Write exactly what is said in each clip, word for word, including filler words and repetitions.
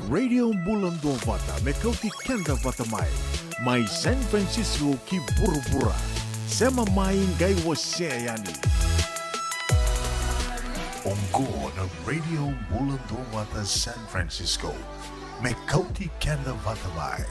Radio Bula Duavata me kauti keda vata mai, mai San Francisco ki vuravura. Sema mai, qai wasea yani. Oqo na Radio Bula Duavata San Francisco, me kauti keda vata mai.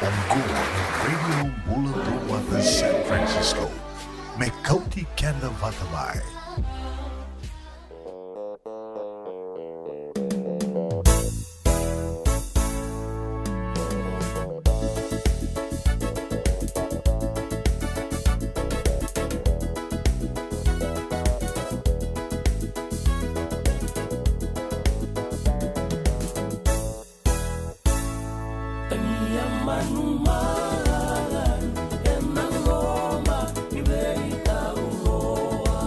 Oqo na Radio Bula Duavata San Francisco, me kauti keda vata mai. Tania manumala ena loma ni veitauroa.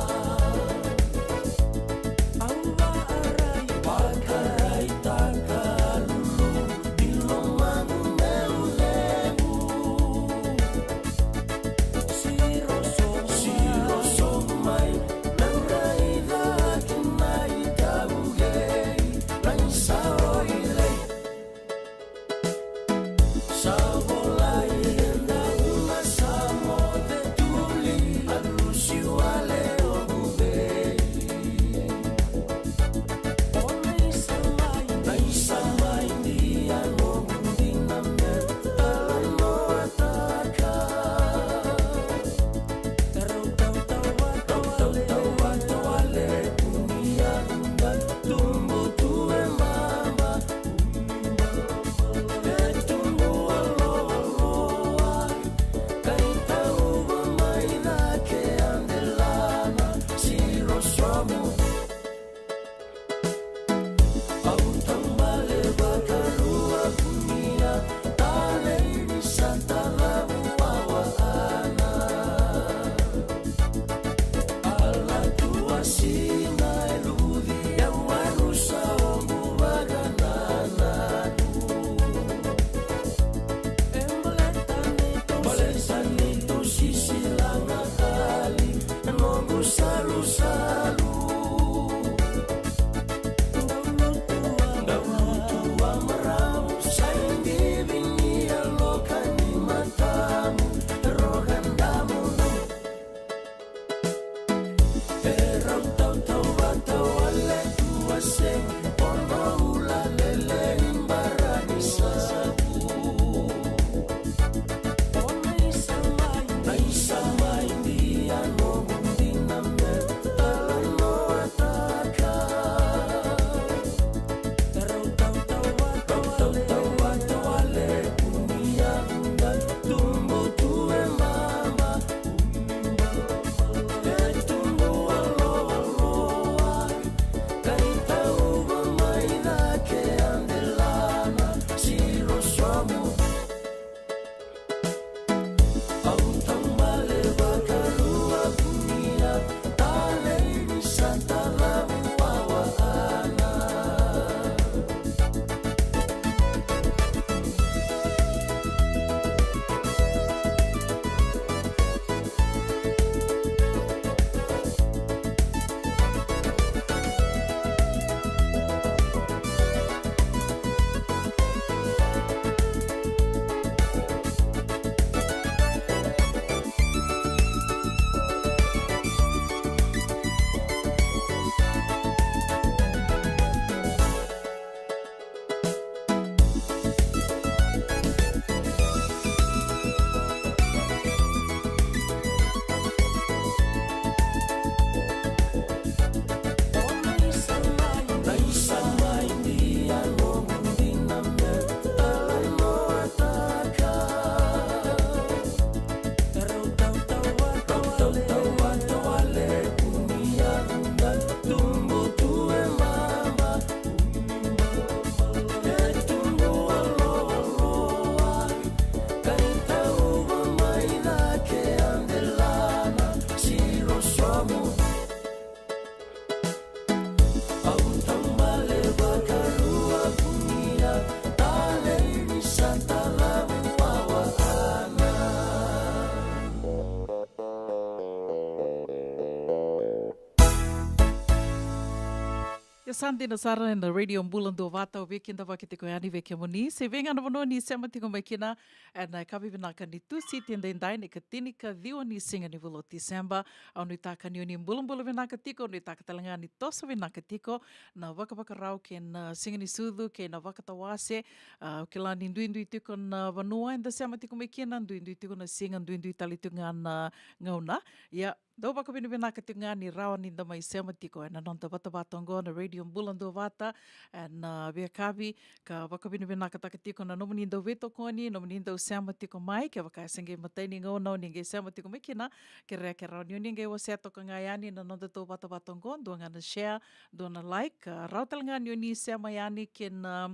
Sa dina sara ena Radio Bula Duavata, au via kidavaki tiko yani vei kemuni se vei ga na vanua ni sema tiko mai kina ena yakavi vinaka ni Tusiti edaidai, na ikatini ka ciwa ni siga ni vula o Tiseba. Au nuitaka ni o ni bulabula vinaka tiko, au nuitaka tale ga ni toso vinaka tiko na vakavakarau kei na siga ni sucu kei na vakatawase. Au kila ni duidui tiko na vanua eda sema tiko mai kina, duidui tiko na siga, duidui tale tiko ga na gauna. Ia, dau vakavinavinaka tiko ga ni rawa ni da mai sema tiko ena noda vatavata oqo na Radio Bula Duavata ena veiyakavi, ka vakavinavinakataka tiko na nomuni dau veitokoni, nomuni dau sema tiko mai, kevaka e se qai matai ni gauna o ni qai sema tiko mai kina, kerea ke rawa ni o ni qai wasea toka ga yani na noda tou vatavata oqo, dua ga na share, dua na like, ka rawa tale ga ni o ni sema yani kei na,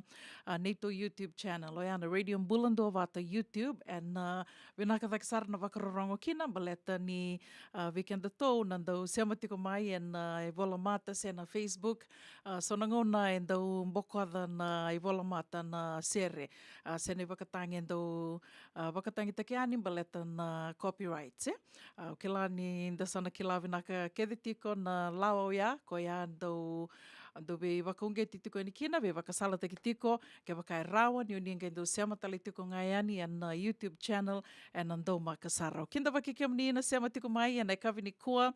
a, neitou YouTube channel, oya na Radio Bula Duavata YouTube, ena, a, vinaka cake sara na vakarorogo kina, baleta ni, a, vei kedatou na dau sema tiko mai ena, a, ivolamata se na Facebook, a, so na gauna e dau bokoca na ivolamata na sere, a, se na ivakatagi e dau, a, vakatagitaki yani baleta na copyright, e. A, au kila ni da sa na kila vinaka kece tiko na lawa oya, koya dau, dau veivakauqeti tiko yani kina, veivakasalataki tiko, kevaka e rawa ni o ni qai dau sema tale tiko ga yani ena, a, YouTube channel, ena daumaka sara. Au kidavaki kemuni na sema tiko mai ena yakavi nikua,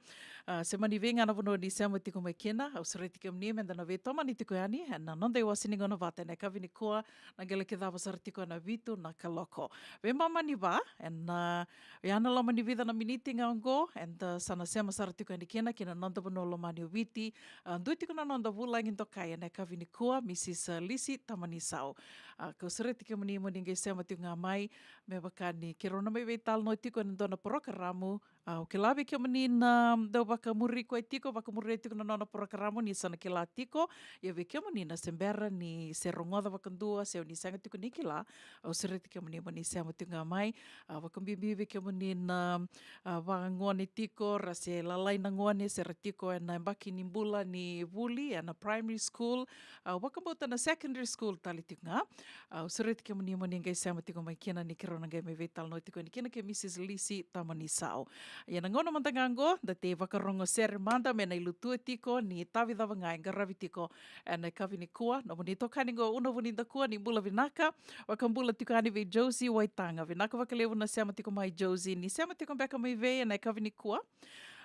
a, se mani vei ga na vanua ni sema tiko mai kina, au sureti kemuni meda na veitomani tiko yani ena noda iwase ni gauna vata ena yakavi nikua, na qele kicava sara tiko ena vitu na kaloko. Veimama ni va, ena, a, oya na loma ni vica na miniti ga oqo, eda sa na sema sara tiko yani kina ki na noda vanua lomani o Viti, a, dua tiko na noda vulagi dokai ena yakavi nikua, Mrs, a, Lisi Tamanisau. A, kau sureti kemuni mo ni qai sema tiko ga mai, me vaka ni keirau na mai veitalanoa tiko ena dua na porokaramu. A, au kila vei kemuni na dau vakamuri koya tiko, vakamuria tiko na nona porokaramu, ni sa na kila tiko. Ia vei kemuni na se bera ni se rogoca vakadua, se o ni sega tiko ni kila, au sureti kemuni mo ni sema tiko ga mai. A, vakabibi vei kemuni na, a, vagone tiko, ra se lalai na gone, se ra tiko ena yabaki ni bula ni vuli ena primary school, a, vakabauta na secondary school tale tiko ga. A, au sureti kemuni mo ni qai sema tiko mai kina, ni keirau na qai mai veitalanoa tiko yani kina kei Mrs Lisi Tamanisau. Ia na gauna mada ga oqo, da tei vakarogo sere mada me na ilutua tiko ni tavi cava ga e qaravi tiko ena yakavi nikua. Nomuni itokani oqo, Una Vunidakua, ni bula vinaka. Vakabula tiko yani vei Josie Waitaga. Vinaka vakalevu na sema tiko mai, Josie. Ni sema tiko beka mai vei ena yakavi nikua?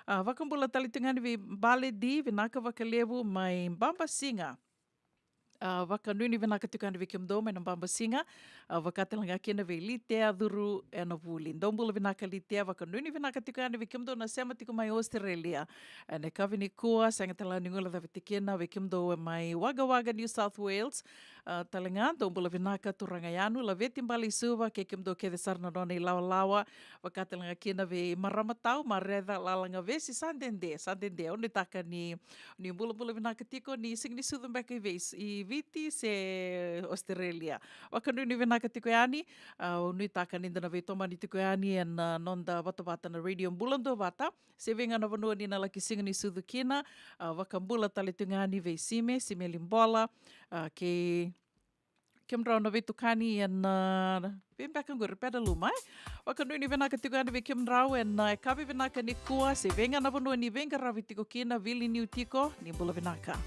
A, vakabula tale tiko yani vei Baledi, vinaka vakalevu mai Babasiga. A, vakanuinui vinaka tiko yani vei kemudou mai na Babasiga. A, vaka tale ga kina vei Litea Curu ena vuli. Dou bula vinaka Litea, vakanuinui vinaka tiko yani vei kemudou na sema tiko mai Australia ena yakavi nikua, sega tale ga ni guilecavi tiko kina vei kemudou e mai Wagga Wagga, New South Wales. A, tale ga, dou bula vinaka turaga Yanu, Laveti Baleisuva, kei kemudou kece sara na nona ilawalawa, vaka tale ga kina vei marama tau, Mareca Lalagavesi, sa dede, sa dede, au nuitaka ni, ni bulabula vinaka tiko, ni siga ni sucu beka i Viti, i Viti se Australia. Vakanuinui vinaka tiko yani, a, au nuitaka ni da na veitomani tiko yani ena, a, noda vatavata na Radio Bula Duavata, se vei ga na vanua ni na laki siga ni sucu kina. A, vakabula tale tiko yani vei Sime, Sime Libola, a, kei kemudrau na veitukani ena, a, vei beka qori, Pedaluma, e. Vakanuinui vinaka tiko yani vei kemudrau ena, a, yakavi vinaka nikua, se vei ga na vanua ni veiqaravi tiko kina, vili niu tiko, ni bula vinaka.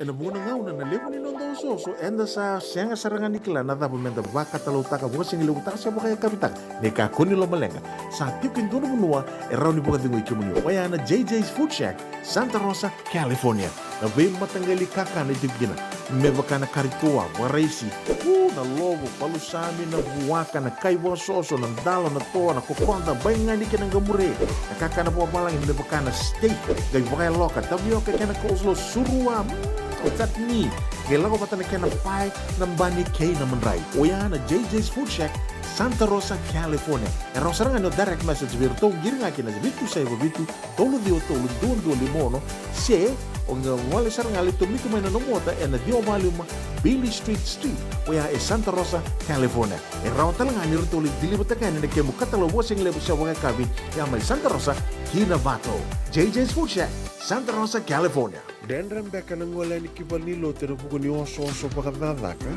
Ena vuqa na gauna na levu ni noda osooso eda sa sega sara ga ni kila na cava meda vakatalautaka, vakasigalevu taka se vakayakavi taka. Ni kakua ni lomaleqa, sa tiko e dua na vanua e rawa ni vakacegui kemuni, oya na J J's Food Shack, Santa Rosa, California. Na veimataqali kakana e tiko kina, me vaka na kari toa, vakaraisi, u, na lovo, palusami, na vuaka, na kai vakasoso, na dalo, na toa, na kokoda, baigani kei na qamure, na kakana vakavalagi me vaka na steak, qai vakayaloka, tavioka kei na coleslaw, surua, mm, chutney, qai lako vata na kena pae, na bani kei na madrai. Oya na J J's Food Shack, Santa Rosa, California. E rawa sara ga ni o direct message vei iratou, qiri ga kina vitu saiva vitu, tolu ciwa tolu, dua dua lima ono, se o qai gole sara ga, lai tomika mai na nomu ota ena ciwa walu lima Beale Street Suite, oya e Santa Rosa, California. E rawa tale ga ni ratou lai deliver-taka yani na kemu katalau vakasigalevu se vakayakavi, ya mai Santa Rosa ki Novato. J J's Food Shack, Santa Rosa, California. Dredre beka na gole yani ki valenilotu ena vuku ni osooso vakacakacaka?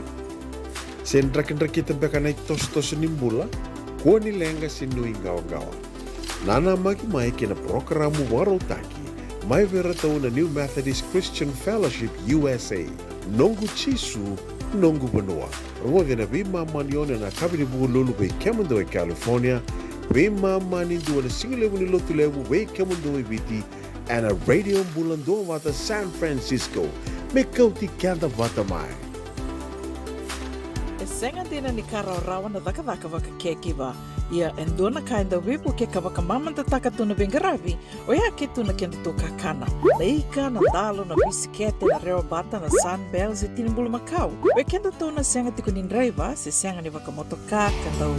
Se drakidrakita beka na itosotoso ni bula? Kua ni leqa se nuiqawaqawa. Nanamaki mai ki na parokaramu vakarautaki mai vei iratou na New Methodist Christian Fellowship U S A. Noqu Jisu, noqu vanua. Rogoci ena veimama ni ono ena yakavi ni Vukelulu vei kemudou e California, veimama ni dua na sigalevu ni Lotulevu vei kemudou e Viti, ena Radio Bula Duavata San Francisco. Me kauti keda vata mai. E sega dina ni ka rawarawa na cakacaka vakacakekiva. Ia e dua na ka e dau veivuke ka vakamamadataka tu na veiqaravi, oya ke tu na kedatou kakana. Na ika, na dalo, na bisikete, na rewabata, na Sunbell se tini bulumakau. Vei kedatou na sega tiko ni draiva se sega ni vakamotoka, ka dau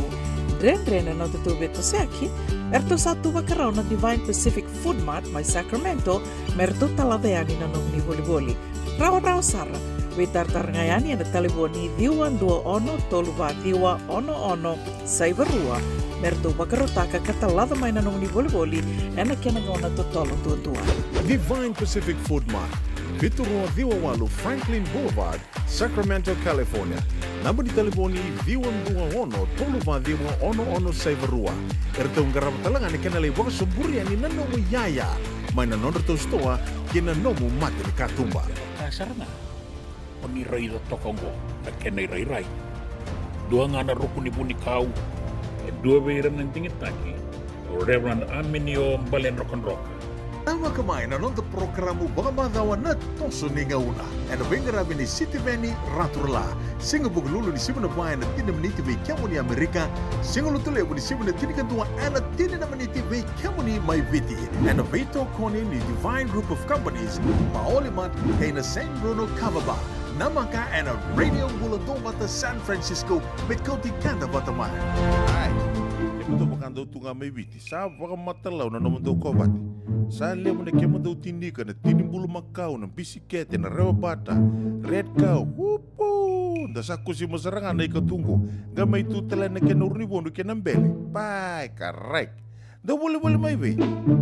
dredre na nodatou veitosoyaki, eratou sa tu vakarau na Divine Pacific Food Mart mai Sacramento me ratou talaca yani na nomuni volivoli. Rawarawa sara. Veitaratara ga yani ena talevoni ciwa dua ono tolu va ciwa ono ono saiva rua me ratou vakarautaka ka talaca mai na nomuni volivoli ena kena gauna totolo duadua. Divine Pacific Food Mart, vitu rua ciwa walu Franklin Boulevard, Sacramento, California. Naba ni talevoni ciwa dua ono tolu va ciwa ono ono saiva rua. Eratou qarava tale ga na kena lai vakasoburi yani na nomu iyaya mai na nodratou sitoa kei na nomu mata ni katuba. Ka sara ga o ni raica toka oqo na kena irairai. Dua ga na ruku ni vunikau, e dua vei ira na digitaki, o Reverend Aminio Baledrokadroka. Namaka mai na noda porokaramu vakamacawa Na Toso ni Gauna, ena veiqaravi nei Sitiveni Raturala, siga Vukelulu ni sivi na va ena tini na miniti vei kemuni Amerika, siga Lotulevu ni sivi na tinikadua ena tini na miniti vei kemuni mai Viti, ena veitokoni ni Divine Group of Companies, Maoli Mart, kei na Saint Bruno Kava Bar. Namaka ena Radio Bula Duavata San Francisco, me kauti keda vata mai. Ai, kemudou vakadau tu ga mai Viti, sa vakamatalau na nomudou kovate. Sa levu na kemudou tinika, na tini bulumakau, na bisikete, na rewa bata, red cow, upu! Da sa kusima sara ga na ikatuqu, qai mai tu tale na kena urunivodu kei na bele. Pai, karai. Dou volivoli mai vei?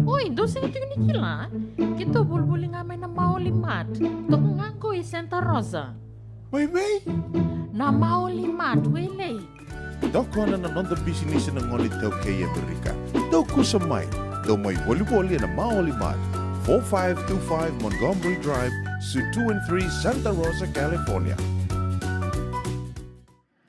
Oi, dou sega tiko ni kila? Keitou volivoli ga mai na Maoli Mart. Toka ga qo i Santa Rosa. Mai vei? Na Maoli Mart, Wailei. Tokona na noda bisinisi na gone iTaukei e Amerika. Dou kusa mai. Dou mai volivoli ena Maoli Mart, four five two five Montgomery Drive, Suite two and three, Santa Rosa, California.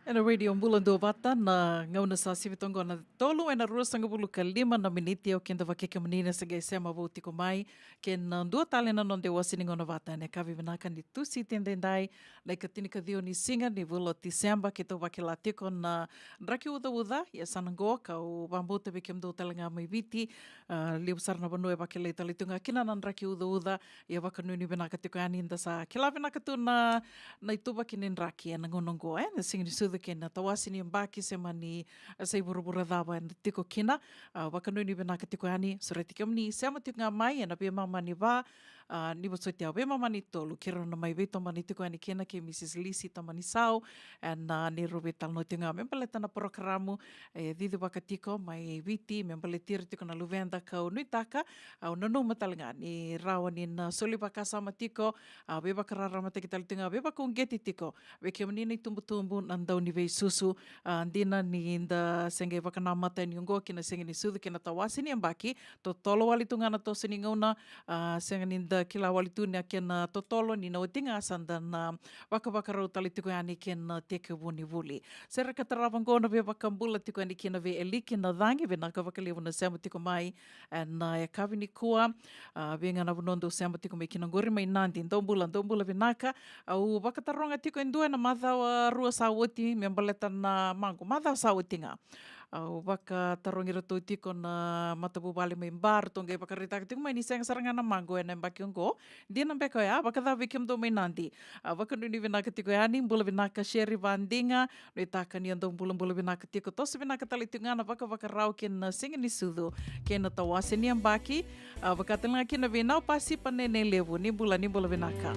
Ena Radio Bula Duavata, na gauna sa sivi toka qo na tolu ena ruasagavulu ka lima na miniti. Au keda vakekemuni na se qai sema vou tiko mai kei na dua tale na noda iwase ni gauna vata ena yakavi vinaka ni Tusiti edaidai, na ikatini ka ciwa ni siga ni vula o Tiseba. Keitou vakila tiko na draki ucauca, ia sa na qo kau vakabauta vei kemudou tale ga mai Viti, a, levu sara na vanua e vakilai tale tu ga kina na draki ucauca. Ia vakanuinui vinaka tiko yani, da sa kila vinaka tu na, na ituvaki ni draki ena gauna oqo, e, na siga ni sucu kei na tawase ni yabaki se mani, e, sa i vuravura cava eda tiko kina. A, vakanuinui vinaka tiko yani, sureti kemuni sema tiko ga mai ena veimama ni va, a, ni vosoti au, veimama ni tolu, keirau na mai veitomani tiko yani kina kei Mrs Lisi Tomanisau, ena, a, neirau veitalanoa tiko ga me baleta na porokaramu e cicivaka tiko mai Viti me baleti ira tiko na luveda. Kau nuitaka, au nanuma tale ga ni rawa ni na soli vakasama tiko, a, veivakararamataki tale tiko ga, veivakauqeti tiko vei kemuni na itubutubu, na dau ni veisusu. A, dina ni da se qai vakanamata yani oqo ki na siga ni sucu kei na tawase ni yabaki, totolo wale tu ga na toso ni gauna, a, sega ni da kila wale tu na kena totolo, ni na oti ga sa da na vakavakarau tale tiko yani kei na tekivu ni vuli. Sere ka tarava oqo na veivakabula tiko yani kina vei Eliki Nacagi, vinaka vakalevu na sema tiko mai ena, a, yakavi nikua. A, vei ga na vanua dou sema tiko mai kina oqori mai Nadi, dou bula, dou bula vinaka. Au vakataroga tiko e dua ena macawa rua sa oti me baleta na maqo, macawa sa oti ga. Au vakatarogi iratou tiko na matavuvale mai Ba, ratou qai vakaraitaka tiko mai ni sega sara ga na maqo ena yabaki oqo. Dina beka oya, vakacava vei kemudou mai Nadi? A, vakanuinui vinaka tiko yani, bula vinaka Sherry Vadiga, nuitaka ni o dou bulabula vinaka tiko, toso vinaka tale tiko ga na vakavakarau kei na siga ni sucu kei na tawase ni yabaki. A, vaka tale ga kina vei Nau Pasipa Nene Levu, ni bula, ni bula vinaka.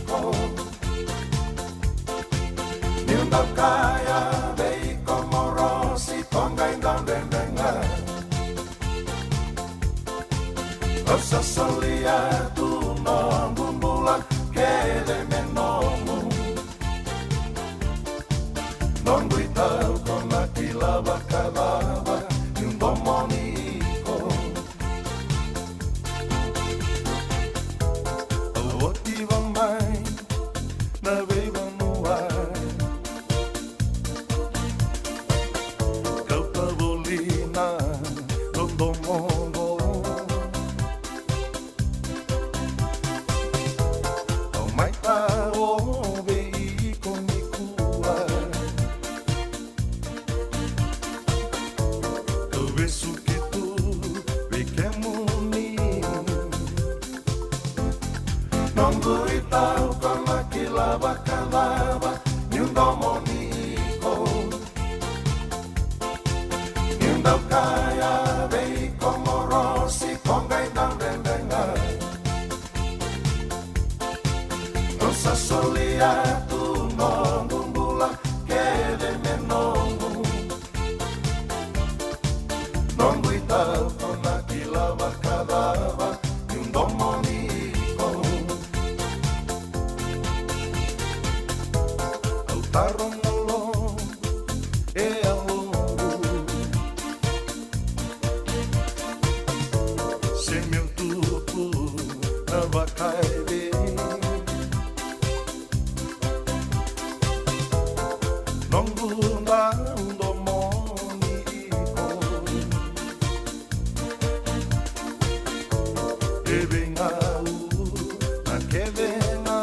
iko. Niu dau kaya vei iko morosi, ko qai dau dredre ga. Au sa solia tu noqu bula kece me nomu. Noqu itau ko na kila vakacava niu domoni iko. Au oti vamai na veivanua, kauta voli na dodomo oqo. Au mai tao vei iko nikua. Kau vesuki tu vei kemuni. Noqu itau ko na kila vakacava niu domoni iko. Niu dau kaya vei iko morosi, ko qai dau dredre ga. Au sa solia tu noqu bula kece me nomu. Noqu itau ko na kila vakacava niu domoni iko. Au taro na lo e yaloqu, se meu tutu na vakaevei. Noqu dau domoni iko e veigauna kece ga.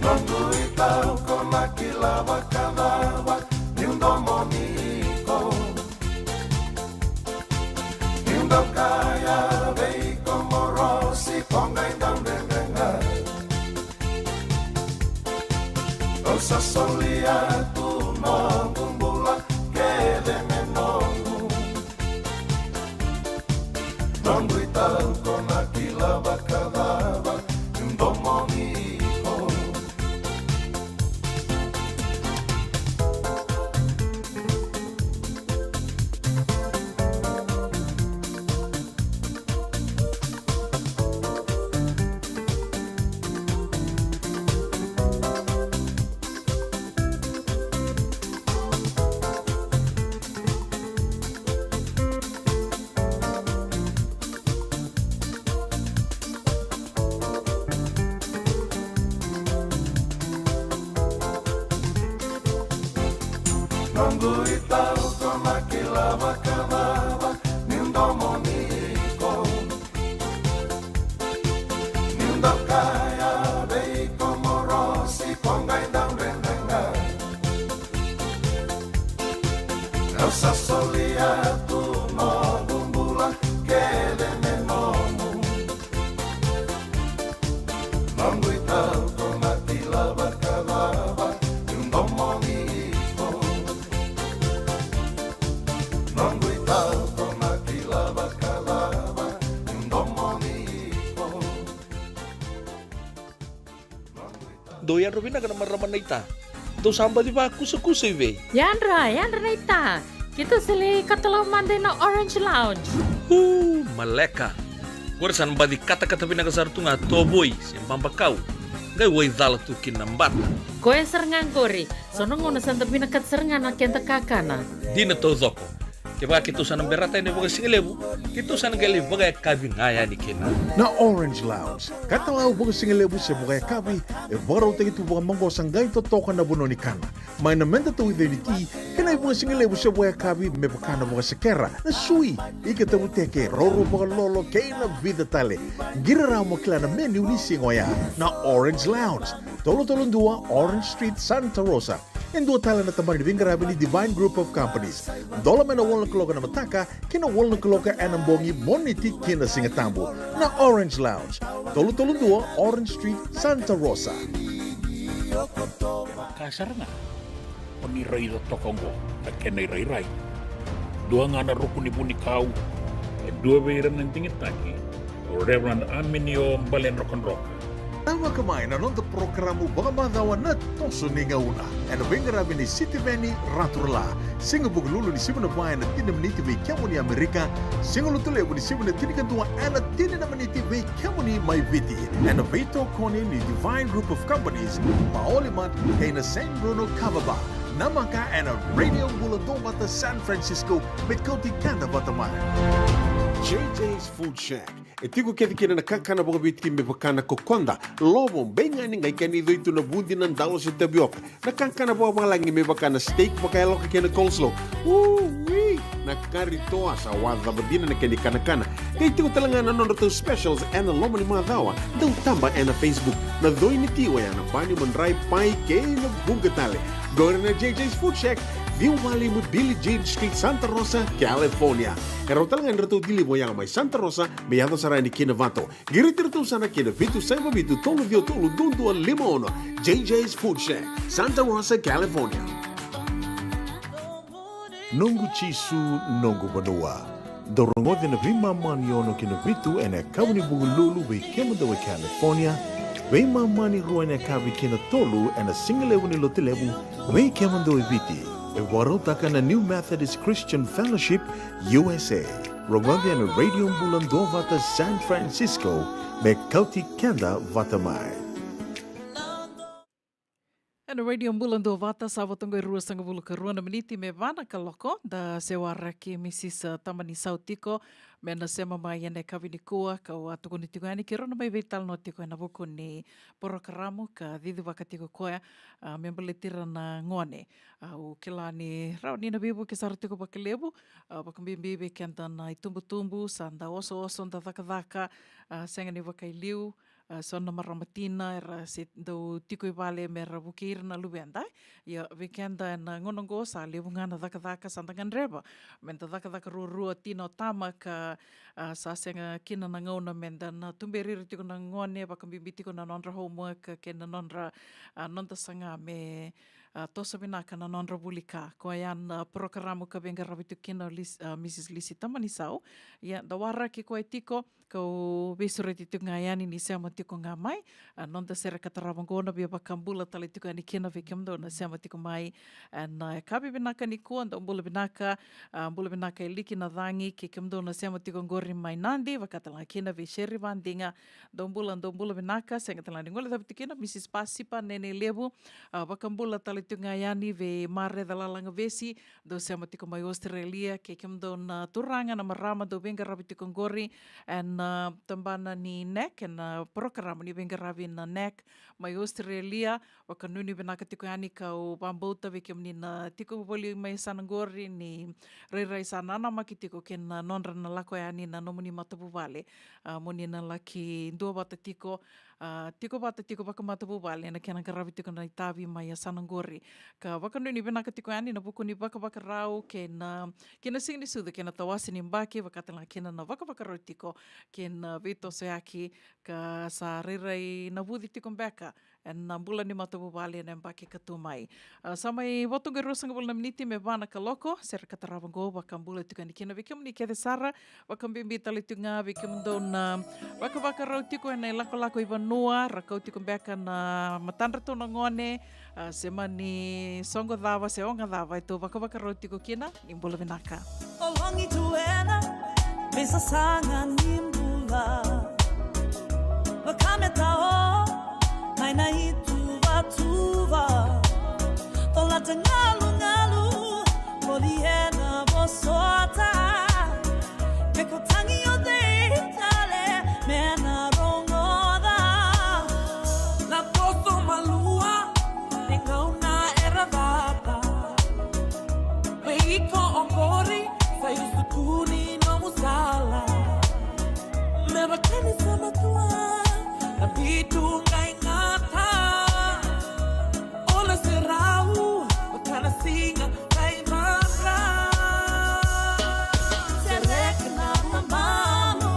Noqu itau ko na kila vakacava niu domoni iko. Niu dau kaya vei iko morosi, ko qai dau dredre ga. Au sa solia tu noqu bula kece me nomu. Noqu itau ko na kila vakacava niu domoni iko. Noqu itau ko na kila vakacava niu domoni iko. Niu dau kaya vei iko morosi, ko qai dau dredre ga. Au sa solia tu noqu bula kece me nomu. Noqu itau ko na kila vakacava niu domoni iko. Noqu itau ko na kila vakacava niu domoni iko. Dou yadra vinaka na marama naita. Dou sa baci vakusakusa i vei? Yadra, yadra naita. Keitou sa lai katalau mada ina Orange Lounge. Uu, maleka. Qori sa na baci katakata vinaka sara tu ga tovoi se babakau. Qai wai cala tu kina na bata. Koya sara ga qori. So na gauna sa da vinakata sara ga na keda kakana. Dina taucoko. Kevaka keitou sa na berata yani vakasigalevu, keitou sa na qai lai vakayakavi ga yani kina. Na Orange Lounge, katalau vakasigalevu se vakayakavi, e vakarautaki tu vakamaqosa qai totoka na vanua ni kana. Mai na meda tauica ni ti, kei na ivakasigalevu se vakayakavi me vaka na vakasekera, na sui, ika tavuteke, roro vakalolo, kei na vica tale. Qiri rawa mo kila na menu ni siga oya. Na Orange Lounge, tolu tolu dua Orange Street, Santa Rosa. E dua tale na tabana ni veiqaravi ni Divine Group of Companies. Dola mai na walu na kaloko ena mataka ki na walu na kaloko ena bogi, Moniti ki na Sigatabu. Na Orange Lounge, tolu tolu dua Orange Street, Santa Rosa. Ka sara ga o ni raica toka oqo na kena irairai. Dua ga na ruku ni vunikau, e dua vei ira na digitaki, Reverend Aminio Baledrokadroka. Tavaka mai na noda porokaramu vakamacawa na Toso ni Gauna, ena veiqaravi ni Sitiveni Raturala. Siga Vukelulu ni sivi na va ena tini na miniti vei kemuni Amerika, Siga Lotulevu ni sivi na tinikadua ena tini na miniti vei kemuni mai Viti, ena veitokoni ni Divine Group of Companies, Maoli Mart kei na San Bruno Kava Bar. Namaka ena Radio Bula Duavata San Francisco, me kauti keda vata mai. J J's Food Shack. E tiko kece kina na kakana vakaviti me vaka na kokoda, lovo, beigani, qai kena icoitu, na vudi, na dalo se tavioka. Na kakana vakavalagi me vaka na steak vakayaloka kei na coleslaw. Ui! Na kari toa sa wacava dina na kena ikanakana. Qai tiko tale ga na nodratou specials ena loma ni macawa. Dau taba ena Facebook. Na coi ni ti oya na bani, madrai, pai kei na vuqa tale. Qori na J J's Food Shack, ciwa walu lima Billie Jean Street, Santa Rosa, California. E rawa tale ga ni ratou deliver oya mai Santa Rosa, me yaco sara yani ki Novato. Qiriti iratou sara ki na vitu saiva vitu tolu ciwa tolu dua dua lima ono. J J's Food Shack, Santa Rosa, California. Noqu Jisu, noqu vanua. Dou rogoci na veimama ni ono ki na vitu ena yakavi ni Vukelulu vei kemudou e California, veimama ni rua ena yakavi ki na tolu ena Siga Levu ni Lotulevu vei kemudou e Viti. E vakarautaka na New Methodist Christian Fellowship U S A. Rogoci ena Radio Bula Duavata San Francisco, me kauti keda vata mai. Ena Radio Bula Duavata, sa vo toka e ruasagavulu ka rua na miniti me va na kaloko, da se waraki Mrs Tamanisau tiko me na sema mai ena yakavi nikua, kau a tukuna tiko yani keirau na mai veitalanoa tiko ena vuku ni porokaramu ka cicivaka tiko koya, a, me baleti ira na gone. Au kila ni rawa ni na veivuke sara tiko vakalevu, a, vakabibi vei keda na itubutubu, sa da osooso, da cakacaka, a, sega ni vakailiu, a, so na marama tina era se dau tiko i vale me ra vukei ira na luveda. Ia, vei keda ena gauna oqo sa levu ga na cakacaka sa da gadreva me da cakacaka ruarua, tina o tama, ka, a, sa sega kina na gauna me da na tuberi ira tiko na gone, vakabibi tiko na nodra homework kei na nodra, a, noda saga me, a, toso vinaka na nodra vuli ka. Koya na porokaramu ka veiqaravi tiko kina o Lis-, a, Mrs Lisi Tamanisau. Ia, da waraki koya tiko, kau veisureti tiko ga yani ni sema tiko ga mai. A, noda sere ka tarava oqo na via vakabula tale tiko yani kina vei kemudou na sema tiko mai ena, a, yakavi vinaka nikua. Dou bula vinaka, a, bula vinaka e Liki Nacagi kei kemudou na sema tiko oqori mai Nadi, vaka tale ga kina vei Seri Vadiga. Dou bula, dou bula vinaka, sega tale ga ni guilecavi tiko kina Mrs Pasipa Nenelevu, a, vakabula tale tiko ga yani vei Mareca Lalagavesi, dou sema tiko mai Australia, kei kemudou na turaga, na marama dou veiqaravi tiko oqori ena, a, tabana ni NAC, ena porokaramu ni veiqaravi na NAC mai Australia. Vakanuinui vinaka tiko yani, kau vakabauta vei kemuni na tiko voli mai yasana oqori ni rairai sa nanamaki tiko kei na nodra na lako yani na nomuni matavuvale, a, moni na laki duavata tiko, a, tiko vata tiko vakamatavuvale ena kena qaravi tiko na itavi mai yasana oqori. Ka vakanuinui vinaka tiko yani ena vuku ni vakavakarau kei na, kei na Siga ni Sucu kei na tawase ni yabaki, vaka tale ga kina na vakavakarau tiko kei na veitosoyaki, ka sa rairai navuci tiko beka ena bula ni matavuvale ena yabaki ka tu mai. A, sa mai vo toka e ruasagavulu na miniti me va na kaloko, sere ka tarava oqo, vakabula tiko yani kina vei kemuni kece sara, vakabibi tale tiko ga vei kemudou na vakavakarau tiko ena ilakolako i vanua, ra kau tiko beka na matadratou na gone, a, se mani soqo cava se oga cava e tou vakavakarau tiko kina. Ni bula vinaka. O logi tu ena veisasaga ni bula, vakameta o mai na ituvatuva. Colata galugalu, voli ena vosota. Me ko tagi o cei tale me na rogoca. Na toso malua ni gauna era cata. Vei iko oqori sa iusutu ni nomu sala. Me vaka ni sa matua na vitu qai gata. O na serau vaka na siga qai vaka. Sereka na mamamu.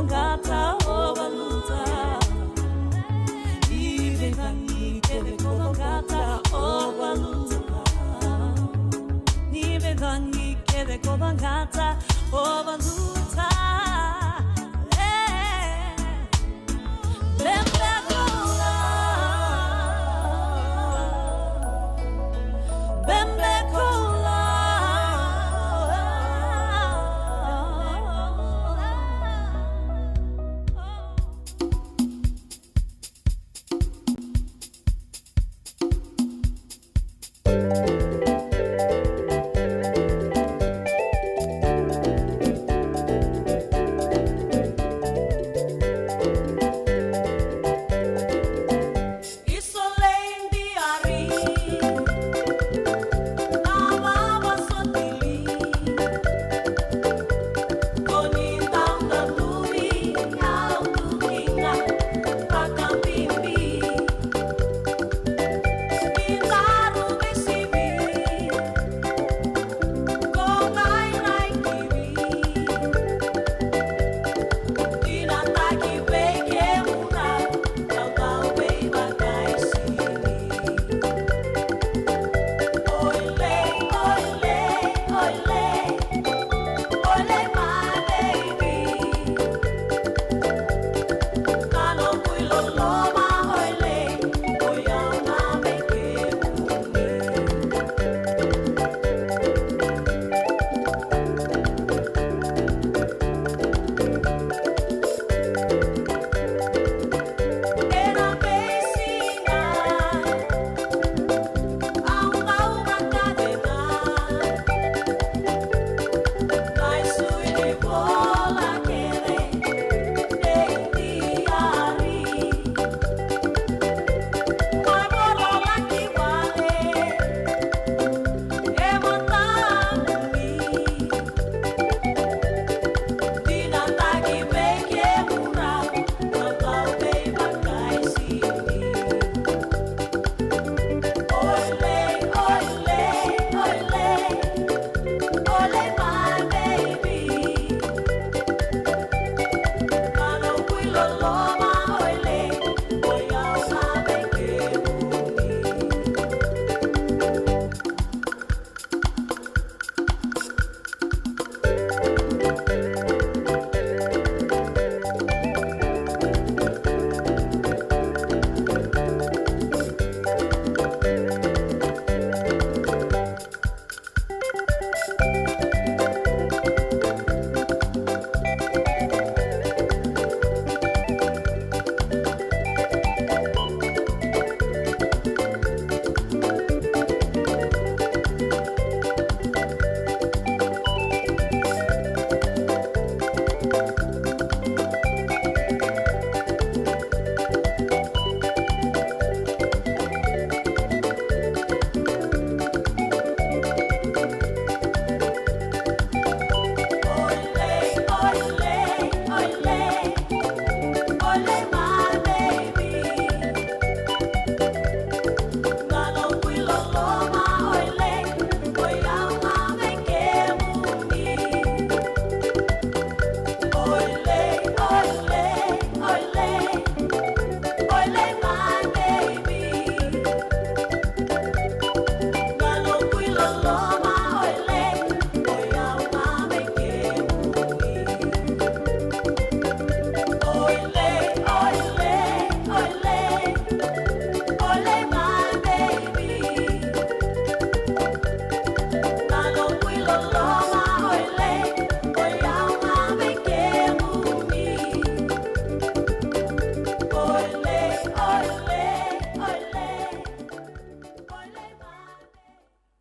Gata o valuta. Ni vei cagi kece ko gata o valuta. Ni vei cagi kece ko gata o valuta. Eh. Bebe koula. Bebe koula.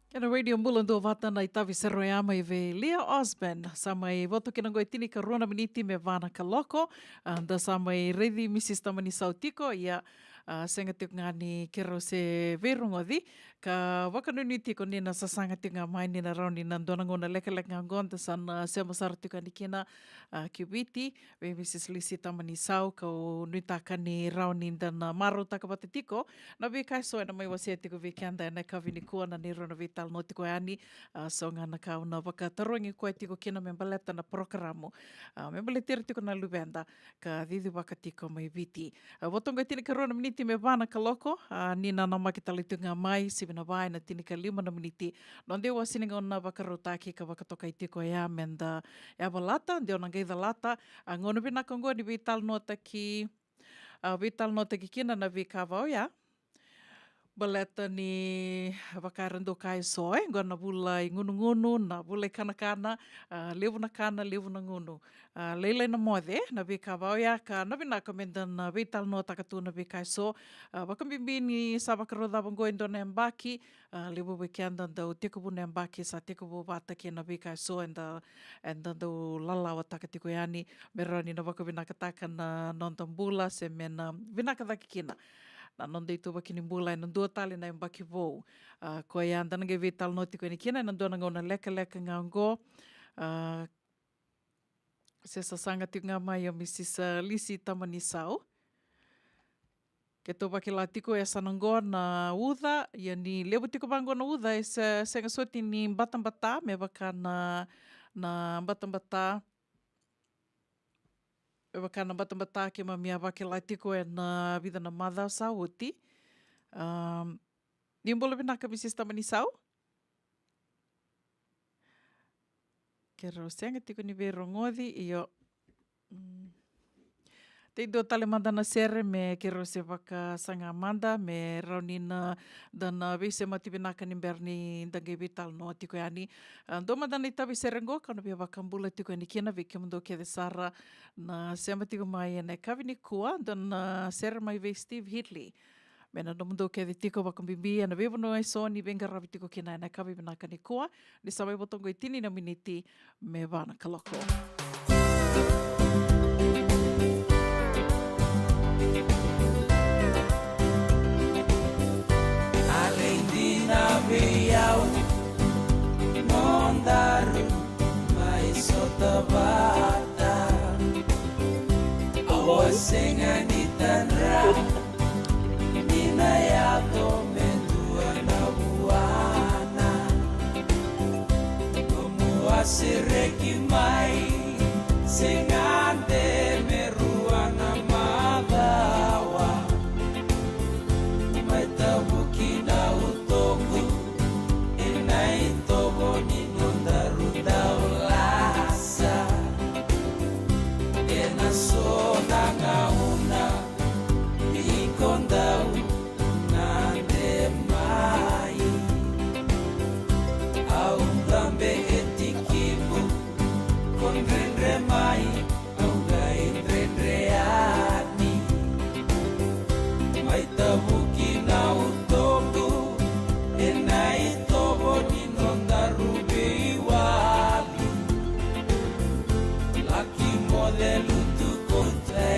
Kena Radio Bula Duavata na itavi sere oya mai vei Leah Osborne. Sa mai voto kina qo e tinikarua na miniti me va na kaloko. A, da sa mai raici Mrs Tamani Sautiko, ia, a, sega tiko ga ni keirau se veirogoci. Ka vakanuinui tiko ni na sasaga tiko ga mai ni na rawa ni na dua na gauna lekaleka ga oqo da sa na sema sara tiko yani kina, a, ki Viti, vei Mrs Lisi Tamanisau, kau nuitaka ni rawa ni da na marautaka vata tiko na veika eso ena mai wasea tiko vei keda ena yakavi nikua na neirau na veitalanoa tiko yani. A, so ga na ka au na vakatarogi koya tiko kina me baleta na porokaramu, a, me baleti ira tiko na luveda ka cicivaka tiko mai Viti. A, vo toka e tinikarua na miniti me va na kaloko, a, ni na namaki tale tu ga mai, sivi na va ena tinikalima na miniti. Noda iwasi ni gauna vakarautaki ka vakatokai tiko ya me da yavalata, de o na qai calata. A, gauna vinaka oqo ni veitalanoataki, a, veitalanoataki kina na veika vau ya. Baleta ni vaka era dau kaya eso, e, qo na vula i gunugunu, na vula i kanakana, a, levu na kana, levu na gunu. A, lailai na moce na veika vau ya, ka na vinaka me da na veitalanoataka tu na veika eso. A, vakabibi ni sa vakarau cava oqo e dua na yabaki, a, levu vei keda dau tekivu na yabaki, sa tekivu vata kei na veika eso eda, eda dau lalawataka tiko yani, me rawa ni na vakavinakataka na noda bula se me na vinaka cake kina na noda ituvaki ni bula ena dua tale na yabaki vou. A, koya da na qai veitalanoa tiko yani kina ena dua na gauna lekaleka ga oqo. A, se sasaga tiko ga mai o Mrs Lisi Tamanisau. Keitou vakila tiko e sa na qo na uca, ia ni levu tiko vaqo na uca, e se, sega soti ni batabata, me vaka na, na batabata, me vaka na batabata keimami a vakila tiko ena vica na macawa sa oti. Am, ni bula vinaka Mrs Tamanisau. Keirau sega tiko ni veirogoci, io. Mm. Tei dua tale mada na sere me keirau se vakasaga mada, me rawa ni na da na veisemati vinaka ni bera ni da qai veitalanoa tiko yani. A, dua mada na itavi sere qo, ka na via vakabula tiko yani kina vei kemudou kece sara na sema tiko mai ena yakavi nikua, dua na sere mai vei Steve Hitley. Me na nomudou kece tiko vakabibi ena veivanua eso ni veiqaravi tiko kina ena yakavi vinaka nikua, ni sa mai votoqo e tini na miniti me va na kaloko. A rei dina vei au, nodaru mai sota vata. Au a sega ni tadra ni na yaco me dua na vuana. Nomu a sereki mai, sega de me rua na macawa. Mai tavuki na utoqu ena itovo ni nodaru dau lasa. Ena so na gauna iko dau gade mai. Au dabe e tikimu, ko dredre mai, au qai dredre yani. Mai tavuki na utoqu ena itovo ni nodaru veiwali. Laki moce lutu ko tai.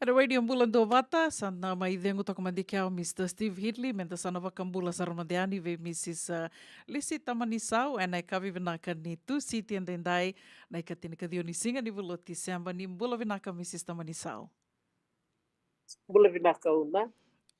Era wai ni bula dua vata, sa na mai cegu toka mada i kea o Mr Steve Hitley, me da sa na vakabula sara mada yani vei Mrs, uh, Lisi Tamanisau, ena yakavi vinaka ni Tusiti edaidai, na ikatini ka ciwa ni siga ni vula o Tiseba. Ni bula vinaka Mrs Tamanisau. Bula vinaka Una.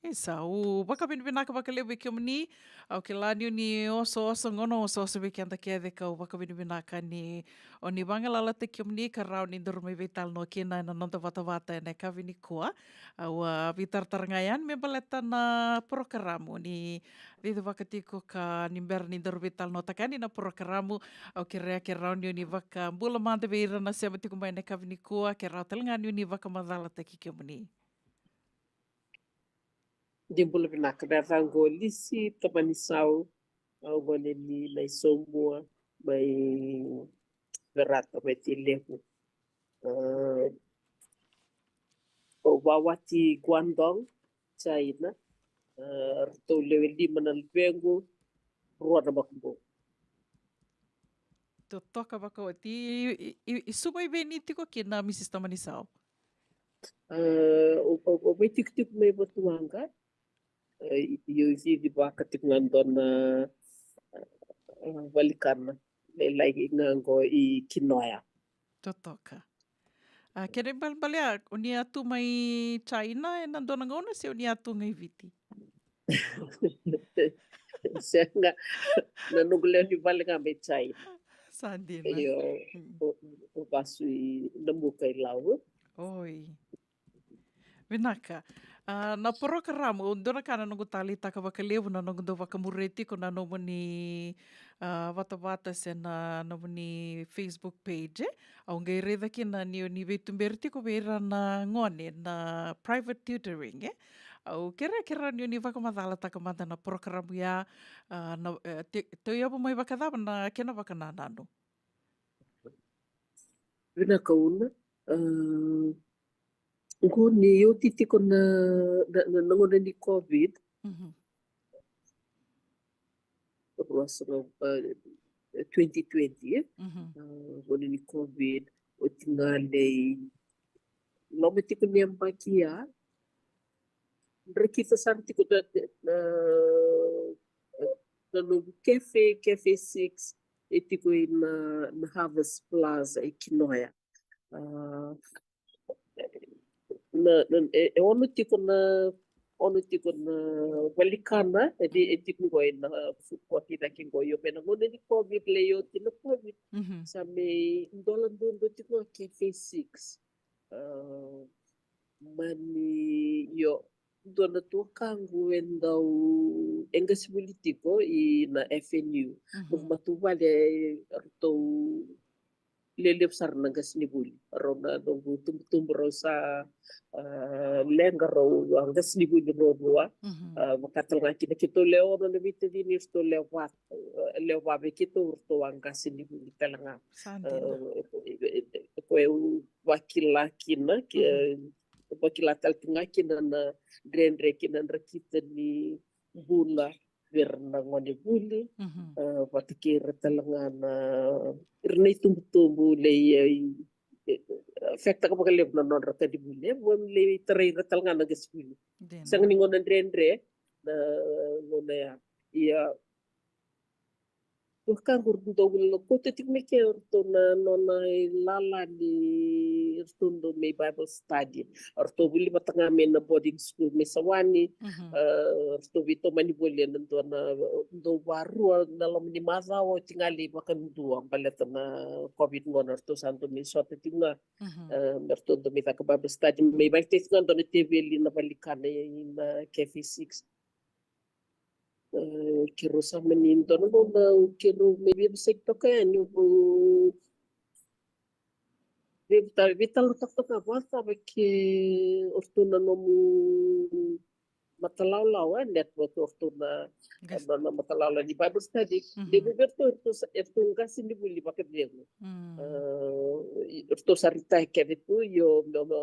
Isa, au vakavinavinaka vakalevu vei kemuni. Au kila ni o ni osooso, gauna osooso vei keda kece, kau vakavinavinaka ni o ni vagalalataki kemuni ka rawa ni daru mai veitalanoa kina ena noda vatavata ena yakavi nikua. Au a veitaratara ga yani me baleta na porokaramu ni cicivaka tiko ka ni bera ni daru veitalanoataka yani na porokaramu. Au kerea ke rawa ni o ni vakabula mada vei ira na sema tiko mai ena yakavi nikua, ke rawa tale ga ni o ni vakamacalataki kemuni. Ni bula vinaka, na yacaqu o Lisi Tamanisau, au gone ni Naisaumua, mai Verata, mai Tailevu. Ah, au vawati Guangdong, China. Ah, ratou lewe lima na luvequ, rua na makubuqu. Totoka vakaoti. I, i, i, i suva i vei ni tiko kina, Mrs Tamanisau? A, o, o, o vei tikotiko mai Vatuwaqa. E, io, i cici vaka tiko ga dua na, a, valikana. Lailai ga qo i Kinoya. Totoka. A, kena ibalebale a, o ni a tu mai China ena dua na gauna se o ni a tu ga i Viti? Sega, na noqu lewe ni vale ga mai China. Sa dina. Io, Mm. o, o vasu i Namuka i Lau. Oi. Vinaka. A, na porokaramu, dua na ka na noqu taleitaka vakalevu na noqu dau vakamuria tiko na nomuni, a, vatavata se na nomuni Facebook page, e? Au qai raica kina ni o ni veituberi tiko vei ira na gone na private tutoring, e? Au kerea, kerea ni o ni vakamacalataka mada na porokaramu ya, a, na, e, te, tauyavu mai vakacava na kena vakanananu? Vinaka Una. A, qo ni oti tiko na, na, na, na gauna ni COVID. Mhm. Rua sagavulu, a, twenty twenty, e? Mhm. A, gauna ni COVID, oti ga lai loma tiko ni yabaki ya, drakita sara tiko na, na, na noqu cafe, Cafe Six, e tiko i na, na Harvest Plaza i Kinoya. A, na, na, e, e ono tiko na, ono tiko na valikana, e, e tiko qo i na food court i cake qo, io, me na gauna ni COVID, lai oti na COVID. Mhm. Sa mai dola duadua tiko ga Cafe Six. A, mani, io, dua na tuakaqu e dau, e qasenivuli tiko i na F N U. Mhm. Noqu matavuvale ratou lelevu sara na qasenivuli. Rau na noqu tubutubu rau sa, a, leqa rau a qasenivuli rau rua. Mhm. A, vaka tale ga kina keitou lewe ono na veitacini, ratou lewe va, lewe va vei keitou ratou a qasenivuli tale ga. Sa dina. A, e, e, e, e, ko e vakila kina, ke, Mhm. vakila tale tu ga kina na dredre kina drakita ni bula vei ira na gonevuli, Mhm. a, vata kei ira tale ga na, ira na itubutubu, lai, e, e, affectaka vakalevu na nodra ka ni vuli, e, mo lai tarai ira tale ga na qasenivuli. Dina. Sega ni gauna dredre na gauna ya. Ia, Tuakaqu ratou dau kauta tiko mai ke o ratou na nona ilala ni ratou dau mai Bible study. Ratou vuli vata ga mai na boarding school mai Sawani. Mhm. A, ratou veitomani voli ena dua na, dau varua na loma ni macawa, oti ga lai vakadua baleta na COVID gona ratou sa dau mai sota tiko ga. Mhm. A, me ratou dau mai caka Bible study, mai vakatei tiko ga dua na teveli na valikana i na Cafe Six. E, keirau sa mani dua na gauna keirau mai veivosaki toka yani, au veitalanoataka toka vakacava ke o ratou na nomu matalawalawa, e, network o ratou na, Qase. na, na matalawalawa ni Bible study. Mhm. Levu vei ratou, ratou sa, ratou qasenivuli vakacegu. Mm. E, ratou sa retire kece tu, io, me, me,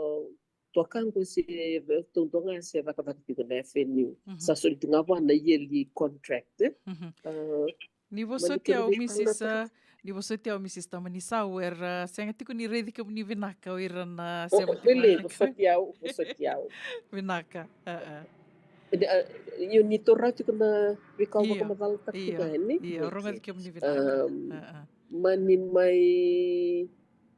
tuakaqu se, e, ratou dua ga se cakacaka tiko na F N U. Mhm. Sa soli tu ga vua na yearly contract, e. Mhm. E, Ni vosoti au, Misis, a, ni vosoti au, Misis Tamanisau, era, a, sega tiko ni raici kemuni vinaka o ira na sema tiko. Vosoti au, vosoti au. Vinaka, a, a. Io, ni taura tiko na veika au vakamacalataka tiko yani. Io, rogoci kemuni vinaka. A, a, a. Mani mai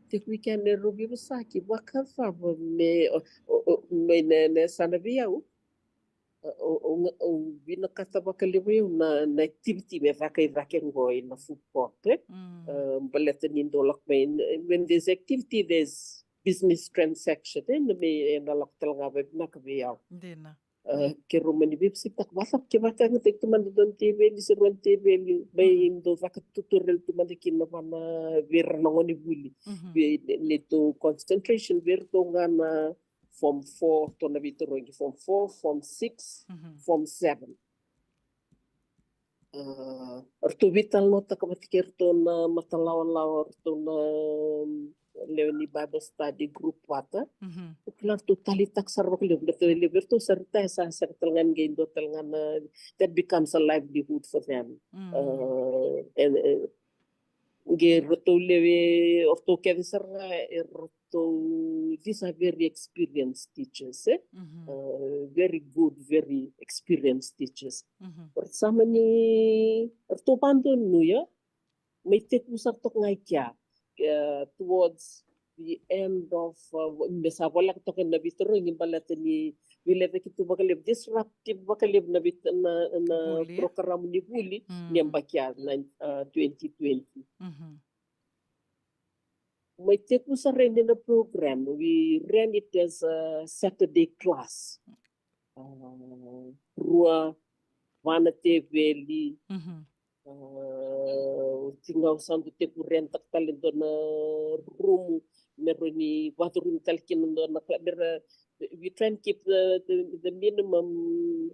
tiko weekend e rau veivosaki vakacava me, o, o, o, mai na, na yasana vei au. Au, au, au vinakata vakalevu au na, na activity me caka i cake qo i na food court, e? Mm. E, baleta ni dau lako mai, when there's activity, there's business transaction, e? Na me, e na lako tale ga vakavinaka vei au. Dina. E, keirau mani veivasaitaka vakacava ke vakayagataki tu mada dua na teveli se rua na teveli, mai dau caka tutorial tu mada kina vua na vei ira na gonevuli. Mhm. Vei, ne, neitou concentration vei iratou ga na Form four, ratou na veitarogi Form four, Form six, Mhm. Form seven. A, ratou veitalanoataka vata kei ratou na matalawalawa, ratou na, mm, lewe ni Bible study group vata. Mhm. Au kila ratou taleitaka sara vakalevu, ratou levu, ratou sa retire, sa sega tale ga ni qai dua tale ga na, that becomes a livelihood for them. Mm. A, and, and Qe ratou lewe, o ratou kece sara ga e ratou, these are very experienced teachers, eh? Uh, very good, very experienced teachers. Ratou sa mani, ratou vakadonuya, mai tekivu sara toka ga i kea, uh, towards the end of, uh, me sa voleka toka na veitarogi baleta ni veilecayaki tu vakalevu, disruptive vakalevu na vei, na, na program ni vuli ni yabaki ya na, uh, twenty twenty. Mai tekivu sara yani na program, we ran it as a Saturday class. Uh, rua, va na teveli. Uh, oti ga au sa dau tekivu rentaka tale dua na rumu me rawa ni vacurumi tale kina dua na kla-, me ra, we try and keep the, the, the minimum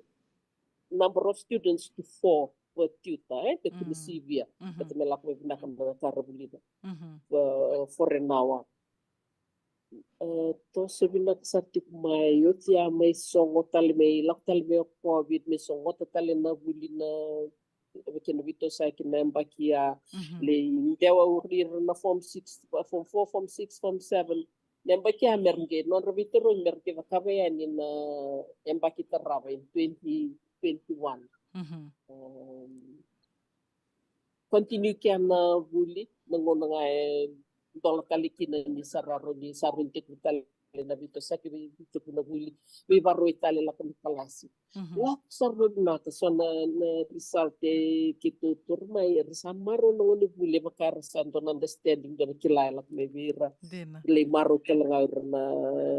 number of students to four per tutor, eh, te kena sivia. Baleta me lako mai vinaka na ka ra vulica. Uh, for an hour. Uh, toso vinaka sara tiko mai, oti ya mai sogo tale mai, lako tale mai o COVID, mai sogota tale na vuli na, vei kena veitosoyaki na yabaki ya, lai dewa o ira na form six, form four, form six, form seven. Na yabaki ya me ra qai, nodra veitarogi me ra qai cakava yani na yabaki tarava in twenty twenty-one. Um, continue kea na vuli, na gauna ga e dola tale kina ni sa rawa ni, sa rawa ni tekivu tale na veitosoyaki, vei, tekivu na vuli, veivakarau tale, lako na kalasi. Lako sara vakavinaka, so na, na result e keitou taura mai, era sa marau na gonevuli, e vaka era sa dua na understanding, dua na kila e lako mai vei ira. Lai marau tale ga o ira na,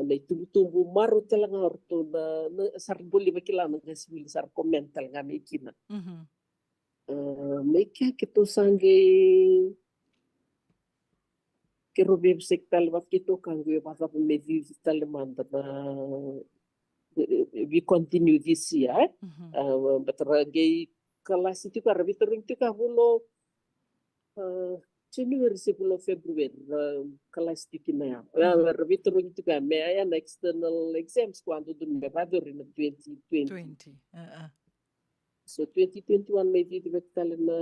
na itubutubu, marau tale ga o iratou na, na, sa ra bau lai vakila na qasenivuli, sa ra comment tale ga mai kina. Uh, mai kea keitou sa qai, keirau veivosaki tale vata keitou ka qai vakacava me cici tale mada na, eh, we continue this year, eh? Uh, baleta ra qai kalasi tiko, ra veitarogi tiko ya vula, uh, January se vula February, ra kalasi tiko kina ya. Uh, ra veitarogi tiko ya me ya na external exams ko a dodonu me vakayacori na twenty twenty. So twenty twenty-one mai cici vata tale na,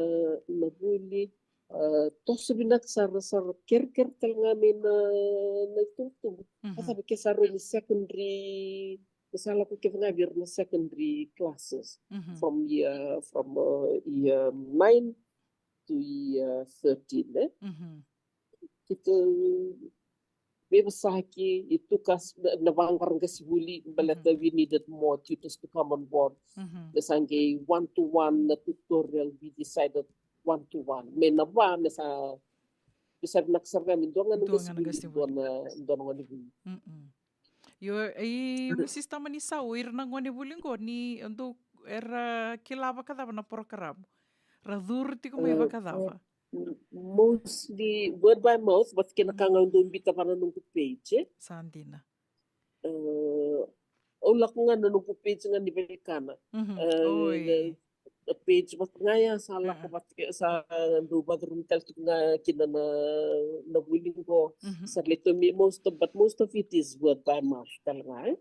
na vuli, uh, toso vinaka sara, sa ra kerekere tale ga mai na, na itubutubu. Vacava ke sa rui ni secondary, ke sa lako kece ga vei ira na secondary classes from year, from, uh, year nine to year thirteen, eh? Keitou veivosaki, i tuka na, na vaqara qasenivuli, baleta we needed more tutors to come on board. Me sa qai one to one na tutorial, we decided one to one. Me na va, me sa, me sa vinaka sara ga me dua ga na qasenivuli, dua na, dua na gonevuli. Io, e, Misista Manisau, ira na gonevuli qo ni dou era kila vakacava na porokaramu? Ra curu tiko mai vakacava? Mostly word by mouth, but kena ka ga au dau biuta va na noqu page, eh? Sa dina. Uh, au lako ga na noqu page ga ni veikana. Uh, na page vata ga ya sa lako vata, sa dau vacurumi tale tiko ga kina na, na vuli qo. Sa leto me most of, but most of it is word by mouth tale ga, eh?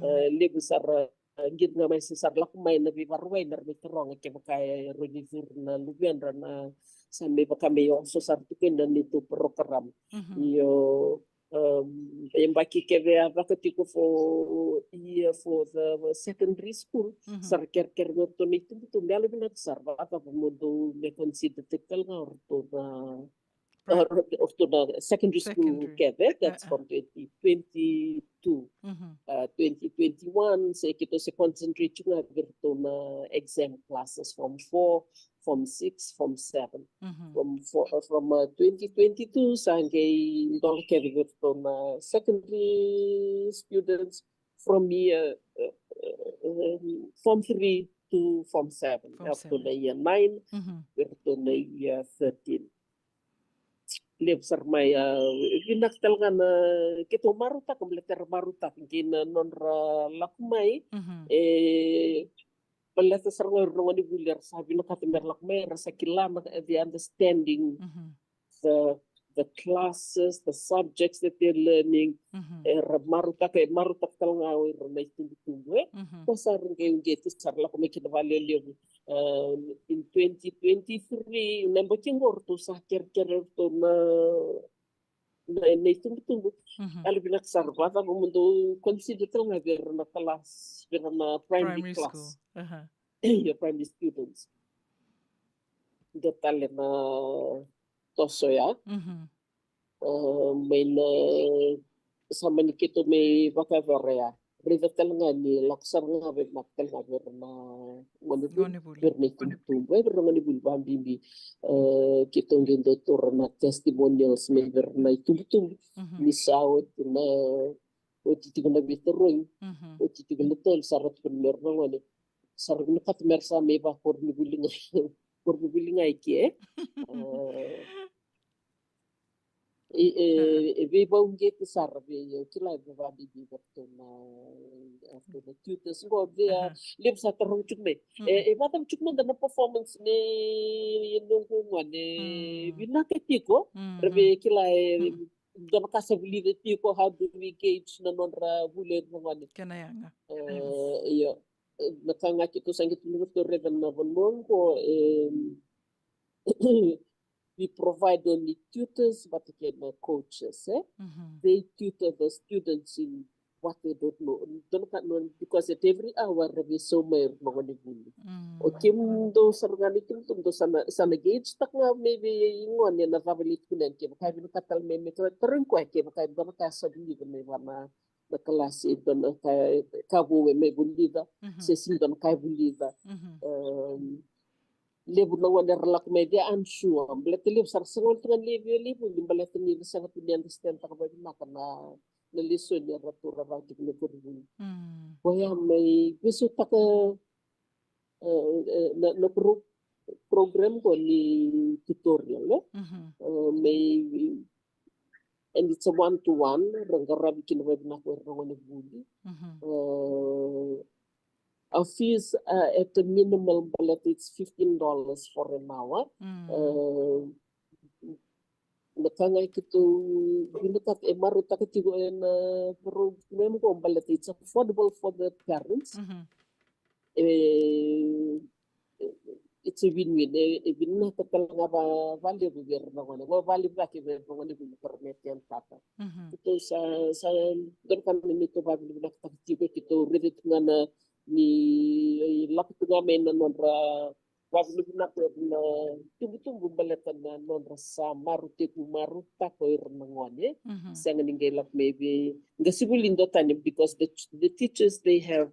Uh, levu sara, uh, qiri ga mai se sa ra lako mai na veivakarau, me ra mai taroga kevaka e rawa ni curu na luvedra na sa me vaka me oso sara tiko ena neitou program. Io, um, e yabaki kece a caka tiko for year for the secondary school, sa ra kerekere me ratou na itubutubu, yalovinaka sara, vakacava mo dou me consider tiko tale ga o ratou na, o ratou na secondary school kece, that's from twenty twenty-two, uh, twenty twenty-one, se keitou se concentrate tiko ga vei ratou na exam classes, form four, form six, form seven. From four, uh, from, uh, twenty twenty-two, sa qai dola kece vei ratou na secondary students from year, uh, uh, um, form three to form seven. Form seven. Ratou na year nine, vei ratou na year thirteen. Levu sara mai, uh, vinaka tale ga na keitou marautaka, baleta era marautaka kei na nodra lako mai. E, baleta sara ga o ira na gonevuli era sa vinakata me ra lako mai, era sa kila na, the understanding, the, the classes, the subjects that they're learning. Era marautaka, e marautaka tale ga o ira na itubutubu, eh? Ko sa ra qai uqeti, sa ra lako mai kina vakalevulevu. Um, in twenty twenty-three, na baki qo ratou sa kerekere ratou na na, na itubutubu. Yalo vinaka sara, vakacava mo dou consider tale ga vei ira na class, vei ira na primary class. Io, primary students. Dua tale na toso ya. Mai na sa mani keitou mai vakayacora ya. Raica tale ga ni lako sara ga vei, lako tale ga vei ira na gonevuli, vei ira na itubutubu, e, vei ira na gonevuli vakabibi. E, keitou qai dau taura na testimonials mai vei ira na itubutubu ni sa oti na, oti tiko na veitarogi, oti tiko na talo, sa ra tukuna mai ira na gone, sa ra vinakata me ra sa mai vakoronivuli ga, koronivuli ga i ke. E, e, e, e veivauqeti sara vei au, kila, e vakabibi vei ratou na, ratou na tutors qo, vei a levu sa taroga tiko mai. E, e vakacava tiko mada na performance nei noqu gone, e vinaka tiko, ra via kila, e dua na ka sa vulica tiko, how do we gauge na nodra vuli na gone. Kena yaga. E, io. E, na ka ga keitou sa qai tukuna vei ratou, raica na vanua qo, e, we provide only tutors vata kei na coaches, e? They tutor the students in what they don't know. Dua na ka, no, because at every hour ra via sauma ira na gonevuli. O kemudou sara ga ni kemudou, dou sa na, sa na gauge taka ga mai vei gone na cava e lai tukuna yani, kevaka e vinakata tale me, me tarogi koya, kevaka e dua na ka sa vulica mai vua na, na kalasi, e dua na ka, ka vou e mai vulica, se sega ni dua na ka e vulica. Em, levu na gone era lako mai, they are unsure. Baleta levu sara sega wale tu ga ni levu, levu ni baleta ni ra sega tu ni understand taka vakavinaka na, na lesoni eratou rawata tiko mai koronivuli. Koya mai veisautaka, e, e, na, na pro-, program qo ni tutorial, e? E, mai, and it's a one to one, ra qaravi kina vakavinaka o ira na gonevuli. E, our fees, uh, at the minimal, baleta it's fifteen dollars for an hour. E, na ka ga keitou vinakata, e marautaka tiko ena program qo, baleta it's affordable for the parents. E, it's a win-win. E, e vinaka tale ga va-, vakalevu vei ira na gone. Qo vakalevu cake vei ira na gonevuli, para me attend taka. Keitou sa, sa dua na ka me keitou vakavinavinakataka tiko, keitou raica tu ga na, ni lako tu ga mai na nodra vakavinavinaka na itubutubu baleta na nodra sa marautaki, marautaka o ira na gone. Sega ni qai lako mai vei qasenivuli duatani, because the, the teachers, they have,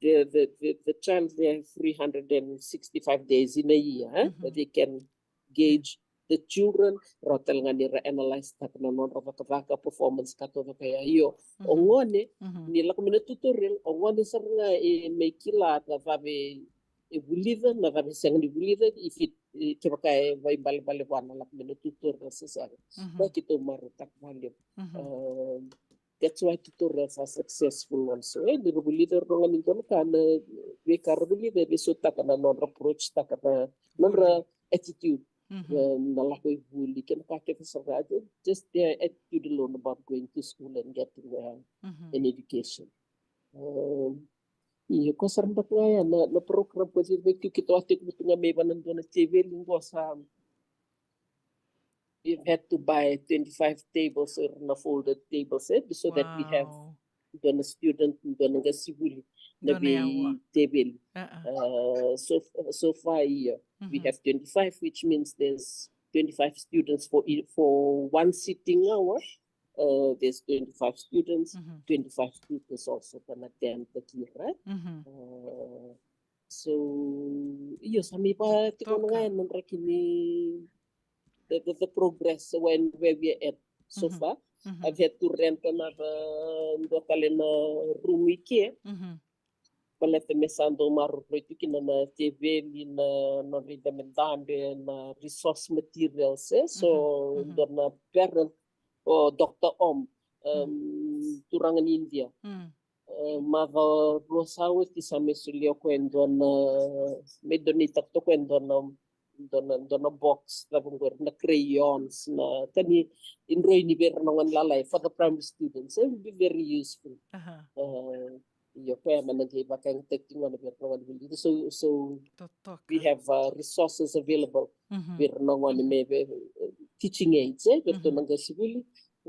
the, the, the, the child, they have three hundred and sixty-five days in a year, e? That they can gauge the children, rawa tale ga ni ra analyze taka na nodra cakacaka, performance, ka taucoko ya. Io, o gone, ni lako mai na tutorial, o gone sara ga e mai kila na cava e vulica, na cava e sega ni vulica, if it, e, kevaka e vakaibalebale vua na lako mai na tutorial se sega. Koya keitou marautaka vakalevu. Um, that's why tutorials are successful also. E, ni ra vulica, ra qai ni dua na ka, na veika ra vulica e veisautaka na nodra approach taka, na nodra attitude. Na, na lako i vuli, kei na ka kece sara ga, just their attitude alone about going to school and getting, uh, an education. Um, io, koya sara beka ga ya na, na program qo. Keitou a tekivu tu ga mai vua na dua na teveli qo sa, we've had to buy twenty-five tables, or na folded tables, e, so that we have dua na student, dua na qasenivuli na veiteveli. Uh, so, so far, io, we have twenty-five, which means there's twenty-five students for e-, for one sitting hour. Uh, there's twenty-five students, twenty-five tutors also can attend the kira. Uh, so, io, sa mai vakatikona ga na draki ni the, the, the progress when, where we are at so far. I've had to rent another, dua tale na room i ke. Baleta me sa dau maroroi tu kina na teveli, na, na nodra idabedabe, na resource materials, e? So, dua na parent, o Doctor Om, um, turaga ni India. E, macawa rua sa oti sa mai solia o koya e dua na, mai donate-taka tu o koya e dua na, dua na, dua na box, cava qori, na crayons, na ka ni droi ni vei ira na gone lalai for the primary students. It will be very useful. E, Io, koya me na qai vakayagataki tiko na vei ira na gone vuli. So, so we have uh, resources available vei ira na gone me, me, uh, teaching aids, e, vei ira na qase vuli,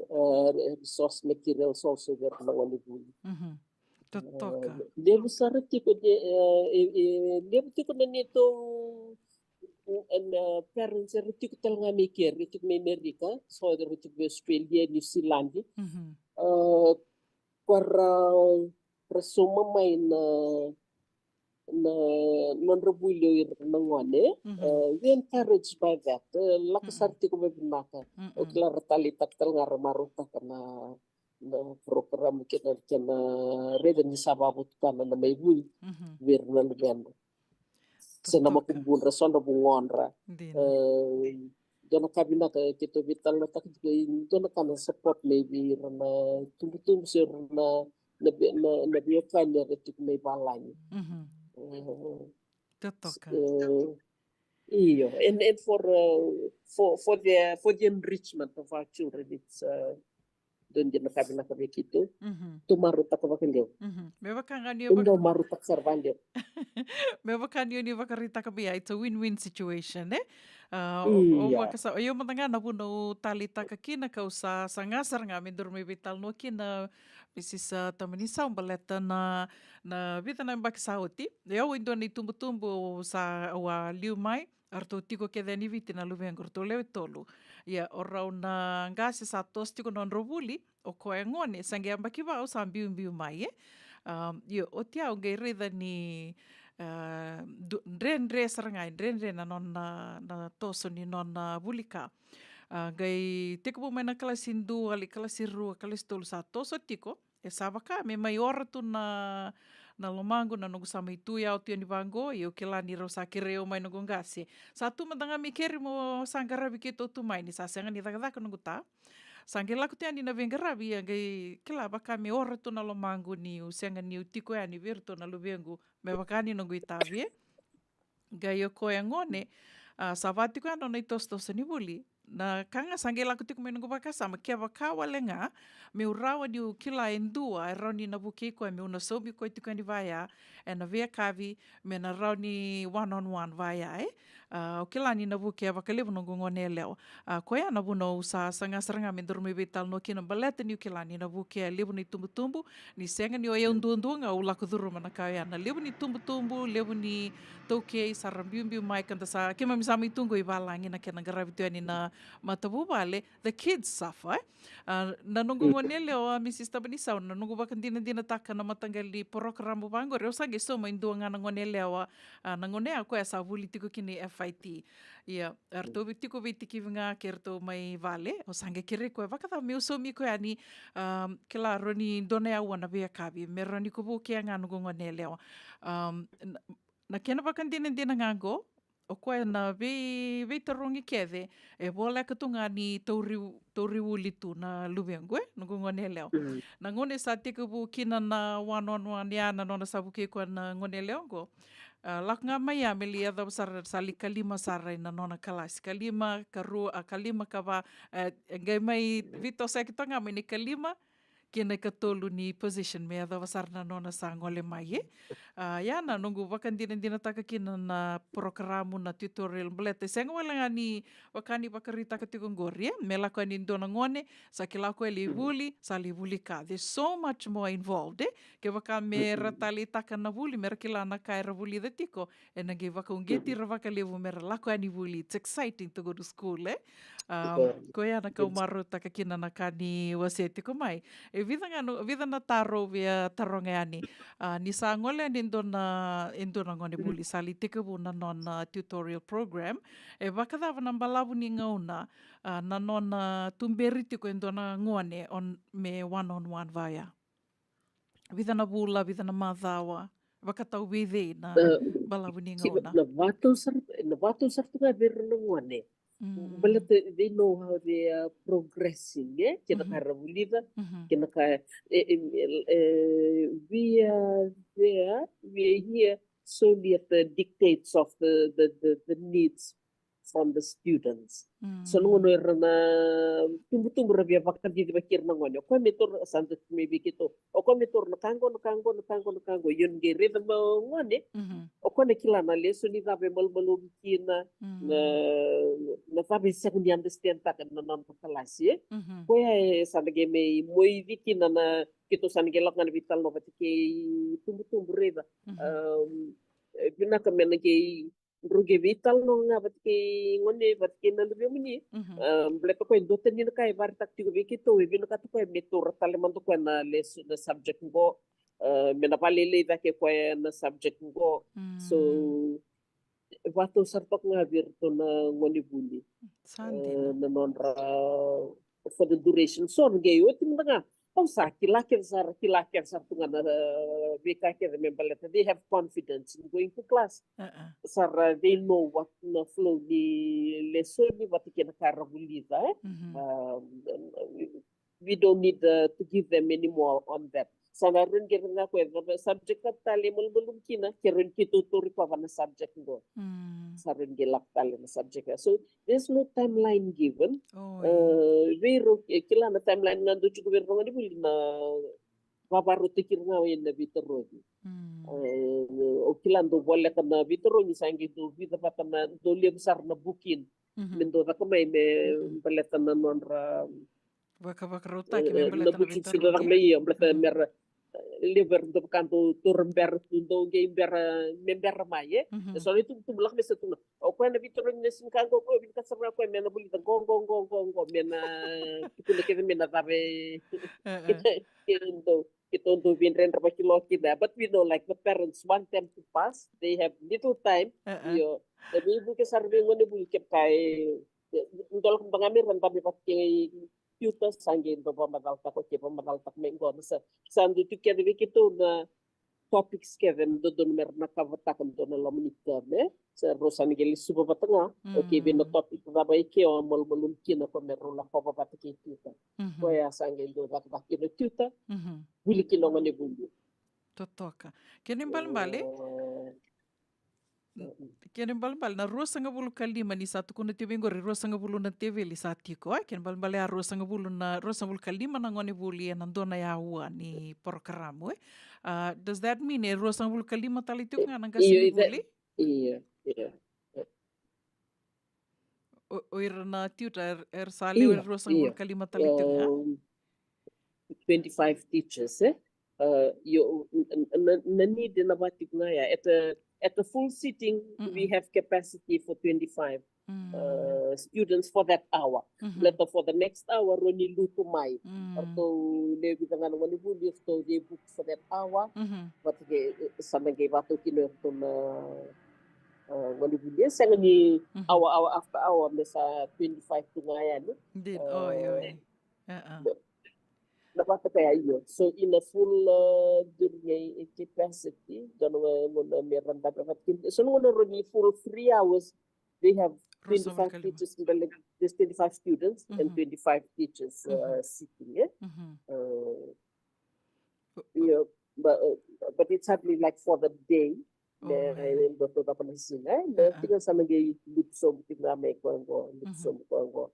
uh, resource materials also vei ira na gone vuli. Totoka. Uh, levu sara tiko de, uh, e, e, levu tiko na neitou, uh, parents era tiko tale ga mai keri, tiko mai Amerika, so era tiko mai Australia, New Zealand. Uh, Koya ra, ra sauma mai na, na nodra vuli o ira na gone. Uh, we encouraged by that. Uh, lako sara tiko vavinaka. Au kila ra taleitaka tale ga, ra marautaka na, na program kei na, kei na raica ni sa vakavotukana na mai vuli vei ira na luveda. Se na makubu dra so na vugodra. Dina. E, dua na ka vinaka keitou veitalanoataka tiko, e dua na ka na support mai vei ira na tubutubu se ira na, na, na, na veiwekani era tiko mai valagi. E, totoka. E, io, and, and for, uh, for, for the, for the enrichment of our children, it's, uh, dua dina ka vinaka vei keitou. Tou marautaka vakalevu. Me vaka ga ni o dau marautaka sara vakalevu. Me vaka ni o ni vakaraitaka mai ya, it's a win-win situation, e? A, o, o, io, vakasa, o yau mada ga na vuna au taleitaka kina, kau sa, sa ga sara ga me daru mai veitalanoa kina, Mrs, a, Tamanisau, baleta na, na vica na yabaki sa oti. O yau e dua na itubutubu sa au a liu mai. Eratou tiko kece yani Viti na luvequ, eratou lewe tolu. Ia, o rau na qase sa toso tiko na nodrau vuli, o koya gone sa qai yabaki va au sa biubiu mai, e. A, io, oti au qai raica ni, a, dredre sara ga, e dredre na nona, na toso ni nona vuli ka. A, qai tekivu mai na kalasi dua, lai kalasi rua, kalasi tolu sa toso tiko. E sa vaka me mai ora tu na, na lomaqu, na noqu sa mai tu yau tu yani vaqo, ia au kila ni rau sa kerei au mai noqu qase. Sa tu mada ga me keri mo sa qaravi keitou tu mai ni sa sega ni cakacaka noqu ta. Sa qai lako tu yani na veiqaravi, ia qai kila vaka me ora tu na lomaqu niu sega niu tiko yani vei iratou na luvequ, me vaka ni noqu itavi, e. Qai o koya gone, a, sa va tiko ya na nona itosotoso ni vuli. Na ka ga sa qai lako tiko mai noqu vakasama, kevaka wale ga meu rawa niu kila e dua e rawa ni na vukei koya meu na saumi koya tiko yani vaya ena veiyakavi, me na rawa ni one on one vaya, e. A, au kila ni na vukea vakalevu noqu gone yalewa. A, koya na vuna au sa saga sara ga me daru mai veitalanoa kina, baleta niu kila ni na vukea e levu na itubutubu, ni sega ni o yau duadua ga au lako curuma na ka oya. Na levu ni tubutubu, levu ni taukei sa ra biubiu mai, ka da sa, keimami sa mai tu qo i valagi na kena qaravi tu yani na matavuvale, the kids suffer, e? A, na noqu gone yalewa, Mrs Tabanisau, na noqu vakadinadinataka na mataqali porokaramu vaqori, au sa qai sauma e dua ga na gone yalewa, a, na gone ya koya sa vuli tiko kina i F I T. Ia, eratou vei tiko veitikivi ga kei ratou mai vale, au sa qai kerei koya vakacava meu saumi koya yani, a, kila, rawa ni dua na aua na veiyakavi, me rawa ni ko vukea ga noqu gone yalewa. A, na, na kena vakadinadina ga qo, o koya na vei, veitarogi kece, e voleka tu ga ni tauri, tauri vuli tu na luvequ, e, noqu gone yalewa. Na gauna sa tekivu kina na one on one ya, na nona sa vukei koya na gone yalewa qo. A, lako ga mai ya me lai yacova sara, sa lai kalima sara ena nona kalasi. Kalima, karua, a, kalima, kava, e, e qai mai veitosoyaki toka ga mai na ikalima kei na ikatolu ni position me yacova sara na nona sa gole mai, e. A, ya na noqu vakadinadinataka kina na porokaramu, na tutorial, baleta e sega wale ga ni vaka ni vakaraitaka tiko qori, e. Me lako yani e dua na gone, sa kila o koya lai vuli, sa lai vuli ka. There's so much more involved, e. Kevaka me ra taleitaka na vuli, me ra kila na ka era vulica tiko, ena qai vakauqeti ira vakalevu me ra lako yani vuli. It's exciting to go to school, e? A, koya na ka au marautaka kina na ka ni wasea tiko mai. E vica ga na, vica na taro au via taroga yani. A, ni sa gole yani e dua na, e dua na gone vuli, sa lai tekivu na nona tutorial program. E vakacava na balavu ni gauna, a, na nona tuberi tiko e dua na gone on, me one on one vaya? Vica na vula, vica na macawa, vakatau vei cei na balavu ni gauna? Na vakatau sara, na vakatau sara tu ga vei ira na gone. Baleta they know how they are progressing, e? Kei na ka era vulica, kei na ka, e, e, e, we are there, we are here solely at the dictates of the, the, the, the needs. from the students. So na gauna era na tubutubu, ra via vakacicivaki ira na gone, o koya me taura, sa dua tu mai vei keitou, o koya me taura na ka qo, na ka qo, na ka qo, na ka qo. Io, ni qai raica mai o gone, o koya na kila na lesoni cava e malumalumu kina, na, na cava e sega ni understand taka na nona kalasi, e. Koya e sa na qai mai moici kina na, keitou sa na qai lako ga na veitalanoa vata kei tubutubu, raica. Um, e vinaka me na qai, drau qai veitalanoa ga vata kei gone, vata kei na luvemuni. Um, baleta koya e dua tani na ka e vakaraitaka tiko vei keitou, e vinakata koya me taura tale mada koya na lesson, na subject qo. Uh, me na vakalailai cake koya na subject qo. So, e vakatau sara toka ga vei iratou na gonevuli. Sa dina. Na nodra, for the duration. So na qai oti mada ga, au sa kila kece sara, kila kece sara tu ga na, uh, veika kece me baleta, they have confidence in going to class. Sara, they know what na flow ni lesoni vata kei na ka ra vulica, e. Um, we don't need, uh, to give them any more on that. Sa na rui qai raica ga o koya na subject tale e malumalumu kina, ke rui keitou tauri koya va na subject qo. Sa rui qai lako tale na subject. So there's no timeline given. Uh, vei rau, e, kila na timeline ga dau tiko vei rau na gonevuli na vakavakarautaki ira ga ena veitarogi. Uh, o kila dau voleka na veitarogi, sa qai dau vica vata na, dau levu sara na bukin me dau caka mai me baleta na nodra vakavakarautaki me, e, baleta na bukin, se dau caka mai, io, baleta mera, e, levu era dau vaka dau taura bera tu, dau qai bera, me bera mai, e. E so na itubutubu lako mai sa tu ga, o koya na veitarogi na siga qo, o koya vinakata sara ga o koya me na vulica qo, qo, qo, qo, qo, me na tukuna kece me na cava e, keitou dau, keitou dau veidredre vakilakila. But we know, like, the parents want them to pass, they have little time. Io, e veivuke sara vei gonevuli kevaka e, e, dau lako mada ga me ra dabe vata kei tutor, sa qai dau vakamacalataka, okay, vakamacalataka mai qo, sa, sa dau tu kece vei keitou na topics kece me dodonu me ra na cover-taka dua na loma ni term, e. Sa rau sa na qai lesuva vata ga, okay, vei na topic cava e ke o a malumalumu kina, o koya me rau lakova vata kei tutor. Koya sa qai dau cakacaka kina o tutor, vuli kina o gonevuli. Totoka. Kena ibalebale, kena ibalebale na ruasagavulu ka lima ni sa tukuna tiko vei qori, ruasagavulu na teveli sa tiko, e? Kena ibalebale a ruasagavulu na, ruasagavulu ka lima na gonevuli ena dua na aua ni porokaramu, e? Uh, does that mean e ruasagavulu ka lima tale tiko ga na qasenivuli? Io, io. O, o ira na tutor, er, era sa lewe ruasagavulu ka lima tale tiko ga? Um, twenty-five teachers, e? Uh, io, n-, n-, na, na need ena vaka tiko ga ya. At a, at a full sitting, we have capacity for twenty-five, uh, students for that hour. Baleta for the next hour, rawa ni lutu mai. Ratou lewe vica ga na gonevuli, ratou dey book for that hour. Vata kei, e, sa na qai vakatau kina o iratou na, uh, gonevuli. E sega ni hour, hour after hour, me sa twenty-five tu ga yani. Indeed. Uh, oi, oi. Na vata kaya, io. So in a full, uh, during a, a capacity, dua na gauna me ra dabe vata kina. So na gauna rawa ni full three hours, they have twenty-five teachers, there's twenty-five students and twenty-five teachers, uh, sitting, e? Uh, io, but, uh, but it's hardly like for the day. Me, e, dua toka na siga, e? Me tiko sa na qai lutu sobu tiko ga mai koya qo, lutu sobu koya qo.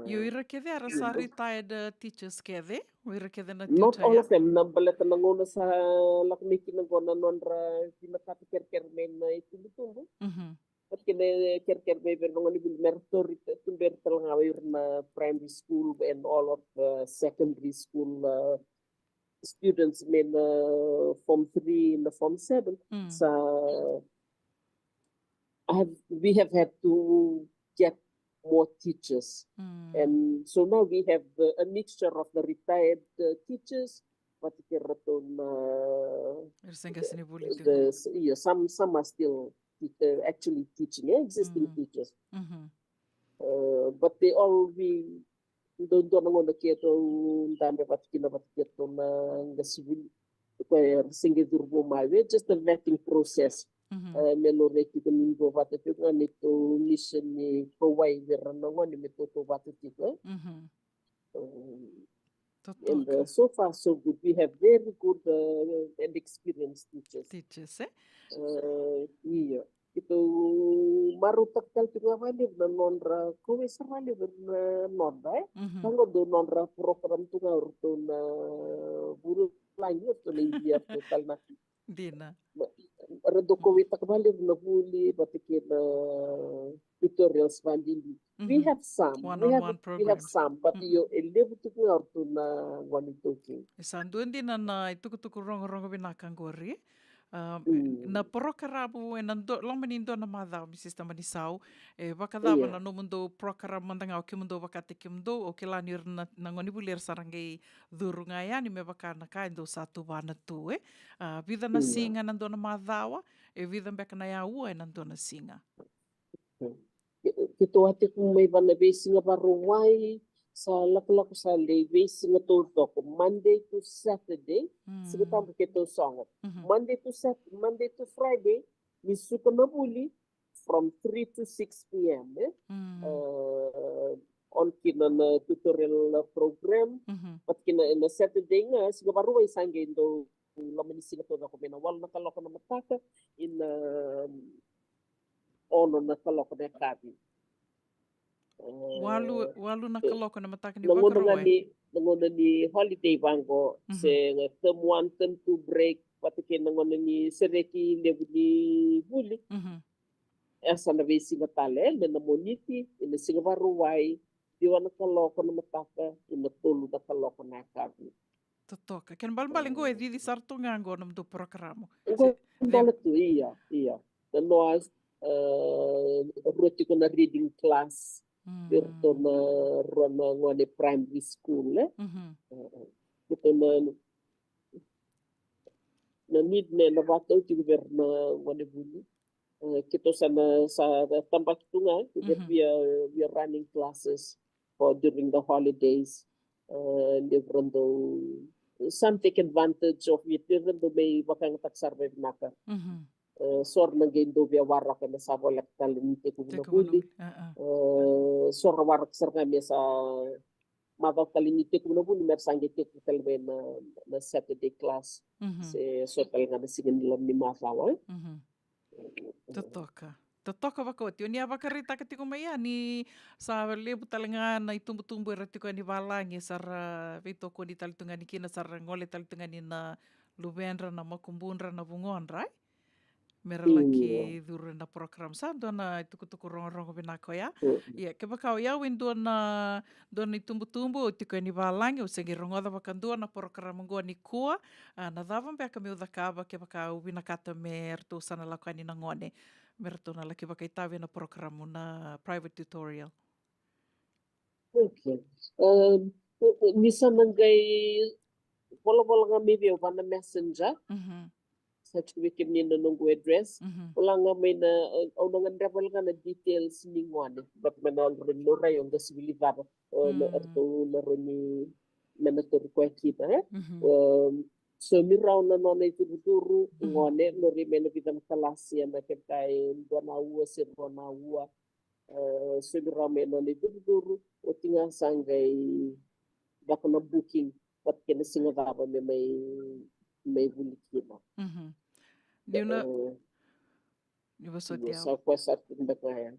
Io, ira kece era sa retired, uh, teachers kece, o ira kece na teacher. Not all of them, na baleta na gauna sa lako mai kina qo na nodra vinakata kerekere mai na itubutubu. Vata kei na kerekere mai vei ira na gonevuli me ra tauri, tuberi tale ga o ira na primary school and all of the secondary school, uh, students mai na form three, na form seven. Sa, I have, we have had to get more teachers. And so now we have, uh, a mixture of the retired, uh, teachers, vata kei ratou na, era se qasenivuli tiko. Io, some, some are still te-, uh, actually teaching, e, existing teachers. Uh, but they all, we, dua, dua na gauna keitou dabe vata kina vata kei ratou na qasenivuli. Koya era se qai curuvou mai, e, just a vetting process. Uh, me laurai tiko ni dua vata tiko ga neitou mission ni kauwai vei ira na gone me tautauvata tiko, e. Um, and, uh, so far so good. We have very good, uh, and experienced teachers. Teachers, e? Uh, io. Keitou marautaka tale tiko ga vakalevu na nodra kauwai sara vakalevu na nodra, e. Mhm. Ka qo dau nodra program tu ga o ratou na vulagi, o ratou na India, o ratou tale na. Dina. Ra dau kauwaitaka vakalevu na vuli vata kei na tutorials vakaliuliu. We Mhm. have some. We have, One-on-one we have programs. some, but Mm-mm. io, e levu tiko ga o ratou na gone iTaukei. E sa dua dina na itukutuku rogorogo vinaka qori. Um, Mm. na porokaramu ena do, loma ni dua na macawa, mi Sister Manisau, e vakacava Ia. na nomudou porokaramu mada ga o kemudou vakataki kemudou, o kila ni ira na, na gonevuli era sa ra qai curu ga yani me vaka na ka e dou sa tuvana tu, e? A, vica na Ia. siga ena dua na macawa, e vica beka na aua ena dua na siga? Ke-, keitou a tekivu mai va na veisiga Vakarauwai, sa lakolako sa lai veisiga taucoko, Monday to Saturday, siga Mm. tabu keitou sogo. Mhm. Monday to Sat-, Monday to Friday, ni suka na vuli from three to six p m, e? Mm. Uh, on kina na tutorial program, Mhm. vata kina na Saturday ga, siga Vakarauwai sa qai dau loma ni siga taucoko mai na walu na kaloko na mataka, ina, um, ono na kaloko na yakavi. Eh, Walu, walu na eh, kaloko na mataka ni na gauna ga Vakarauwai. ni, na gauna ni holiday vaqo, Mhm. se ga term one, term two break, vata kei na gauna ni sereki levu ni vuli. Mhm. E sa na veisiga tale, e, me na Moniti, ina siga Vakarauwai, ciwa na kaloko na mataka, ina tolu na kaloko na yakavi. Totoka. Kena balebale qo e cici sara tu ga qo na nomudou porokaramu. Qo Se-, e dala tu, ia, ia. Na noa, eh, rua tiko na reading class. Mm. Vei ratou na rua na gone primary school, e? Mhm. Eh, eh. Keitou na, na need ne na vatau tiko vei ira na gone vuli. Eh, keitou sa na, sa tabaki tu ga, keitou Mhm. we are, we are running classes for during the holidays. Eh, levu ra dau, some take advantage of it, levu ra dau mai vakayagataka sara vakavinaka. Mhm. Eh, so ra na qai dau via waraka me sa voleka tale ni tekivu na Tekivu na vuli. vuli. Ah, ah. Eh, so ra waraka sara ga me sa macawa tale ni tekivu na vuli, me ra sa qai tekivu tale mai na, na Saturday class. Mhm. Se so tale ga na siga ni loma ni macawa, e? Mhm. Totoka. Totoka vakaoti. O ni a vakaraitaka tiko mai ya ni sa levu tale ga na itubutubu era tiko yani valagi, sa ra veitokoni tale tu ga ni kina, sa ra gole tale tu ga ni na luvedra, na makubudra, na vugodra, e? Me ra laki Io. curu ena program. Sa dua na itukutuku rogorogo vinaka oya. Mm. Ia, kevaka o yau e dua na, dua na itubutubu, au tiko yani valagi, au se qai rogoca vakadua na program qo nikua. A, na cava beka meu cakava kevaka au vinakata me ratou sa na lako yani na gone me ratou na laki vakaitavi ena program na private tutorial? Okay. Um, ni sa na qai volavola ga mai vei au va na messenger. Mhm. Sa tiko vei kemuni na noqu address. Mhm. Vola ga mai na, eh, au na gadreva ga na details ni gone. Vata mai na already no rai o qasivili cava. O na Mm. ratou na rawa ni me na tauri koya kina, e? Mhm. Um, so me rawa na nona icurucuru, Mm. gone, no rai mai na vica na kalasi, ena kevaka e dua na aua se rua na aua. Eh, so me rawa mai na nona icurucuru, oti ga sa qai lako na booking, vata kei na siga cava me mai, mai vuli kina. Mhm. Niu na, Eh, niu vosoti io, au. Sa koya sara tu beka ya.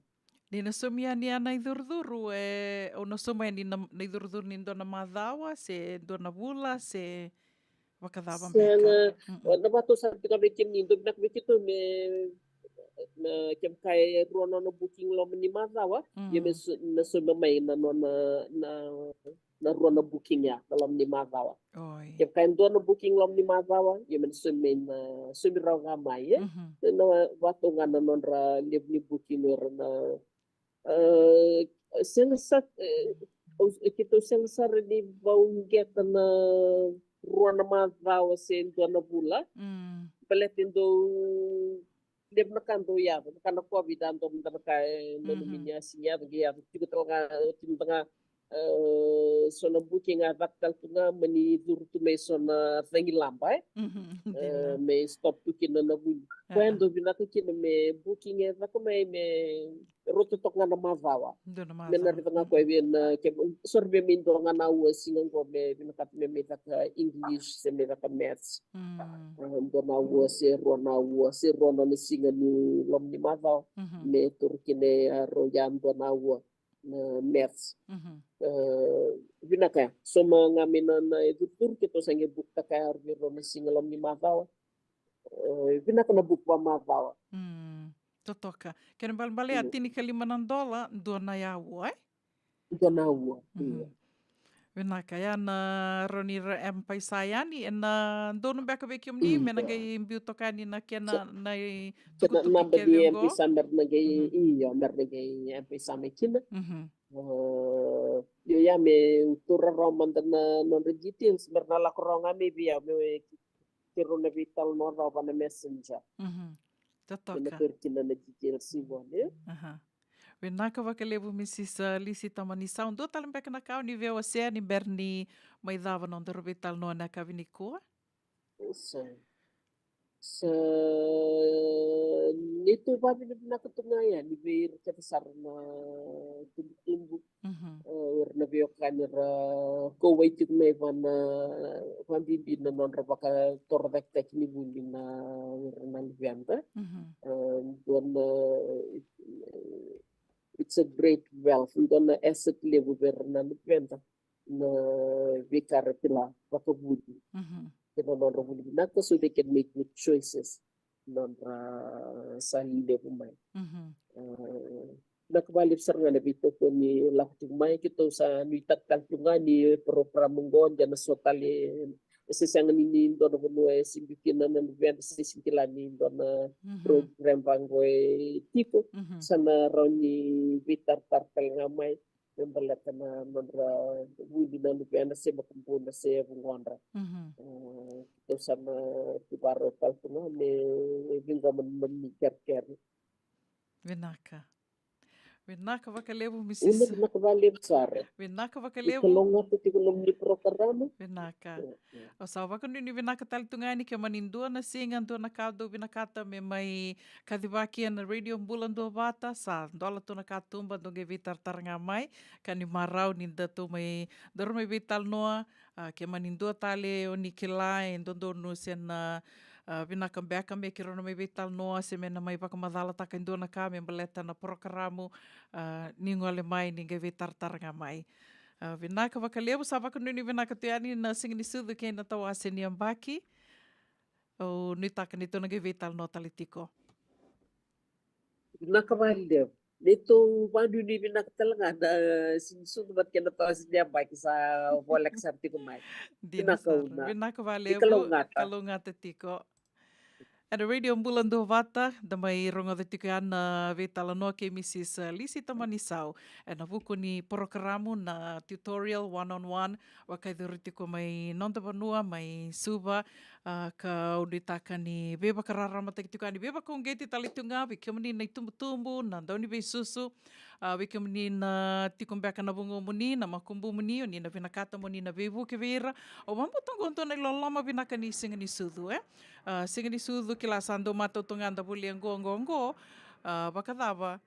Ni na saumi yani ya na icurucuru, e, au na sauma yani na, na icurucuru ni dua na macawa, se dua na vula, se vakacava beka? Sega, Mm-mm. na vatou sa tiko vei kemuni, dou vinaka vei keitou me, na kevaka e rua na nona booking loma ni macawa, ia me Mm. su-, na sauma mai na nona, na, na rua na booking ya, na loma ni macawa. Oi. Kevaka e dua na booking loma ni macawa, ia me na saumi mai na, saumi rawa ga mai, e? Mhm. Na vatou ga na nodra levu ni booking era na, eh, sega sa, eh, au, keitou sega sara ni vauqeta na rua na macawa se dua na vula. Mm. Baleta e dau levu na ka dau yaco, na ka na COVID a dua mada na ka e nanumi Mhm. ni a sega ni yaco, qai yaco tiko tale ga, oti mada ga E, so na booking a caka tale tu ga, mani curu tu mai so na cagilaba, e. Mhm. E, me stop tu kina na vuli. Koya e dau vinaka kina me booking e caka mai me rauta toka ga na macawa. Dua na macawa. Me na raica ga koya vei na, ke, sori, vei me dua ga na aua siga qo me vinakata me mai caka English se me caka maths. Mm. E, dua na aua se rua na aua se rua na siga ni loma ni macawa. Mhm. Me turu kina e rau ya dua na aua na maths. Mhm. E, vinaka ya. So ma ga me na, na e curucuru ke tou sa qai book taka ya vei rau na siga loma ni macawa. E, vinaka na book va macawa. Mm. Totoka. Kena balebale ya, mm, tinikalima na dola, dua na aua, e? Dua na aua. Mhm. Io. Vinaka, ya na rawa ni ra M-PAiSA yani, ena donu beka vei kemuni, me na, io, qai biu toka yani na kena, sa, na i kena tukutuku naba kece ni oqo. M-PAiSA me ra na qai, mhm, io, me ra na qai M-PAiSA mai kina. Mhm. E, io, ya me tou rarawa mada na nodra details, me ra na lako rawa ga mai vei au, me keirau na veitalanoa rawa va na messenger. Mhm. Totoka. Me na tou kina na details i vua, ne? Aha. Vinaka vakalevu, Missus, e, Lisi Tamanisau. Dua tale beka na ka o ni via wasea ni bera ni mai cava na nodaru veitalanoa na yakavi nikua? Sa, sa, neitou vavinavinaka tu ga yani vei ira kece sara na tubutubu. Mhm. E, o ira na veiwekani ra kauwai tiko mai va na, vabibi na nodra vakatorocaketaki ni vuli na, o ira na luveda. Mhm. E, dua na, e, it's a great wealth, dua na asset levu vei ira na luveda na veika ra kila vakavuli. Mhm. Kei na nodra vuli vinaka, so they can make good choices. Nodra sa levu mai. Mhm. E, vinaka vakalevu sara ga na veitokoni lako tiko mai, keitou sa nuitaka tale tu ga ni program oqo de na so tale, e se sega ni, ni dua na vanua e se biu kina na luveda, se sega ni kila ni dua na, mhm, program vaqo e tiko. Mhm. Sa na rawa ni veitaratara tale ga mai me baleta na nodra vuli na luveda se makubuna se vugodra. Mhm. E, keitou sa na tu varau tale tu ga me ciqoma na nomuni kerekere. Vinaka. Vinaka vakalevu, Missus. Ina, vinaka vakalevu sara. Vinaka vakalevu. Ni kalougata tiko nomuni porokaramu. Vinaka. Io, io. Au sa vakanuinui vinaka tale tu ga yani ke mani dua na siga, dua na ka dou vinakata me mai kacivaki ena Radio Bula Duavata, sa dola tu na katuba, dou qai veitaratara ga mai, ka ni marau ni datou mai, daru mai veitalanoa, a, ke mani dua tale o ni kila e dodonu se na, a, vinaka beka me keirau na mai veitalanoa, se me na mai vakamacalataka e dua na ka me baleta na porokaramu, a, ni gole mai, ni qai veitaratara ga mai. A, vinaka vakalevu, sa vakanuinui vinaka tu yani na Siga ni Sucu kei na tawase ni yabaki. Au nuitaka ni tou na qai veitalanoa tale tiko. Vinaka vakalevu. Neitou vakanuinui vinaka tale ga na Siga ni Sucu vata kei na tawase ni yabaki sa voleka sara tiko mai. Dina sara. Vinaka, Una. Vinaka vakalevu. Ni kalougata. Kalougata tiko. Ena Radio Bula Duavata, da mai rogoca tiko ya na veitalanoa kei Missus Lisi Tamanisau ena vuku ni porokaramu na Tutorial One on One, vakayacori tiko mai noda vanua, mai Suva, a, ka au nuitaka ni veivakararamataki tiko yani, veivakauqeti tale tu ga vei kemuni na itubutubu, na dauniveisusu, a, vei kemuni na tiko beka na vugomuni, na makubumuni, o ni na vinakata mo ni na veivuke vei ira. Au vakabauta oqo dua na iloloma vinaka ni Siga ni Sucu, e? A, Siga ni Sucu, kila sa dau matau tu ga da volia qo, qo, qo. A, vakacava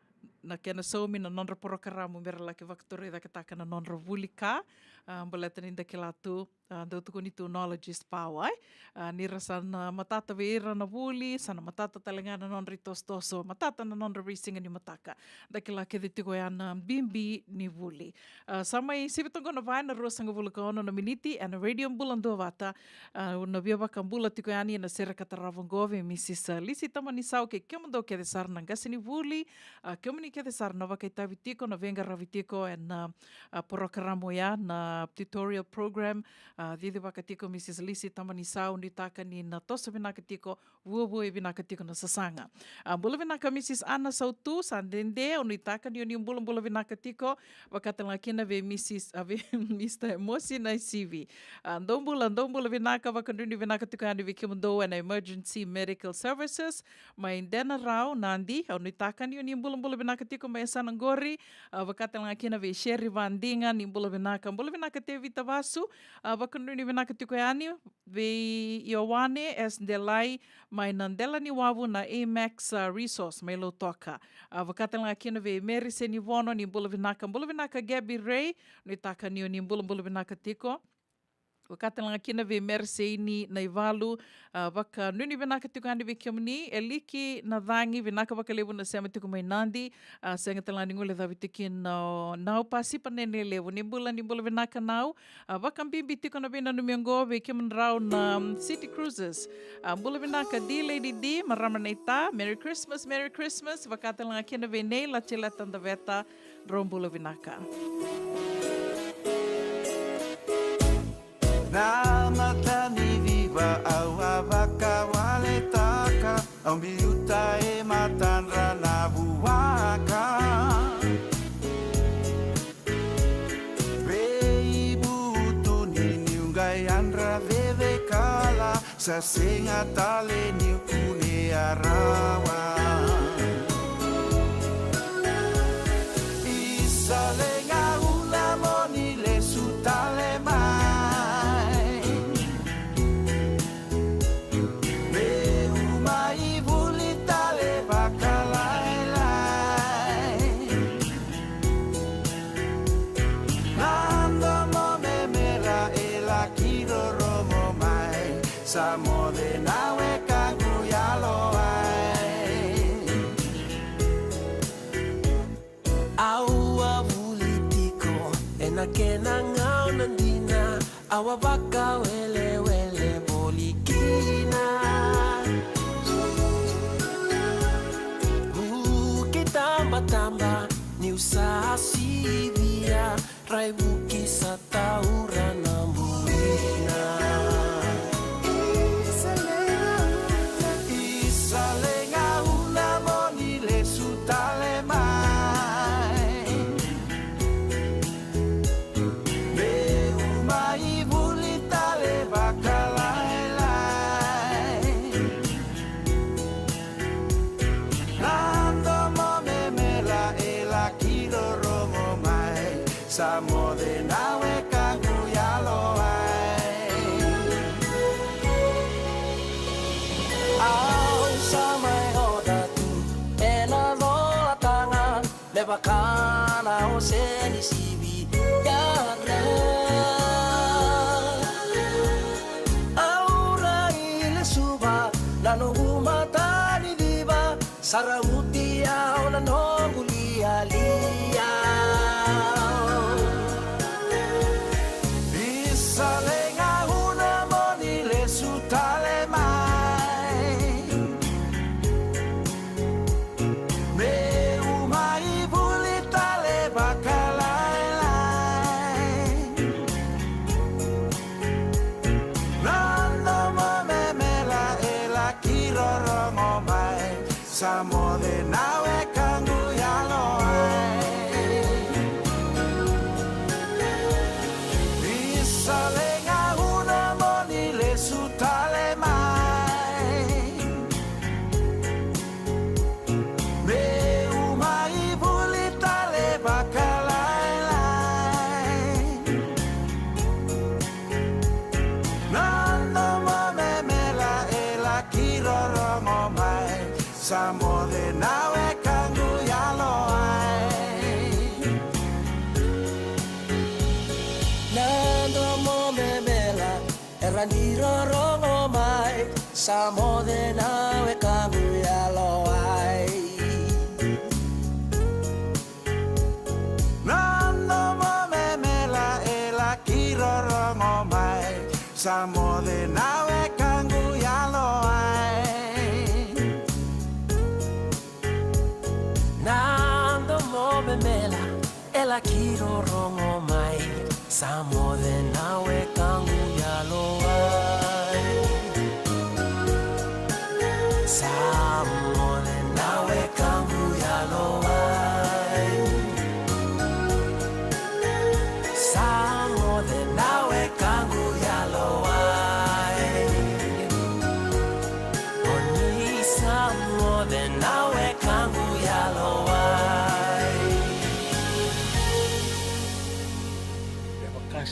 na kena saumi na nodra porokaramu me ra laki vakatorocaketaka na nodra vuli ka, a, baleta ni da kila tu, a, dau tukuni tu knowledge is power, e? A, ni ra sa na matata vei ira na vuli, sa na matata tale ga na nodra itosotoso, matata na nodra veisiga ni mataka. Da kila kece tiko ya na bibi ni vuli. A, sa mai sivi toka qo na va ena ruasagavulu ka ono na miniti ena Radio Bula Duavata. A, au na via vakabula tiko yani ena sere ka tarava qo vei Missus Lisi Tamanisau kei kemudou kece sara na qasenivuli, a, kemuni kece sara na vakaitavi tiko, na veiqaravi tiko ena, a, porokaramu ya na Tutorial Program. A, cicivaka tiko Missus Lisi Tamanisau, nuitaka ni na toso vinaka tiko, vuavua e vinaka tiko na sasaga. A, bula vinaka Missus Ana Sautu, sa dede, au nuitaka ni o ni bulabula vinaka tiko, vaka tale ga kina vei Missus, a, vei Mister Mosi Naisivi. A, dou bula, dou bula vinaka, vakanuinui vinaka tiko yani vei kemudou ena Emergency Medical Services mai Denarau, Nadi. Au nuitaka ni o ni bulabula vinaka tiko mai e sa na qori, a, vaka tale ga kina vei Sherry Vadiga, ni bula vinaka. Bula vinaka Tevita Vasu, a, vakanuinui vinaka tiko yani vei Ioane S Delai mai na Delaniwavu na Amex, a, Resource mai Lautoka. A, vaka tale ga kina vei Mary Senivono, ni bula vinaka. Bula vinaka Gabby Ray, nuitaka ni o ni bulabula vinaka tiko. Vaka tale ga kina vei Mary Seini Naivalu, a, vakanuinui vinaka tiko yani vei kemuni. Eliki Nacagi, vinaka vakalevu na sema tiko mai Nadi. A, sega tale ga ni guilecavi tiko kina o Nau Pasipa Nenelevu, ni bula, ni bula vinaka Nau. A, vakabibi tiko na veinanumi oqo vei kemudrau na, um, City Cruises. A, bula vinaka D Lady D, marama naita. Merry Christmas, Merry Christmas. Vaka tale ga kina vei Nei Latileta Daveta, drau bula vinaka. Na mata ni viva au a vakawaletaka, au biuta e matadra na vuaka. Veibutuni niu qai yadra vevekala, sa sega tale niu kunea rawa. Isa le gauna mo ni lesu tale mai. Meu mai vuli tale vakalailai. Na domo memela e laki rorogo mai, sa moce na wekaqu yalowai. Au a vuli tiko ena kena gauna dina, au a vakawelewele voli kina. Vuki tabataba niu sa sivia, raivuki sa taura na buina. Isa le gauna mo ni lesu tale mai. Meu mai vuli tale vakalailai. Na domo memela e laki rorogo mai, sa moce na wekaqu yalowai. Au sa mai oca tu ena colataga, me vaka na ose ni sivi yadra. Au rai lesuva na noqu mata ni civa, sa ravuti au na noqu lialia. Isa le gauna mo ni lesu tale mai. Meu mai vuli tale vakalailai. Na domo memela e laki rorogo mai, sa moce na wekaqu yalowai. Isa le gauna mo ni lesu tale mai. Meu mai vuli tale vakalailai. Na domo memela e laki rorogo mai, sa moce na wekaqu yalowai. Na domo memela era ni rorogo mai, sa moce na wekaqu yalowai. Na domo memela e laki rorogo mai, sa moce na wekaqu yalowai. Na domo memela e laki rorogo mai, sa moce na wekaqu yalowai. Sa moce na wekaqu yalowai. Sa moce na wekaqu yalowai. O ni sa moce na wekaqu yalowai.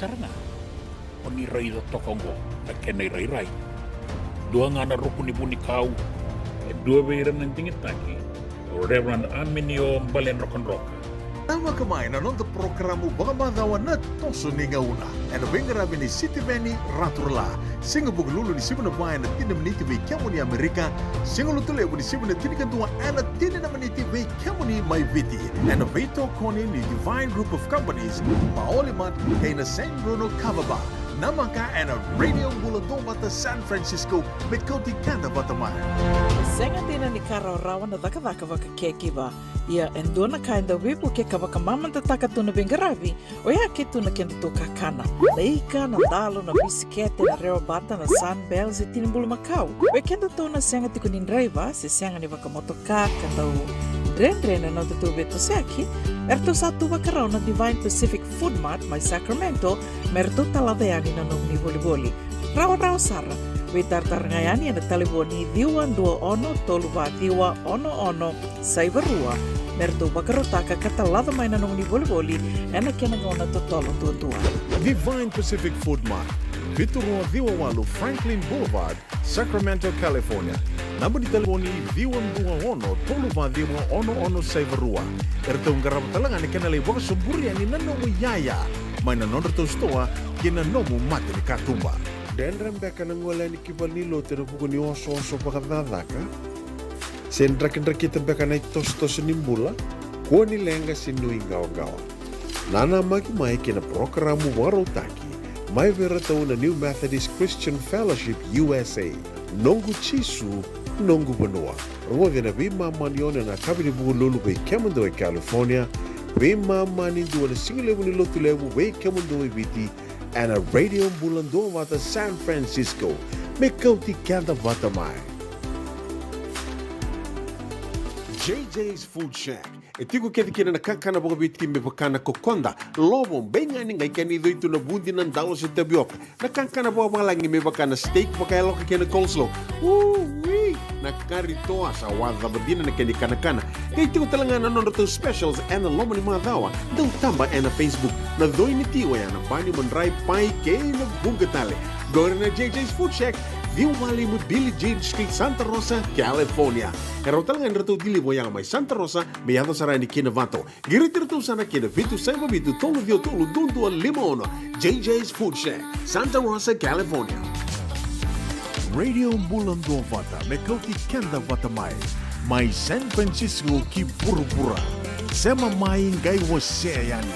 Sara ga o ni raica toka oqo na kena irairai. Dua ga na ruku ni vunikau, e dua vei ira na digitaki, o Reverend Aminio Baledrokadroka. Namaka mai na noda porokaramu vakamacawa na Toso ni Gauna, ena veiqaravi ni Sitiveni Raturala. Siga Vukelulu ni sivi na va ena tini na miniti vei kemuni Amerika, Siga Lotulevu ni sivi na tinikadua ena tini na miniti vei kemuni mai Viti, ena veitokoni ni Divine Group of Companies, Maoli Mart kei na San Bruno Kava Bar. Namaka ena Radio Bula Duavata San Francisco, me kauti keda vata mai. Sega dina ni ka rawarawa na cakacaka vakakekiva. Ia e dua na ka e dau veivuke ka vakamamadataka tu na veiqaravi, oya ke tu na kedatou kakana. Na ika, na dalo, na bisikete, na rewa bata, na Sunbells e tini bulu makau. Vei kedatou na sega tiko ni draiva se sega ni vakamotoka ka dau dredre na nodatou veitosoyaki, eratou sa tu vakarau na Divine Pacific Food Mart mai Sacramento, me ratou talaca yani na nomuni volivoli. Rawarawa sara, veitaratara ga yani ena talevoni ciwa dua ono tolu va ciwa ono ono saiva rua, me ratou vakarautaka ka talaca mai na nomuni volivoli ena kena gauna totolo duadua. Divine Pacific Food Mart, vitu rua ciwa walu Franklin Boulevard, Sacramento, California. Naba ni talevoni ciwa dua ono tolu va ciwa ono ono saiva rua. Eratou qarava tale ga na kena lai vakasoburi yani na nomu iyaya mai na nodratou sitoa kei na nomu mata ni katuba. Dredre beka na gole yani ki valenilotu ena vuku ni osooso vakacakacaka? Se drakidrakita beka na itosotoso ni bula? Kua ni leqa se nuiqawaqawa. Nanamaki mai kei na parokaramu vakarautaki mai vei iratou na New Methodist Christian Fellowship U S A, Noqu Jisu, Noqu Vanua. Rogoci ena veimama ni ono ena yakavi ni Vukelulu vei kemudou e California, veimama ni dua ena sigalevu ni Lotulevu vei kemudou e Viti, ena Radio Bula Duavata San Francisco, me kauti keda vata mai. J J's Food Shack. E tiko kece kina na kakana vakaviti me vaka na kokoda, lovo, beigani, qai kena icoi tu na vudi, na dalo se tavioka. Na kakana vakavalagi me vaka na steak vakayaloka kei na coleslaw. Ui! Na kari toa, sa wacava dina na kena ikanakana. Qai tiko tale ga na nodratou specials ena loma ni macawa. Dau taba ena Facebook. Na coi ni ti oya na bani, madrai, pai kei na vuqa tale. Qori na J J's Food Shack, ciwa walu lima Billie Jean Street, Santa Rosa, California. E rawa tale ga ni ratou deliver oya mai Santa Rosa me yaco sara yani ki Novato. Qiriti iratou sara ki na vitu saiva vitu tolu ciwa tolu dua dua lima ono. J J's Food Shack, Santa Rosa, California. Radio Bula Duavata me kauti keda vata mai, mai San Francisco ki vuravura. Sema mai qai wasea yani.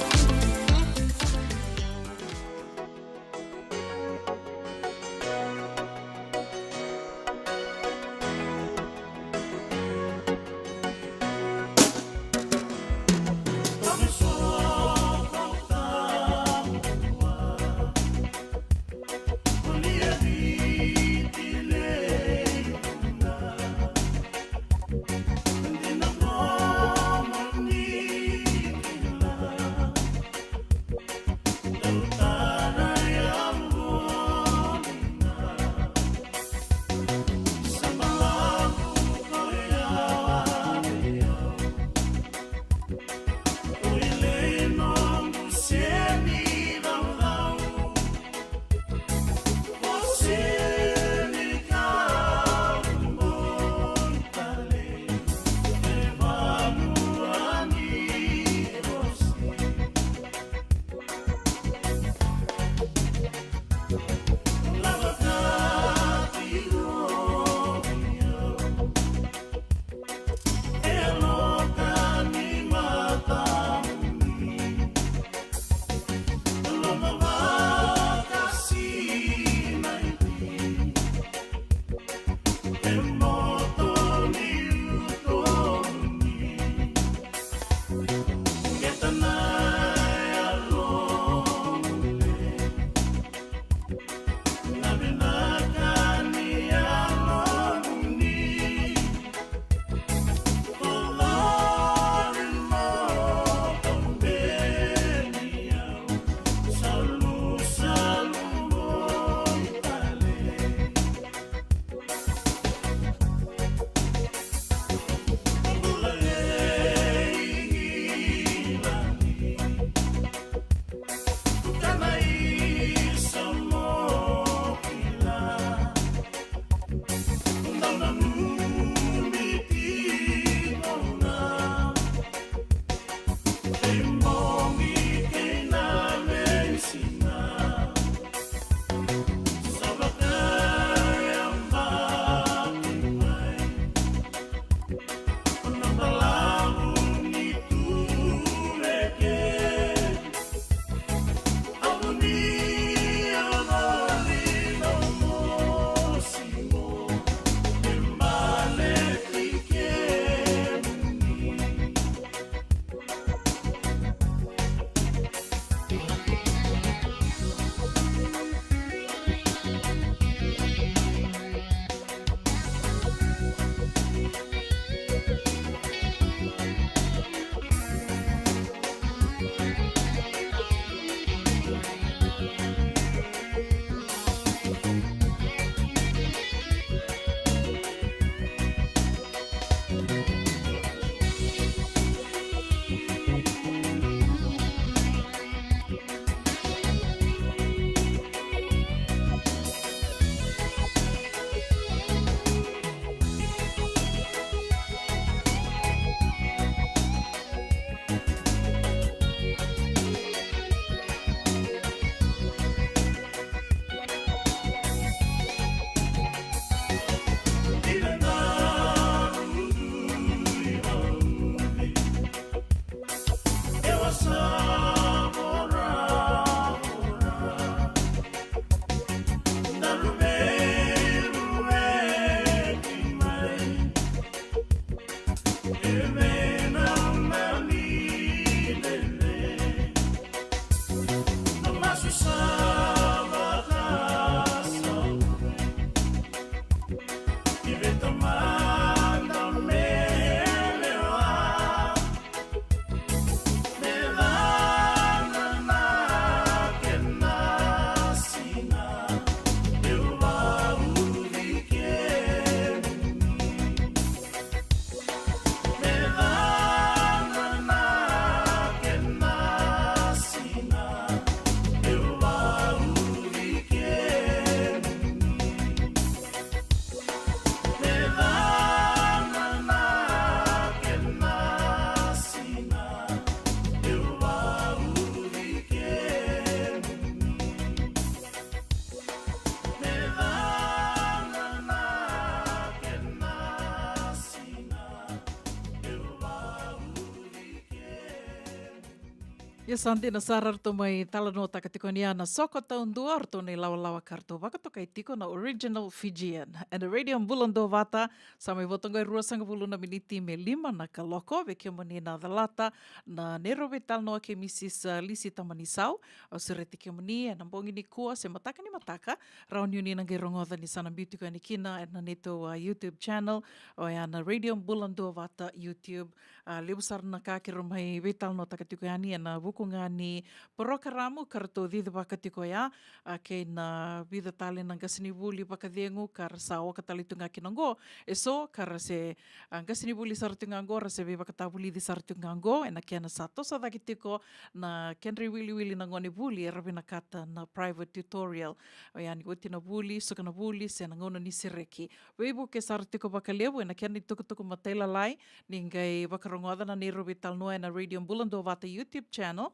Ia sa dina sara ratou mai talanoataka tiko yani a na soko taudua, ratou na ilawalawa ka ratou vakatokai tiko na Original Fijian. Ena Radio Bula Duavata, sa mai vo toka e ruasagavulu na miniti me lima na kaloko, vei kemuni na calata na neirau veitalanoa kei Mrs, uh, Lisi Tamanisau. Au sureti kemuni ena bogi nikua se mataka ni mataka, rawa ni o ni na qai rogoca ni sa na biu tiko yani kina ena neitou, uh, YouTube channel, oya na Radio Bula Duavata YouTube. A, levu sara na ka keirau mai veitalanoataka tiko yani ena vuku ga ni porokaramu ka ratou cicivaka tiko ya, a, kei na vica tale na qasenivuli vakacegu ka ra sa oka tale tu ga kina oqo. E so ka ra se, a, qasenivuli sara tu ga oqo, ra se veivakatavulici sara tu ga oqo ena kena sa toso cake tiko na kedra iwiliwili na gonevuli era vinakata na private tutorial. Oya ni oti na vuli, suka na vuli se na gauna ni sereki. Veivuke sara tiko vakalevu ena kena itukutuku matailalai, ni qai vakarogoca na neirau veitalanoa ena Radio Bula Duavata YouTube channel.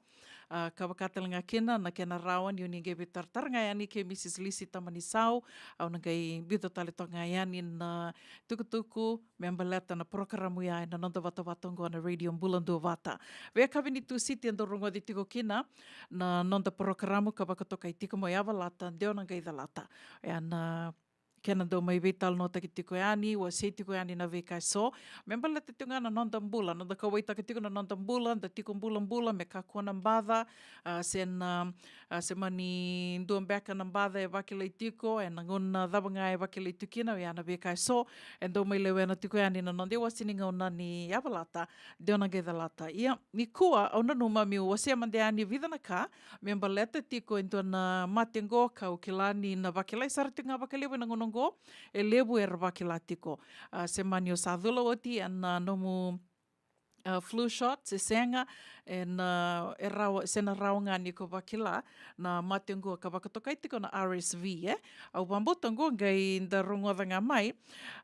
A, ka vaka tale ga kina na kena rawa ni o ni qai veitaratara ga yani kei Mrs Lisi Tamanisau, au na qai biuta tale toka ga yani na tukutuku me baleta na porokaramu ya ena noda vatavata oqo na Radio Bula Duavata. Veiyakavi ni Tusiti e dau rogoci tiko kina na noda porokaramu ka vakatokai tiko mai Yavalata, Dewa na Qai Calata. Oya na kena dau mai veitalanoataki tiko yani, wasei tiko yani na veika e so me baleta tiko ga na noda bula, noda kauwaitaka tiko na noda bula, da tiko bulabula me kakua na baca, a, se na, a, se mani dua beka na baca e vakilai tiko, ena gauna cava ga e vakilai tu kina, oya na veika e so e dau mai lewena tiko yani na noda iwase ni gauna ni Yavalata, Dewa na Qai Calata. Ia, nikua au nanuma meu wasea mada yani e vica na ka me baleta tiko e dua na mate oqo, kau kila ni na vakilai sara tiko ga vakalevu ena gauna oqo, e levu era vakila tiko. A, se mani o sa cula oti ena nomu, a, flu shot se sega, ena, e rawa, se na rawa ga ni ko vakila na mate oqo ka vakatokai tiko na R S V, e? Au vakabauta oqo qai da rogoca ga mai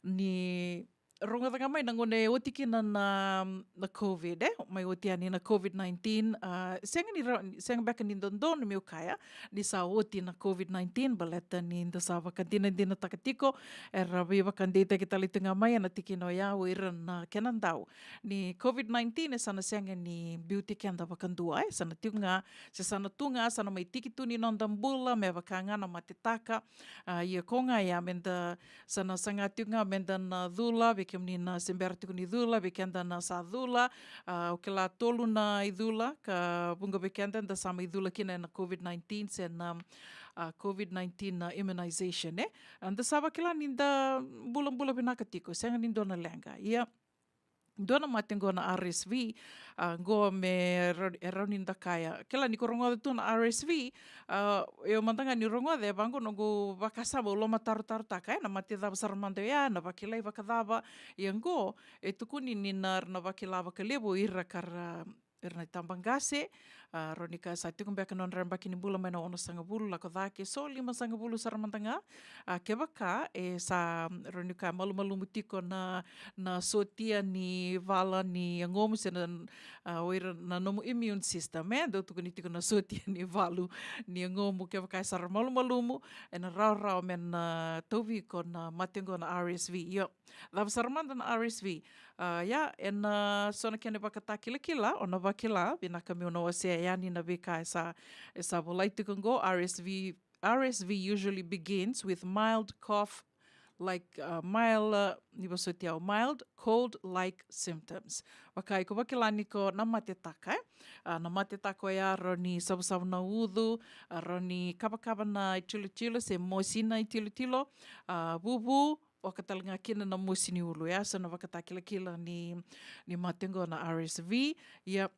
ni rogoca ga mai na gauna e oti kina na, na COVID, e? Mai oti yani na COVID nineteen, a, sega ni ra-, sega beka ni dodonu meu kaya ni sa oti na COVID nineteen, baleta ni da sa vakadinadinataka tiko, era veivakadeitaki tale tu ga mai ena tikina oya o ira na kena dau ni COVID nineteen, e sa na sega ni biuti keda vakadua, e sa na tiko ga, se sa na tu ga, sa na mai tiki tu ni noda bula, me vaka ga na matetaka. A, ia ko ga ya meda sa na saga tiko ga meda na cula, vei kemuni na se bera tiko ni cula, vei keda na sa cula, a, au kila tolu na icula ka vuqa vei keda da sa mai cula kina ena COVID nineteen se na, a, COVID nineteen na immunization, e? A, da sa vakila ni da bulabula vinaka tiko, sega ni dua na leqa. Ia, dua na mate oqo na R S V, a, oqo me ra-, e rawa ni da kaya. Kila ni ko rogoca tu na R S V, a, io mada ga ni rogoca, e vaqo noqu vakasama, au lomatarotarotaka, e, na mate cava sara mada oya, na vakilai vakacava. Ia oqo e tukuni ni na, na vakila vakalevu ira ka ra, ira na itabaqase, a, rawa ni ka sa tiko beka na nodra yabaki ni bula mai na onosagavulu lako cake, so limasagavulu sara mada ga. A, kevaka e sa, rawa ni ka malumalumu tiko na, na sotia ni vala ni yagomu se na, a, o ira na nomu immune system, e, dau tukuni tiko na sotia ni valu ni yagomu, kevaka e sa ra malumalumu, ena rawarawa me na tauvi iko na mate oqo na R S V. Io, cava sara mada na R S V? A, ia, ena so na kena ivakatakilakila, o na vakila, vinaka meu na wasea yani na veika e sa, e sa volai tiko oqo, R S V, R S V usually begins with mild cough, like, uh, mild, uh, ni vosoti au, mild cold-like symptoms. Vaka iko vakila ni ko na matetaka, e? A, na matetaka oya rawa ni savusavu na ucu, a, rawa ni kavakava na itilotilo se mosi na itilotilo, a, vuvu, oka tale ga kina na mosi ni ulu, e? So na vakatakilakila ni, ni mate oqo na R S V. Ia,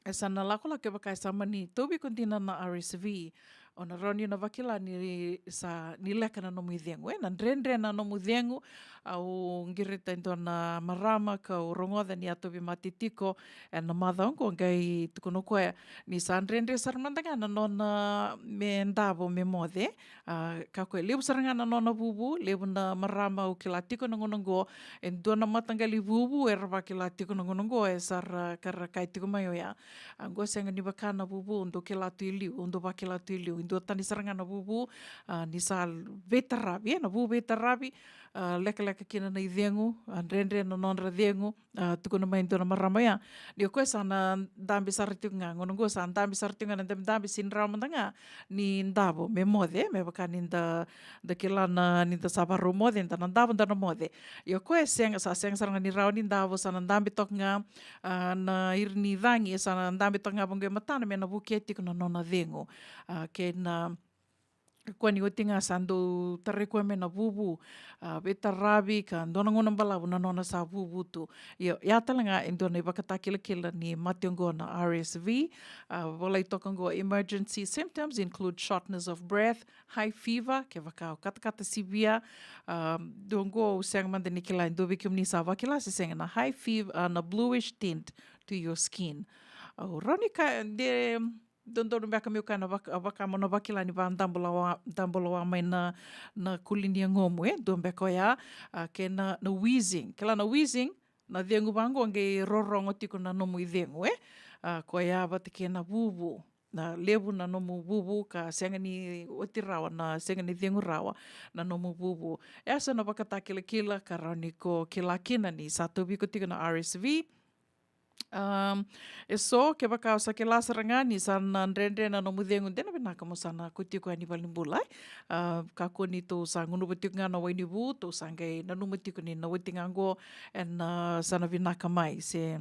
e sa na lakolako kevaka e sa mani tauvi iko dina na R S V, o na rawa ni na vakila ni sa, ni leka na nomu icegu, e? Na dredre na nomu cegu. Au qirita e dua na marama kau rogoca ni a tauvi mate tiko ena macawa oqo, qai tukuna o koya ni sa dredre sara mada ga na nona me davo me moce. A, ka koya levu sara ga na nona vuvu, levu na marama au kila tiko na gauna oqo, e dua na mataqali vuvu era vakila tiko na gauna oqo, e sa ra, ka ra kaya tiko mai oya. A, oqo sega ni vaka na vuvu au dau kila tu i liu, au dau vakila tu i liu, e duatani sara ga na vuvu, a, ni sa veitaravi, e, na vu veitaravi, a, lekaleka kina na icegu, a, dredre na nodra cegu, a, tukuna mai dua na marama ya. Ni o koya sa na dabe sara tiko ga, gauna oqo sa dabe sara tiko ga na dabedabe, sega ni rawa mada ga ni davo me moce, me vaka ni da, da kila na, ni da sa varau moce, da na davo, da na moce. Ia o koya e sega, sa sega sara ga ni rawa ni davo, sa na dabe toka ga, a, na ira ni cagi, sa na dabe toka ga vaqo e matana me na vukea tiko na nona cegu. A, kei na, koya ni oti ga sa dau tarai koya mai na vuvu, a, veitaravi ka dua na gauna balavu na nona sa vuvu tu. Ia, ia tale ga e dua na ivakatakilakila ni mate oqo na R S V, a, volai toka oqo, emergency symptoms include shortness of breath, high fever, kevaka o katakata sivia, a, dua oqo au sega mada ni kila, e dua vei kemuni sa vakila se sega, na high fever, a, na bluish tint to your skin. Au rawa ni ka de dodonu beka meu kaya na vaka, vaka mo na vakila ni va double wa, double wa mai na, na kuli ni yagomu, e, dua beka oya, a, kei na, na wheezing. Kila na wheezing, na cegu vaqo qai rorogo tiko na nomu icegu, e. A, koya vata kei na vuvu. Na levu na nomu vuvu ka sega ni oti rawa, na sega ni cegu rawa na nomu vuvu. E so na vakatakilakila ka rawa ni ko kila kina ni sa tauvi iko tiko na R S V. Um, e so, kevaka o sa kila sara ga ni sa na dredre na nomu cegu, de na vinaka mo sa na kauti koya yani valenibula, e. A, kakua ni tou sa gunuva tiko ga na wai ni vu, tou sa qai nanuma tiko ni na oti ga oqo, ena, a, sa na vinaka mai, se,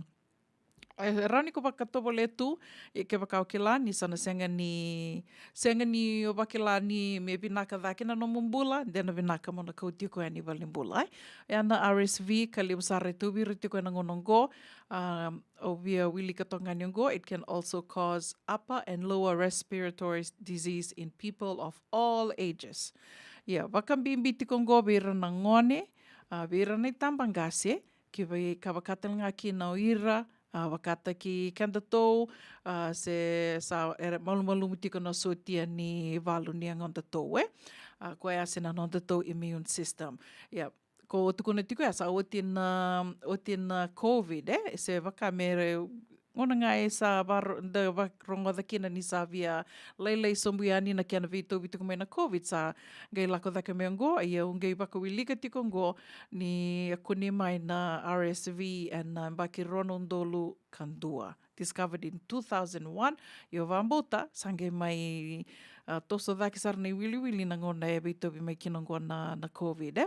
e, rawa ni ko vakatovolea tu, e, kevaka o kila ni sa na sega ni, sega ni o vakila ni me vinaka cake na nomu bula, de na vinaka mo na kauti koya yani valenibula, e. Ia na R S V ka levu sara e tauvi ira tiko ena gauna oqo, um, au via wilika toka ga ni oqo, it can also cause upper and lower respiratory disease in people of all ages. Ia, vakabibi tiko oqo vei ira na gone, a, vei ira na itabaqase, ki vei ka vaka tale ga kina o ira, a, vakataki kedatou, a, se sa era malumalumu tiko na sotia ni valu ni yagodatou, e. A, koya se na nodatou immune system. Ia, ko tukuna tiko ya sa oti na, oti na COVID, e, se vaka me re, gauna ga e sa varo, da varogoca kina ni sa via lailai sobu yani na kena veitauvi tiko mai na COVID, sa qai lako cake mai oqo, ia au qai vakawilika tiko oqo ni kune mai na R S V ena, a, yabaki rua na udolu ka dua. Discovered in two thousand one, io vakabauta, sa qai mai, a, toso cake sara na iwiliwili na gauna e veitauvi mai kina oqo na, na COVID, e.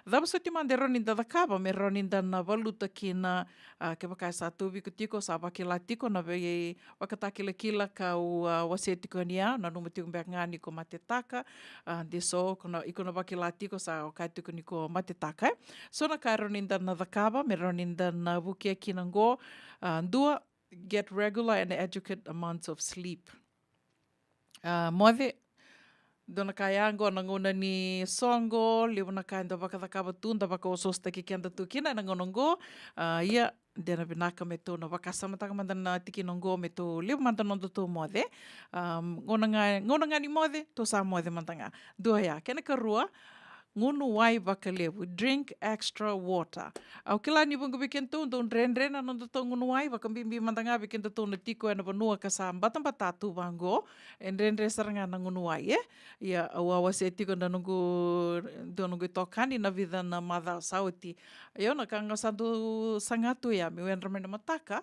Cava soti mada e rawa ni da cakava me rawa ni da na valuta kina, a, kevaka e sa tauvi iko tiko, sa vakila tiko na veivakatakilakila kau, a, wasea tiko yani, a, nanuma tiko beka ga ni ko matetaka, a, de so ko na, iko na vakila tiko sa o kaya tiko ni ko matetaka, e. So na ka e rawa ni da na cakava me rawa ni da na vukea kina oqo, a, dua, get regular and adequate amounts of sleep. A, moce, dua na ka ya oqo na gauna ni soqo, levu na ka eda vakacakava tu, da vakaosoosotaki keda tu kina ena gauna oqo. A, ia, de na vinaka me tou na vakasamataka mada na tikina oqo, me tou levu mada nodatou moce. A, gauna ga, gauna ga ni moce, tou sa moce mada ga. Dua ya, kena karua, gunu wai vakalevu, drink extra water. Au kila ni vuqa vei kedatou dau dredre na nodatou gunu wai, vakabibi mada ga vei kedatou na tiko ena vanua ka sa batabata tu vaqo, e dredre sara ga na gunu wai, e. Ia, au a wasea tiko na noqu, dua noqu itokani na vica na macawa sa oti. Ia, na ka ga sa dau saga tu ya, meu yadra mai na mataka,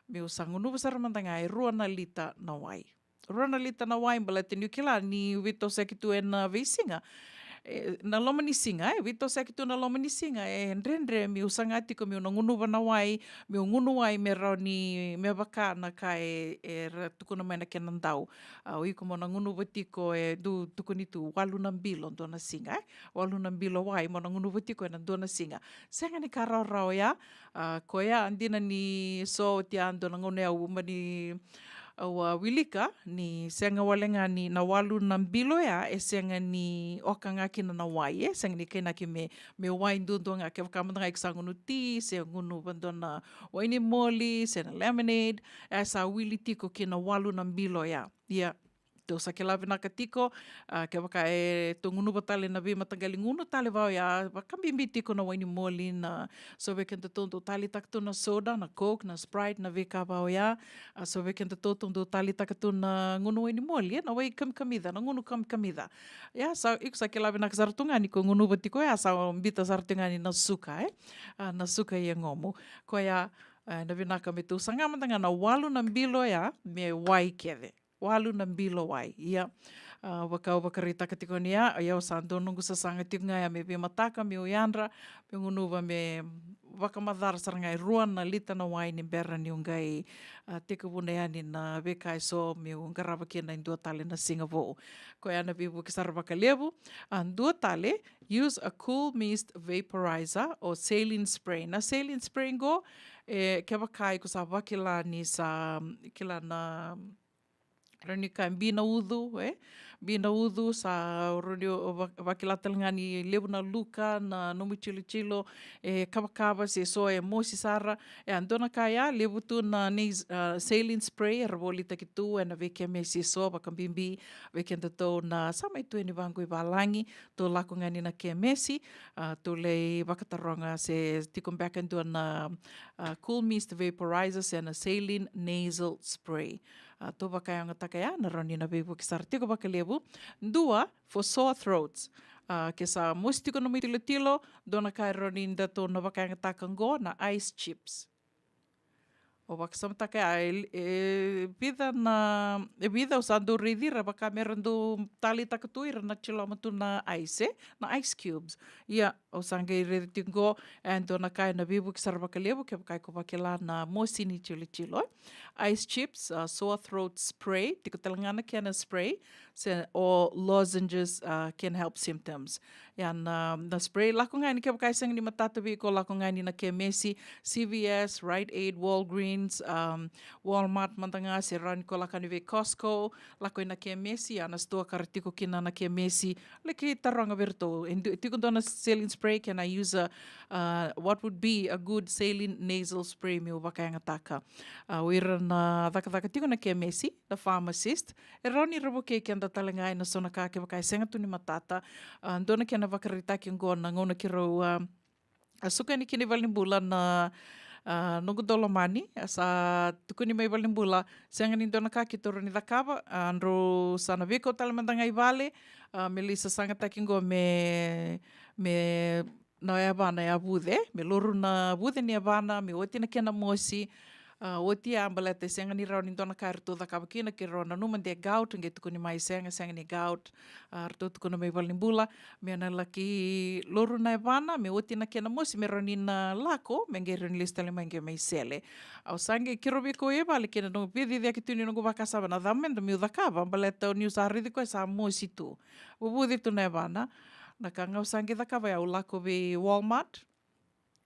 meu sa gunuva sara mada ga e rua na lita na wai. Rua na lita na wai, baleta niu kila niu veitosoyaki tu ena veisiga. E, na loma ni siga, e, veitosoyaki tu na loma ni siga, e dredre meu saga tiko meu na gunuva na wai, meu gunu wai me rawa ni, me vaka na ka e, era tukuna mai na kena dau. A, o iko mo na gunuva tiko, e dau tukuni tu walu na bilo dua na siga, e. Walu na bilo wai mo na gunuva tiko ena dua na siga. Sega ni ka rawarawa ya, a, koya dina ni so oti ya dua na gauna ya au mani au a wilika ni sega wale ga ni na walu na bilo ya, e sega ni oka ga kina na wai, e sega ni kainaki me, me wai duadua ga, kevaka mada ga iko sa gunu ti, se gunu vadua na wai ni moli, se na lemonade, e sa wili tiko kina walu na bilo ya. Ia, Tou sa kila vinaka tiko, a, kevaka e tou gunuva tale na veimataqali gunu tale va oya, vakabibi tiko na wainimoli, na so vei kedatou dou taleitaka tu na soda, na Coke, na Sprite, na veika va oya. A, so vei kedatou tou dou taleitaka tu na gunu wainimoli, e, na wai kamikamica, na gunu kamikamica. Ia, sa, iko sa kila vinaka sara tu ga ni ko gunuva tiko ya, sa biuta sara tu ga ni na suka, e? A, na suka i yagomu. Koya, e, na vinaka me tou saga mada ga na walu na bilo ya me wai kece. Walu na bilo wai. Ia, a, vaka au vakaraitaka tiko ni ya, ia au sa dua noqu sasaga tiko ga ya me veimataka, meu yadra, meu gunuva me vakamacara sara ga e rua na lita na wai ni bera niu qai, a, tekivuna yani na veika eso meu qarava kina e dua tale na siga vou. Koya na veivuke sara vakalevu. A, dua tale, use a cool mist vaporizer or saline spray. Na saline spray qo, e, kevaka iko sa vakila ni sa, kila na, rawa ni kaya bi na ucu, e? Bi na ucu, sa rawa ni o va-, vakila tale ga ni levu na luka, na nomu itilotilo, e, kavakava, se so e mosi sara. E, a dua na ka ya, levu tu na nas-, a, saline spray, era volitaki tu ena veikemesi eso, vakabibi vei kedatou na sa mai tu yani vaqo i valagi, tou lako ga yani na kemesi, a, tou lai vakataroga se tiko beka e dua na, a, cool mist vaporizer se na saline nasal spray. A, tou vakayagataka ya, na rawa ni na veivuke sara tiko vakalevu. Dua, for sore throats. A, ke sa mosi tiko na nomu itilotilo, dua na ka e rawa ni datou na vakayagataka qo na ice chips. O vakasamataka ya, e, e vica na, e vica au sa dau raici ira vaka me ra dau taleitaka tu ira na tiloma tu na ice, e? Na ice cubes. Ia, au sa qai raici tiko qo, e dua na ka ena veivuke sara vakalevu, kevaka iko vakila na mosi ni tilotilo, e? Ice chips, a, sore throat spray, tiko tale ga na kena spray, se, o lozenges, a, can help symptoms. Ia na, na spray, lako ga yani kevaka e sega ni matata vei iko, lako ga yani na kemesi, C V S, Rite Aid, Walgreens, um, Walmart mada ga, se rawa ni ko lako yani vei Costco, lako ina kemesi, ia na sitoa ka ra tiko kina na kemesi, laki taroga vei iratou. E du-, tiko dua na saline spray, can I use a, uh, what would be a good saline nasal spray meu vakayagataka? A, o ira na cakacaka tiko na kemesi, na pharmacist, e rawa ni ra vukei keda tale ga ena so na ka kevaka e sega tu ni matata. A, dua na kena vakaraitaki qo na gauna keirau, a, a suka yani kina i valenibula na, a, noqu dau lomani, a sa tukuni mai valenibula, sega ni dua na ka keitou rawa ni cakava, a, drau sa na veikau tale mada ga i vale, a, me lai sasagataki qo me, me na yavana e a vuce, me loru na vuce ni yavana, me oti na kena mosi, a, oti ya baleta e sega ni rawa ni dua na ka eratou cakava kina, keirau nanuma de gout, qai tukuni mai sega, sega ni gout, a, ratou tukuna mai valenibula, me na laki loru na yavana, me oti na kena mosi, me rawa ni na lako, me qai rawa ni lesu tale mai qai mai sele. Au sa qai keirau veikau i vale kei na noqu veiciciyaki tu ni noqu vakasama na cava meda meu cakava, baleta niu sa raici koya sa mosi tu. Vuvuci tu na yavana, na ka ga au sa qai cakava ya au lako vei Walmart.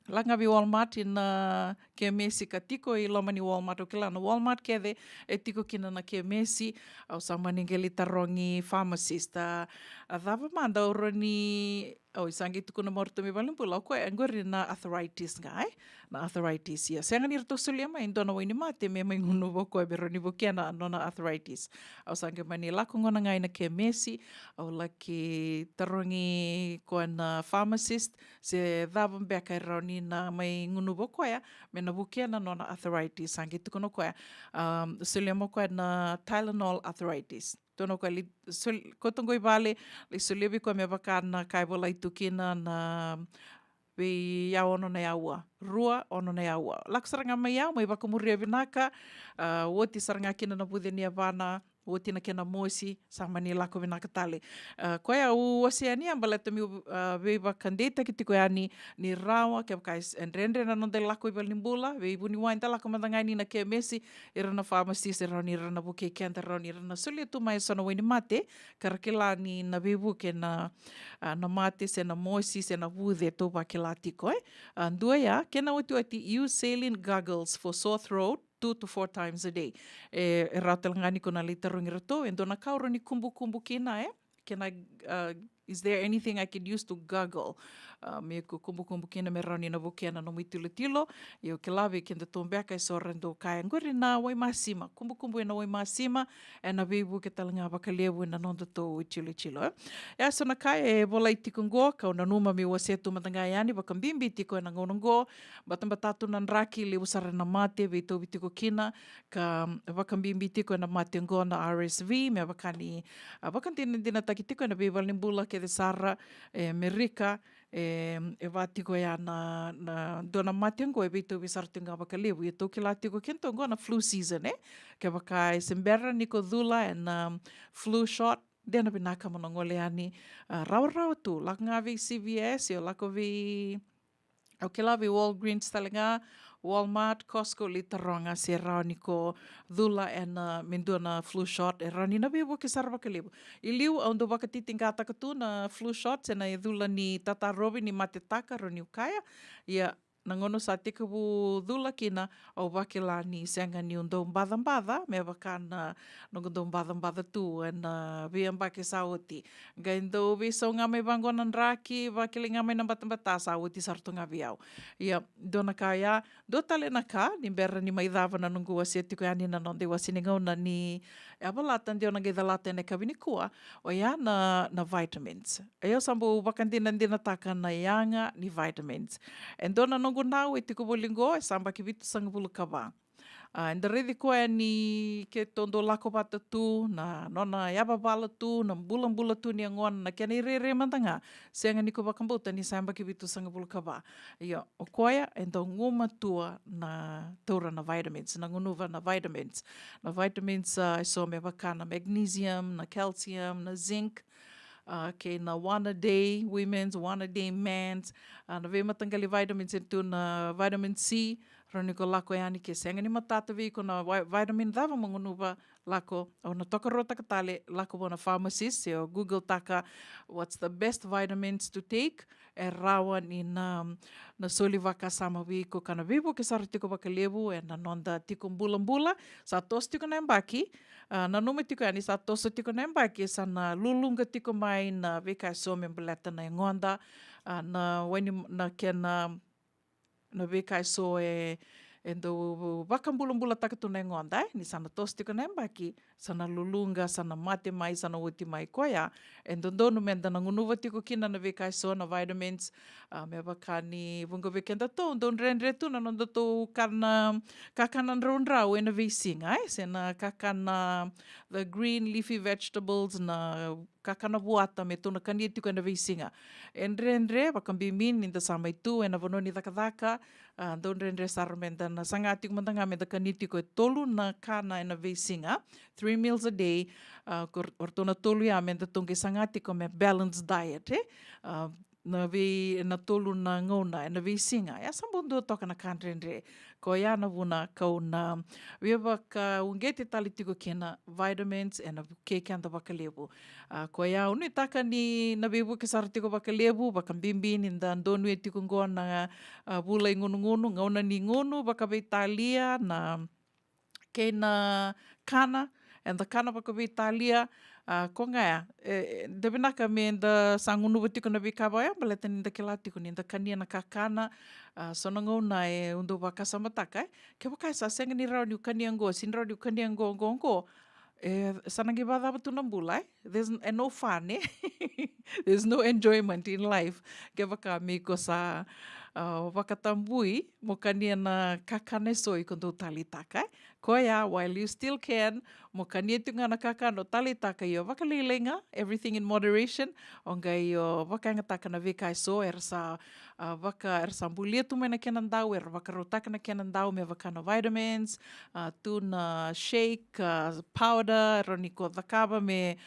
Lako ga vei Walmart ina kemesi ka tiko i loma ni Walmart. Au kila na Walmart kece e tiko kina na kemesi. Au sa mani qai lai tarogi pharmacist. A, a cava mada au rawa ni, au sa qai tukuna mai o ratou mai valenibula, o koya e qori na arthritis ga, e? Na arthritis, ia. Sega ni ratou solia mai e dua na wainimate me mai gunuva o koya me rawa ni vukea na nona arthritis. Au sa qai mani lako gona ga ina kemesi, au laki tarogi koya na pharmacist se cava beka e rawa ni na mai gunuva o koya me na vukea na nona arthritis. Sa qai tukuna o koya, um, solia mai o koya na Tylenol arthritis. Tukuna o koya, lai sol-, kauta qo i vale, lai solia vei koya me vaka na ka e volai tu kina na vei ya ono na yaua, rua, ono na yaua. Lako sara ga mai ya, mai vakamuria vinaka, a, oti sara ga kina na vuce ni yavana, oti na kena mosi, sa mani lako vinaka tale. A, koya au wasea ni a baleta meu, a, veivakadeitaki tiko yani ni rawa, kevaka e s-, e dredre na noda lako i valenibula, veivuniwai da lako mada ga yani na kemesi, ira na pharmacist, e rawa ni ra na vukei keda, rawa ni ra na solia tu mai eso na wainimate, ka ra kila ni na veivuke na, a, na mate, se na mosi, se na vuce, tou vakila tiko, e. A, dua ya, kena otioti, use saline goggles for sore throat, two to four times a day. E, e rawa tale ga ni ko na lai tarogi iratou, e dua na ka o rawa ni kubukubu kina, e? Kena, a, Is there anything I could use to gargle? Uh, me kubukubu kina me rawa ni na vukea na nomu itilotilo. Ia au kila vei kedatou beka eso era dau kaya qori na wai masima. Kubukubu ena wai masima, ena veivuke tale ga vakalevu ena nodatou itilotilo, e. E a so na ka e volai tiko qo, kau nanuma meu wasea tu mada ga yani, vakabibi tiko ena gauna qo, batabata tu na draki, levu sara na mate veitauvi tiko kina, ka vakabibi tiko ena mate qo na R S V, me vaka ni, a, vakadinadinataki tiko ena veivalenibula kece sara e Amerika, e, e va tiko ya na, na dua na mate qo e veitauvi sara tiko ga vakalevu. Ia tou kila tiko kedatou qo na flu season, e? Kevaka e se bera ni ko cula ena flu shot, de na vinaka mo na gole yani, a, rawarawa tu, lako ga vei C V S, io lako vei, au kila vei Walgreens tale ga, Walmart, Costco, lai taroga se rawa ni ko cula ena, a, me dua na flu shot, e rawa ni na veivuke sara vakalevu. I liu, au dau vakatitiqataka tu na flu shot, se na cula ni tatarovi ni matetaka, rawa niu kaya. Ia, na gauna sa tekivu cula kina, au vakila ni sega niu dau bacabaca, me vaka na noqu dau bacabaca tu ena veiyabaki sa oti. Qai dau veisau ga mai vaqo na draki, vakilai ga mai na batabata, sa oti sara tu ga vei au. Ia, dua na ka ya, dua tale na ka, ni bera ni mai cava na noqu wasea tiko yani na noda iwase ni gauna ni yavalata, de o na qai calata ena yakavi nikua, oya na, na vitamins. E, au sa bau vakadinadinataka na yaga ni vitamins. E dua na noqu nau e tiko voli qo, e sa yabaki vitusagavulu ka va. A, eda raici koya ni keitou dau lako vata tu, na nona yavavala tu, na bulabula tu ni yagona, na kena irairai mada ga. Sega ni ko vakabauta ni sa yabaki vitusagavulu ka va. Io, o koya e dau gumatua na taura na vitamins, na gunuva na vitamins. Na vitamins, a, e so me vaka na magnesium, na calcium, na zinc, a, kei na one a day women's, one a day men's, a, na veimataqali vitamins e tu na vitamin C, rawa ni ko lako yani ke sega ni matata vei iko na vi-, vitamin cava mo gunuva, lako, au na tokaruataka tale, lako vua na pharmacist, se o Google taka what's the best vitamins to take, e rawa ni na, na soli vakasama vei iko ka na veivuke sara tiko vakalevu ena noda tiko bulabula. Sa toso tiko na yabaki, a, nanuma tiko yani sa toso tiko na yabaki, sa na luluqa tiko mai na veika e so me baleta na yagoda, a, na wai ni, na kena, na veika e so e, e dau vakabulabulataka tu na yagoda, e, ni sa na toso tiko na yabaki, sa na luluqa, sa na mate mai, sa na oti mai koya. E dodonu meda na gunuva tiko kina na veika e so na vitamins, a, me vaka ni vuqa vei kedatou, dau dredre tu na nodatou kana, kakana draudrau ena veisiga, e, se na kakana, the green leafy vegetables, na kakana vuata me tou na kania tiko ena veisiga. E dredre, vakabibi ni da sa mai tu ena vanua ni cakacaka, a, dau dredre sara meda na saga tiko mada ga meda kania tiko e tolu na kana ena veisiga, three meals a day, a, ko, o ratou na tolu ya meda tou qai saga tiko me balanced diet, e? A, na vei, na tolu na gauna ena veisiga. E a sa bau dua toka na ka dredre. Koya na vuna kau na veivakauqeti tale tiko kina vitamins ena vukei keda vakalevu. A, koya au nuitaka ni na veivuke sara tiko vakalevu, vakabibi ni da donuya tiko qo na, a, vula i gunugunu, gauna ni gunu, vakaveitalia, na kei na kana, eda kana vakaveitalia, a, ko ga ya, e, e, da vinaka meda sa gunuva tiko na veika vaya, baleta ni da kila tiko ni da kania na kakana, a, so na gauna e, au dau vakasamataka, e, kevaka e sa sega ni rawa niu kania qo, se ni rawa niu kania qo, qo, qo, e, sa na qai vakacava tu na bula, e? There's n-, e no fun, e? There's no enjoyment in life. Kevaka me iko sa, a, vakatabui mo kania na kakana e so iko dau taleitaka, e? Koya, while you still can, mo kania tiko ga na kakana o taleitaka, io, vakalailai ga, everything in moderation, o qai o vakayagataka na veika e so era sa, a, vaka, era sa bulia tu mai na kena dau, era vakarautaka na kena dau me vaka na vitamins, a, tu na shake, a, powder, rawa ni ko cakava me,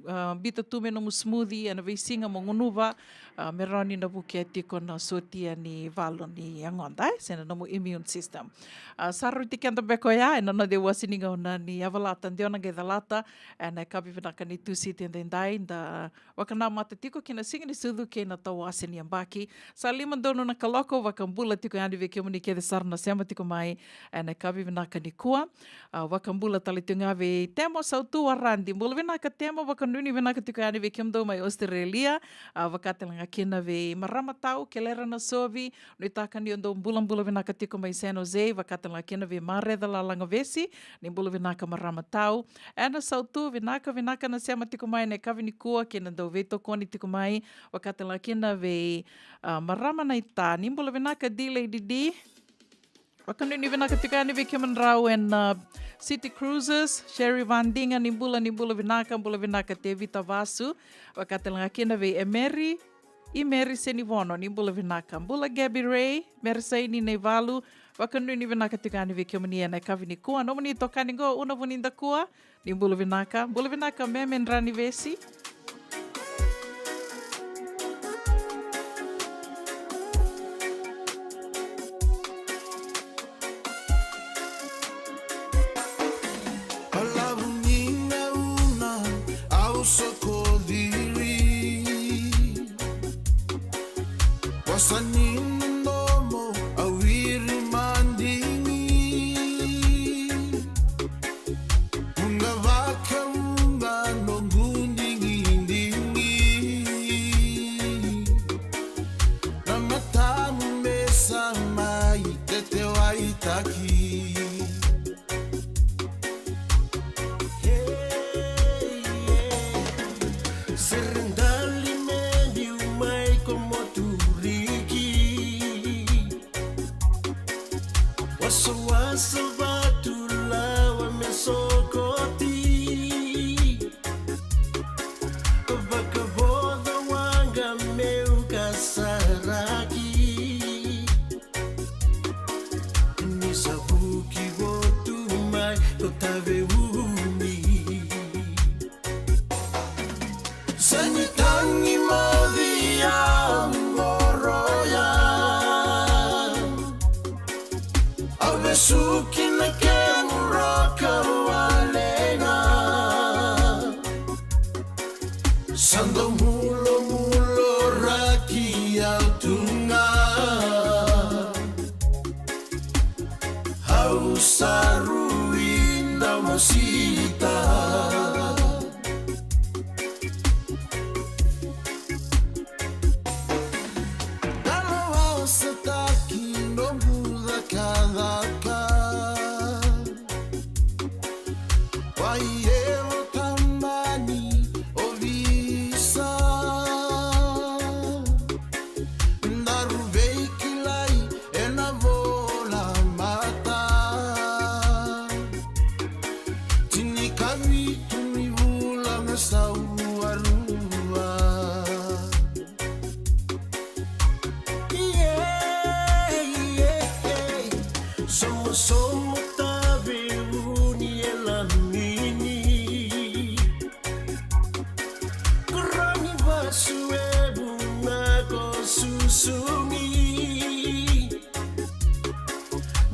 a, biuta tu me nomu smoothie ena veisiga mo gunuva, A, me rawa ni na vukea tiko na sotia ni valu ni yagoda, e, se na nomu immune system. A, sa rauti keda beka oya ena noda iwase ni gauna ni yavalata, de o na qai calata ena yakavi vinaka ni Tusiti edaidai, da vakanamata tiko ki na Siga ni Sucu kei na tawase ni yabaki. Sa lima donu na kaloko, vakabula tiko yani vei kemuni kece sara na sema tiko mai ena yakavi vinaka nikua. A, vakabula tale tiko ga vei Temo Sautu Waradi. Bula vinaka Temo, vakanuinui vinaka tiko yani vei kemudou mai Australia. A, vaka tale ga kina vei Marama Tau, Kelera Nasovi, nuitaka ni o dou bulabula vinaka tiko mai San Jose, vaka tale ga kina vei Mareca Lalagavesi, ni bula vinaka Marama Tau. Ena Sautu, vinaka, vinaka na sema tiko mai ena yakavi nikua kei na dau veitokoni tiko mai, vaka tale ga kina vei, a, Marama Naita, ni bula vinaka D Lady D. Vakanuinui vinaka tiko yani vei kemudrau ena, a, City Cruises, Sherry Vandiga, ni bula, ni bula vinaka, bula vinaka Tevita Vasu, vaka tale ga kina vei Emery, i Mary Senivono, ni bula vinaka. Bula Gabby Ray, Mary Saini Naivalu, vakanuinui vinaka tiko yani vei kemuni ena yakavi nikua. Nomuni itokani qo, Una Vunidakua, ni bula vinaka. Bula vinaka Meme Dranivesi. Balavu ni gauna au soko ciri, vosa ni domo au iri madigi. Vuqa vakavuqa noqu digidigi, na matamu me sa mai tetewaitaki. Hey, yeah. Sere dali me biu mai ko moturiki. Wasawasa vatu lawa me sokoti. Vakavoca waqa meu kasaraki. Ni sa vuki votu mai ko Taveuni. Sa ni tagi movi au qoroya. Au vesuki na kemu roka wale ga. Sa dau mulomulo raki au tu ga. Au sa rui dau mosita. Dalo au sa taki noqu cakacaka. Wai evo tabani ovisa. Daru veikilai ena vola mata. Tinikavitu ni vula ga sau arua. Yeah, yeah, yeah. Somosomo Taveuni e lamini. Koroni vasu e vuna ko susugi.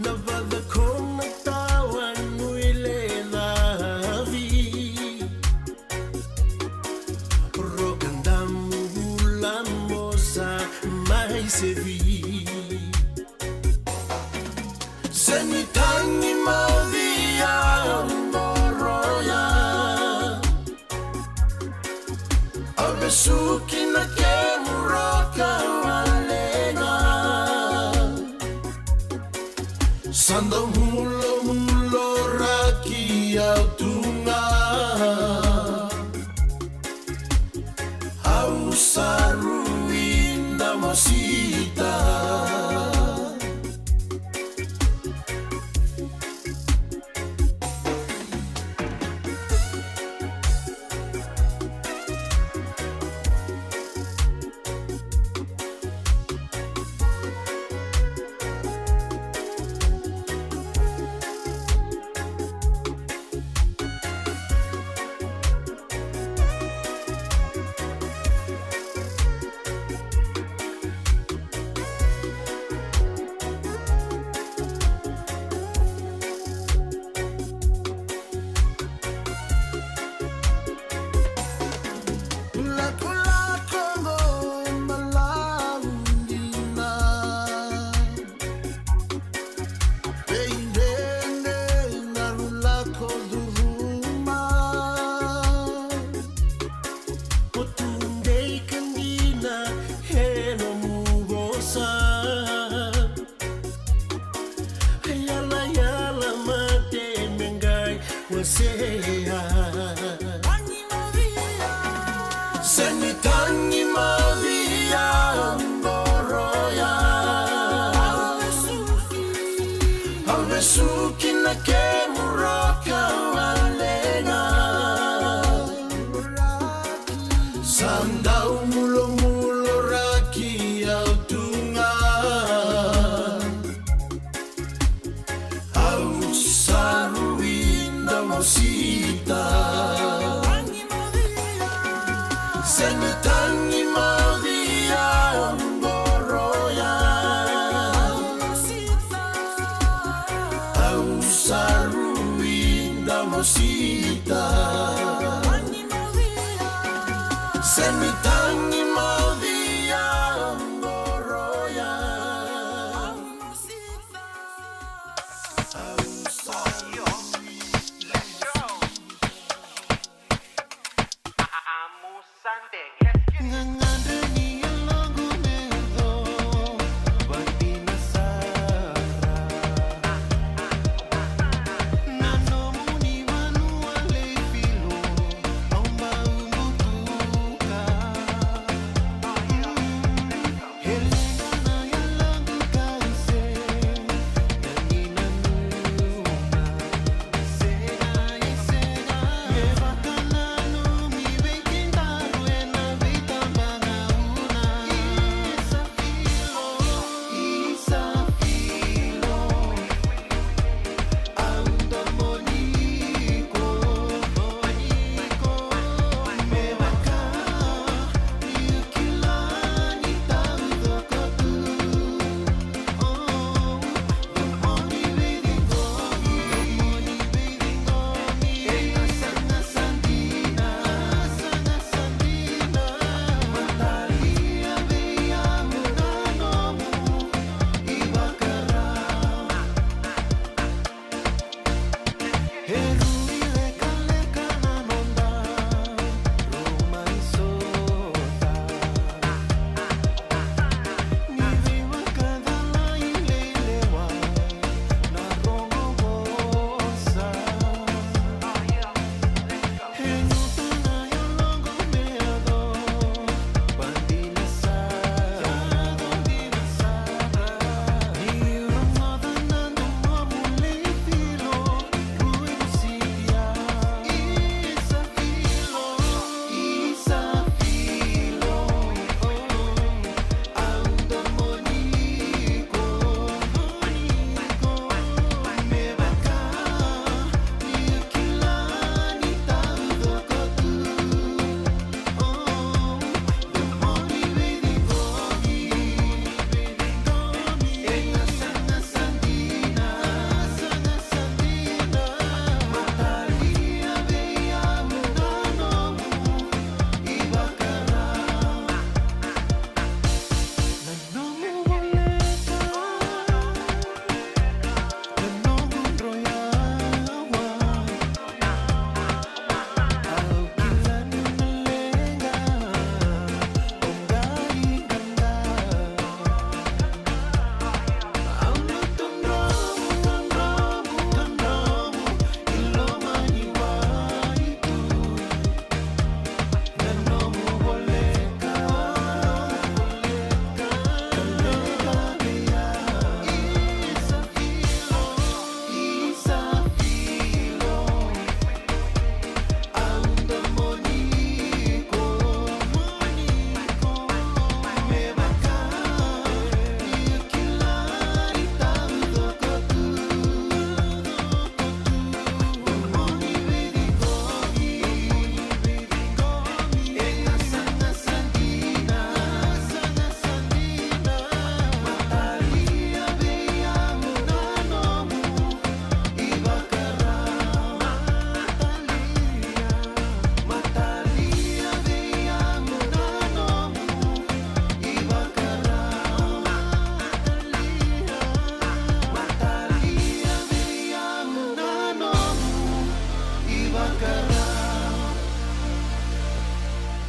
Na vacakona tawa nui le cavi. Roka damu vula mosa mai sevi. Se ni tagi movi au qoroya. Au vesuki na kemu roka wale ga. Sa dau mulomulo raki au tu ga. Au sa rui dau mosita. Kemu roka valega. Sa dau mulomuloraki au tu ga. Au sa rui dau mosita. Se ni tagi moci au qoroya. Au sa rui dau mosita. Se ni tagi moci au qoroya.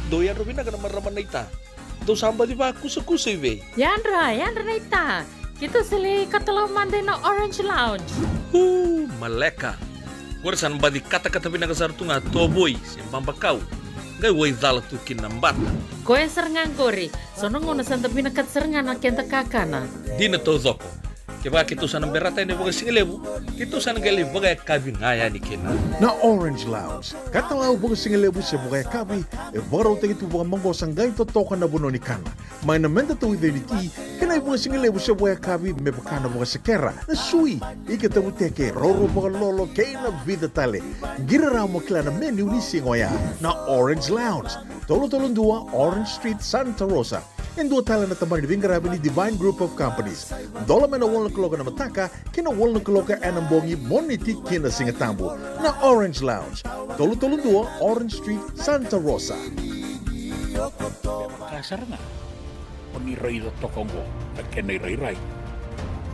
Dou yadra vinaka na marama naita. Dou sa baci vakusakusa i vei? Yadra, yadra naita. Keitou sa lai katalau mada ina Orange Lounge. U, maleka. Qori sa na baci katakata vinaka sara tu ga tovoi se babakau. Qai waicala tu kina na bata. Koya sara ga qori. So na gauna sa da vinakata sara ga na keda kakana. Dina taucoko. Vaka keitou sa na berata yani vakasigalevu, keitou sa na qai lai vakayakavi ga yani kina. Na Orange Lounge, katalau vakasigalevu se vakayakavi, e vakarautaki tu vakamaqosa qai totoka na vanua ni kana. Mai na meda tauica ni ti, kei na ivakasigalevu se vakayakavi me vaka na vakasekera, na sui, ika tavuteke, roro vakalolo, kei na vica tale. Qiri rawa mo kila na menu ni siga oya. Na Orange Lounge, tolu tolu dua Orange Street, Santa Rosa. E dua tale na tabana ni veiqaravi ni Divine Group of Companies. Dola mai na walu na kaloko na mataka ki na walu na kaloko ena bogi, Moniti ki na Sigatabu. Na Orange Lounge, tolu tolu dua Orange Street, Santa Rosa. Ka sara ga o ni raica toka oqo na kena irairai.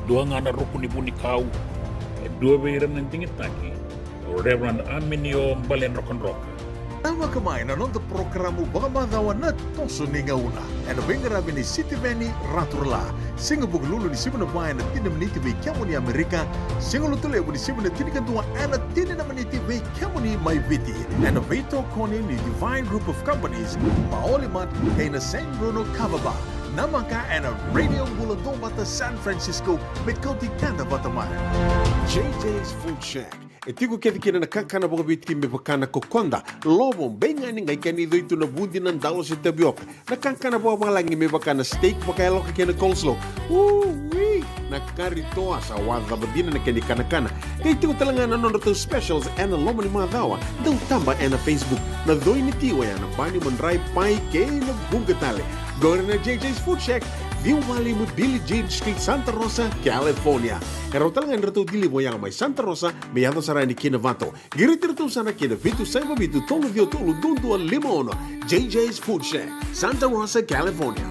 Dua ga na ruku ni vunikau, e dua vei ira na digitaki, o Reverend Aminio Baledrokadroka. Namaka mai na noda porokaramu vakamacawa Na Toso ni Gauna, ena veiqaravi ni Sitiveni Raturala. Siga Vukelulu ni sivi na va ena tini na miniti vei kemuni Amerika. Siga Lotulevu ni sivi na tinikadua ena tini na miniti vei kemuni mai Viti. Ena veitokoni ni Divine Group of Companies, Maoli Mart, kei na San Bruno Kava Bar. Namaka ena Radio Bula Duavata San Francisco, me kauti keda vata mai. J J's Food Shack. E tiko kece kina na kakana vakaviti me vaka na kokoda, lovo, beigani, qai kena icoi tu na vudi, na dalo se tavioka. Na kakana vakavalagi me vaka na steak vakayaloka kei na coleslaw. Ui! Na kari toa, sa wacava dina na kena ikanakana. Qai tiko tale ga na nodratou specials ena loma ni macawa. Dau taba ena Facebook. Na coi ni ti oya na bani, madrai, pai kei na vuqa tale. Qori na J J's Food Shack, ciwa walu lima Billie Jean Street, Santa Rosa, California. E rawa tale ga ni ratou deliver oya mai Santa Rosa me yaco sara yani ki Novato. Qiriti iratou sara ki na vitu saiva vitu tolu ciwa tolu dua dua lima ono. J J's Food Shack, Santa Rosa, California.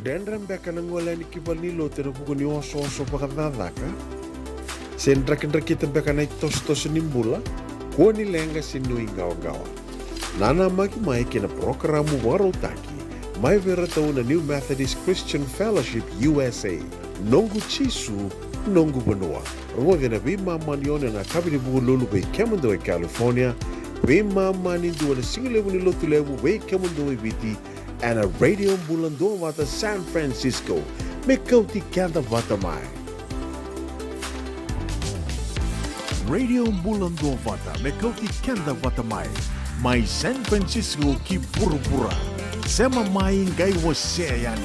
Dredre beka na gole yani ki valenilotu ena vuku ni osooso vakacakacaka? Se drakidrakita beka na itosotoso ni bula? Kua ni leqa se nuiqawaqawa. Nanamaki mai ki na parokaramu vakarautaki mai vei iratou na New Methodist Christian Fellowship U S A, Noqu Jisu, Noqu Vanua. Rogoci ena veimama ni ono ena yakavi ni Vukelulu vei kemudou e California, veimama ni dua ena Sigalevu ni Lotulevu vei kemudou e Viti, ena Radio Bula Duavata San Francisco, me kauti keda vata mai. Radio Bula Duavata me kauti keda vata mai, mai San Francisco ki vuravura. Sema mai, qai wasea yani.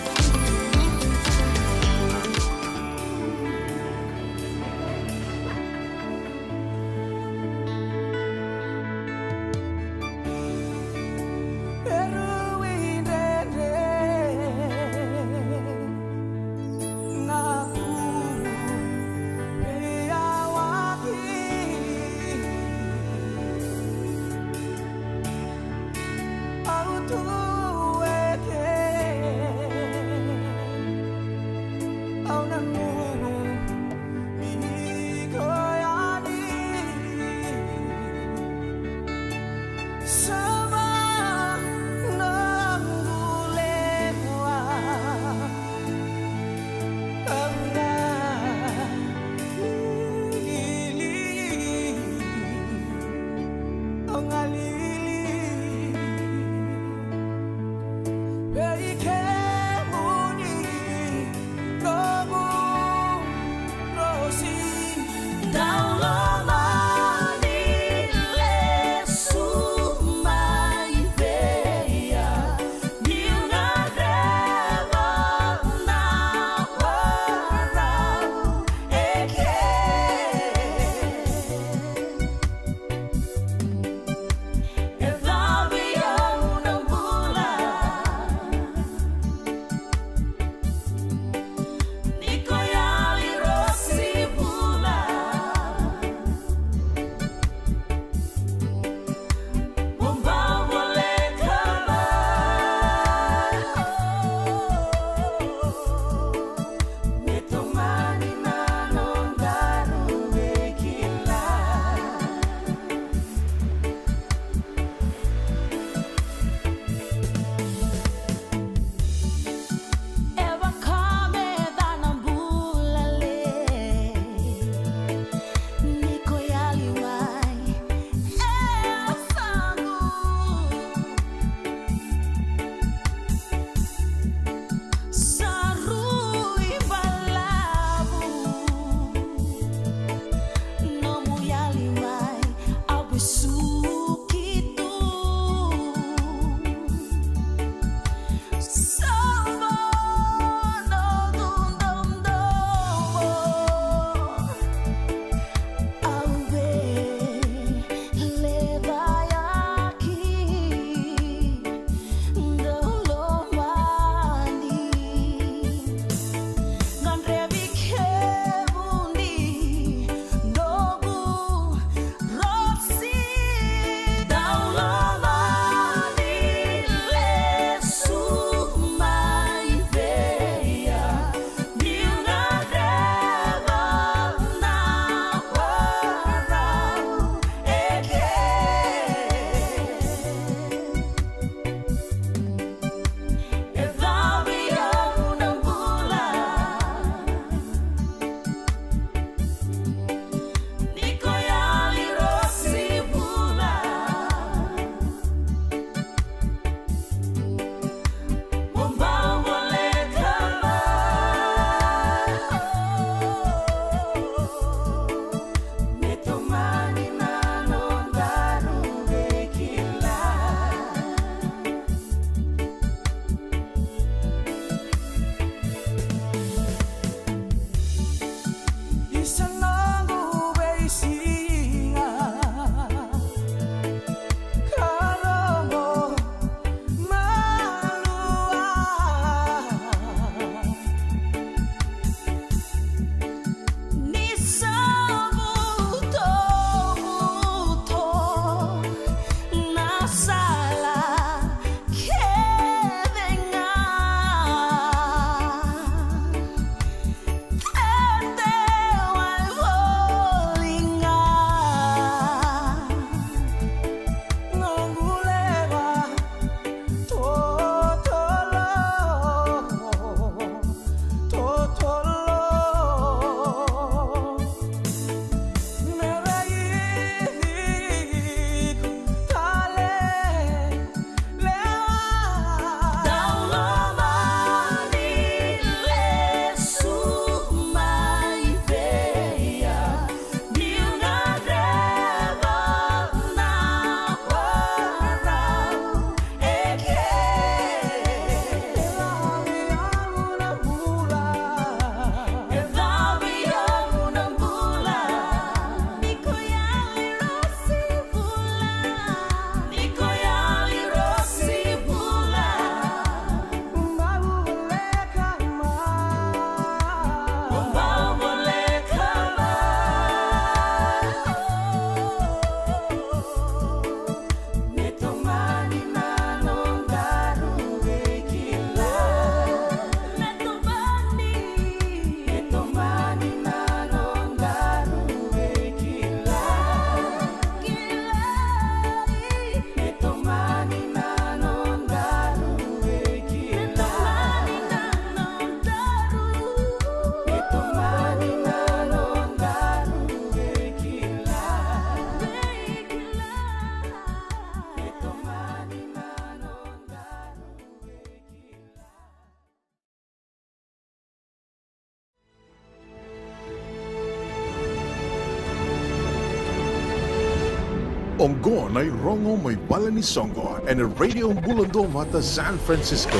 Oqo na irogo mai vale ni soqo ena Radio Bula Duavata San Francisco.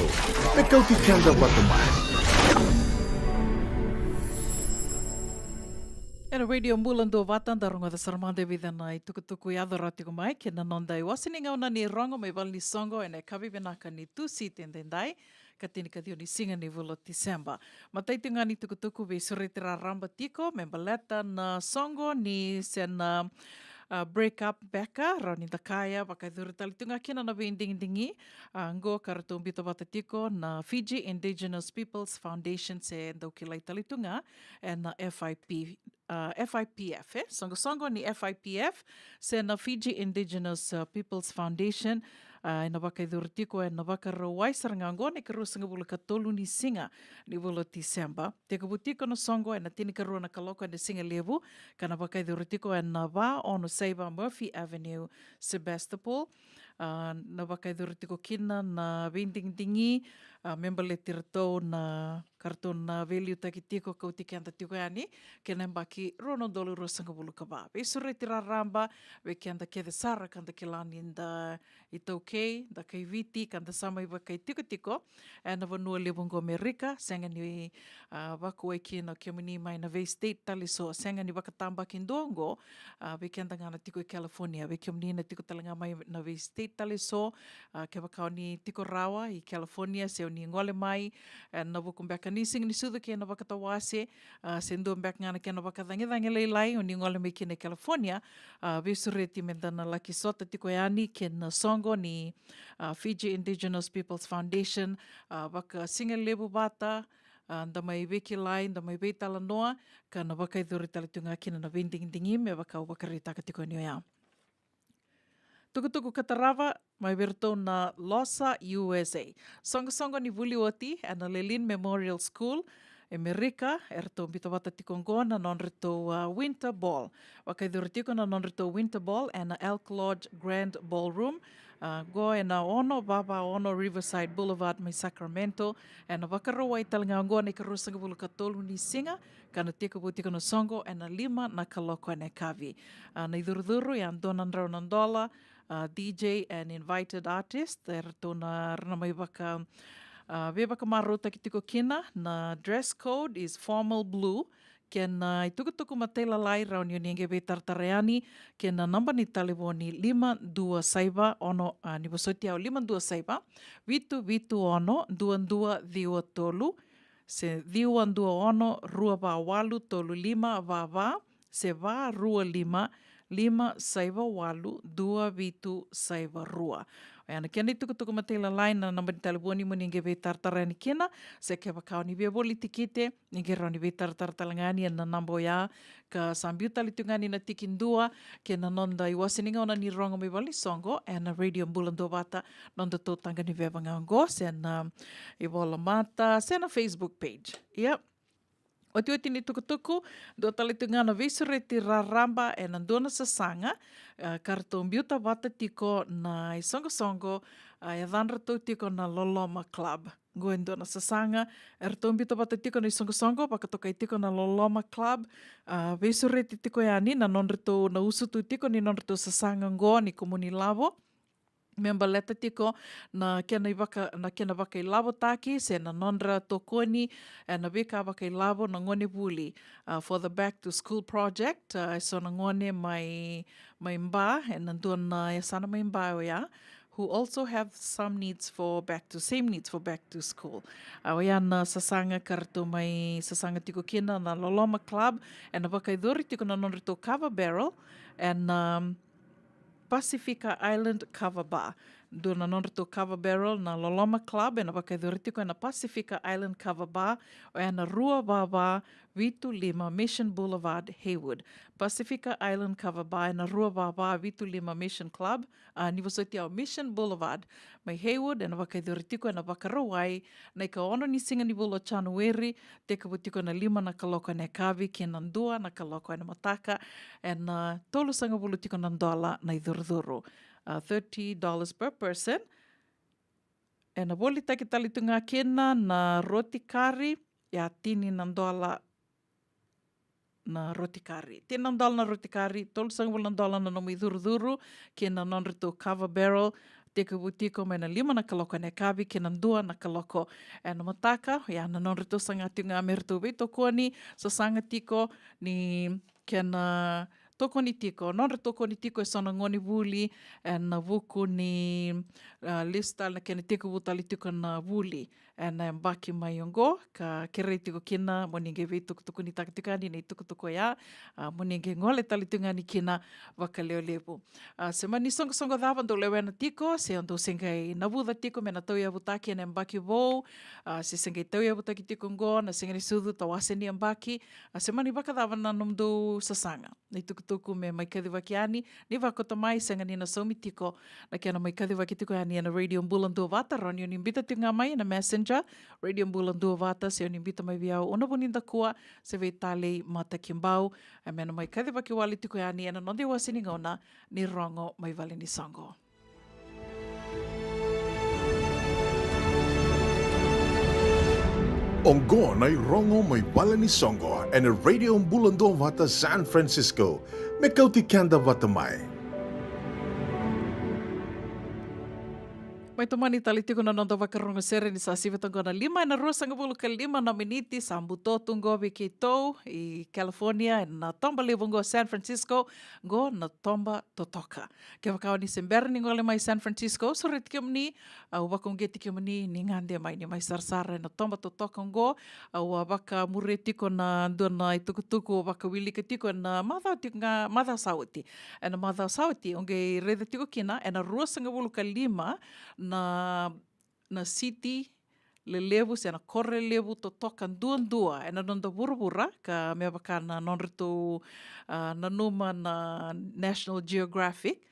Me kauti keda vata mai. Ena Radio Bula Duavata da rogoca sara mada e vica na itukutuku yaco rawa tiko mai kei na noda iwase ni gauna ni rogo mai vale ni soqo ena yakavi vinaka ni Tusiti edaidai, ka tinikaciwa ni siga ni vula o Tiseba. Matai tiko ga ni tukutuku veisureti raraba tiko me baleta na soqo ni se na, a, break up beka, rawa ni da kaya, vakayacori tale tu ga kina na veidigidigi, a, qo ka ratou biuta vata tiko na Fiji Indigenous Peoples Foundation, se dau kilai tale tu ga ena F I P, a, F I P F, e? Soqosoqo ni F I P F, se na Fiji Indigenous, a, Peoples Foundation, a, ena vakayacori tiko ena Vakarauwai sara ga oqo na ikaruasagavulu ka tolu ni siga ni vula o Tiseba. Tekivu tiko na soqo ena tinikarua na kaloko ena siga levu, ka na vakayacori tiko ena va ono saiva Murphy Avenue, Sebastopol. A, na vakayacori tiko kina na veidigidigi, a, me baleti iratou na ka ratou na veiliutaki tiko, kauti keda tiko yani kei na yabaki rua na udolu ruasagavulu ka va. Veisureti raraba vei keda kece sara ka da kila ni da iTaukei, da kai Viti, ka da sa mai vakaitikotiko ena vanua levu oqo Amerika, sega ni, a, vakuwai kina o kemuni mai na vei state tale so, sega ni vakatabakidua oqo, a, vei keda ga na tiko i California, vei kemuni na tiko tale ga mai na vei state tale so, a, kevaka o ni tiko rawa i California, se o ni gole mai, e, na vuku beka ni siga ni sucu kei na vakatawase, a, se dua beka ga na kena vakacagicagi lailai, o ni gole mai kina i California, a, veisureti me da na laki sota tiko yani kei na soqo ni, a, Fiji Indigenous Peoples Foundation, a, vakasigalevu vata, a, da mai veikilai, da mai veitalanoa, ka na vakayacori tale tu ga kina na veidigidigi me vaka au vakaraitaka tiko yani oya. Tukutuku ka tarava mai vei iratou na Losa U S A. Soqosoqo ni vuli oti ena Lelean Memorial School e Merika, eratou biuta vata tiko oqo na nodratou, a, Winter Ball. Vakayacori tiko na nodratou Winter Ball ena Elk Lodge Grand Ballroom, a, oqo ena ono va va ono Riverside Boulevard mai Sacramento. Ena Vakarauwai tale ga oqo na ikaruasagavulu ka tolu ni siga, ka na tekivu tiko na soqo ena lima na kaloko ena yakavi. A, na icurucuru e a dua na drau na dola, a, D J and invited artist, eratou na, ra na mai vaka, a, veivakamarautaki tiko kina. Na dress code is formal blue, kei na itukutuku matailalai rawa ni o ni qai veitaratara yani kei na naba ni talevoni lima dua saiva ono, a, ni vosoti au, lima dua saiva, vitu vitu ono, dua dua ciwa tolu, se ciwa dua ono, rua va walu, tolu lima va va, se va rua lima, lima saiva walu, dua vitu saiva rua. Oya na kena itukutuku matailalai, na naba ni talevoni mo ni qai veitaratara yani kina, se kevaka o ni via voli tikite, ni qai rawa ni veitaratara tale ga yani ena naba oya, ka sa biu tale tu ga yani na tikidua kei na noda iwase ni gauna ni rogo mai vale ni soqo ena Radio Bula Duavata, noda tautaqa ni veva ga oqo, se na ivolamata, se na Facebook page. Ia, otioti ni tukutuku, dua tale tu ga na veisureti raraba ena dua na sasaga, a, ka ratou biuta vata tiko na isoqosoqo, a, yacadratou tiko na Loloma Club. Oqo e dua na sasaga eratou biuta vata tiko na isoqosoqo, vakatokai tiko na Loloma Club, a, veisureti tiko yani na nodratou, na usutu tiko ni nodratou sasaga oqo ni kumuni lavo, me baleta tiko na kena ivaka, na kena vakailavotaki se na nodra tokoni ena veika vakailavo na gone vuli, a, for the Back to School Project, a, e so na gone mai, mai Ba, ena dua na yasana mai Ba oya, who also have some needs for back to, same needs for back to school. A, oya na sasaga ka ratou mai sasaga tiko kina na Loloma Club, ena vakayacori tiko na nodratou kava barrel ena, um, Pacifica Island Kava Bar. Dua na nodratou kava barrel na Loloma Club, ena vakayacori tiko ena Pacifica Island Kava Bar, oya na rua va va vitu lima Mission Boulevard, Hayward. Pacifica Island Kava Bar ena rua va va vitu lima Mission Club, a, ni vosoti au, Mission Boulevard, mai Hayward, ena vakayacori tiko ena Vakarauwai, na ikaono ni siga ni vula o Janueri, tekivu tiko ena lima na kaloko ena yakavi kei na dua na kaloko ena mataka, ena, a, tolusagavulu tiko na dola na icurucuru, a, thirty dollars per person. Ena volitaki tale tu ga kina na roti kari, e a tini na dola na roti kari. Tini na dola na roti kari, tolusagavulu na dola na nomu icurucuru, kei na nodratou kava barrel, tekivu tiko mai na lima na kaloko ena yakavi kei na dua na kaloko ena mataka. Ia na nodratou saga tiko ga me ratou veitokoni, sasaga tiko ni kena tokoni tiko, nodra tokoni tiko eso na gonevuli ena vuku ni, a, lesu tale na kena tekivu tale tiko na vuli ena yabaki mai oqo, ka kerei tiko kina mo ni qai veitukutukunitaka tiko yani na itukutuku oya, a, mo ni qai gole tale tiko yani kina vakalevulevu. A, se mani soqosoqo cava dou lewena tiko, se dou se qai navuca tiko me na tauyavutaki ena yabaki vou, a, se se qai tauyavutaki tiko oqo na siga ni sucu, tawase ni yabaki, a, se mani vakacava na nomudou sasaga, na itukutuku me mai kacivaki yani, ni vakota mai, sega ni na saumi tiko na kena mai kacivaki tiko yani ena Radio Bula Duavata. Rawa ni o ni biuta tiko ga mai ena Messenger, Radio Bula Duavata, se o ni biuta mai vei au, Una Vunidakua, se vei Talei Matakibau. E me na mai kacivaki wale tiko yani ena noda iwase ni gauna ni Rogo Mai Vale ni Soqo. Oqo na iRogo Mai Vale ni Soqo ena Radio Bula Duavata San Francisco, me kauti keda vata mai. Mai tomani tale tiko na noda vakarogo sere ni sa sivi toka na lima ena ruasagavulu ka lima na miniti, sa buto tu oqo vei keitou i California, ena toba levu oqo San Francisco, oqo na toba totoka. Kevaka o ni se bera ni gole mai San Francisco, sureti kemuni, au vakauqeti kemuni ni gade mai, ni mai sarasara ena toba totoka oqo. Au a vakamuria tiko na dua na itukutuku au vakawilika tiko ena macawa tiko ga, macawa sa oti. Ena macawa sa oti, o qai raica tiko kina ena ruasagavulu ka lima na, na siti lelevu se na koro lelevu totoka duadua ena noda vuravura, ka me vaka na nodratou, a, nanuma na National Geographic.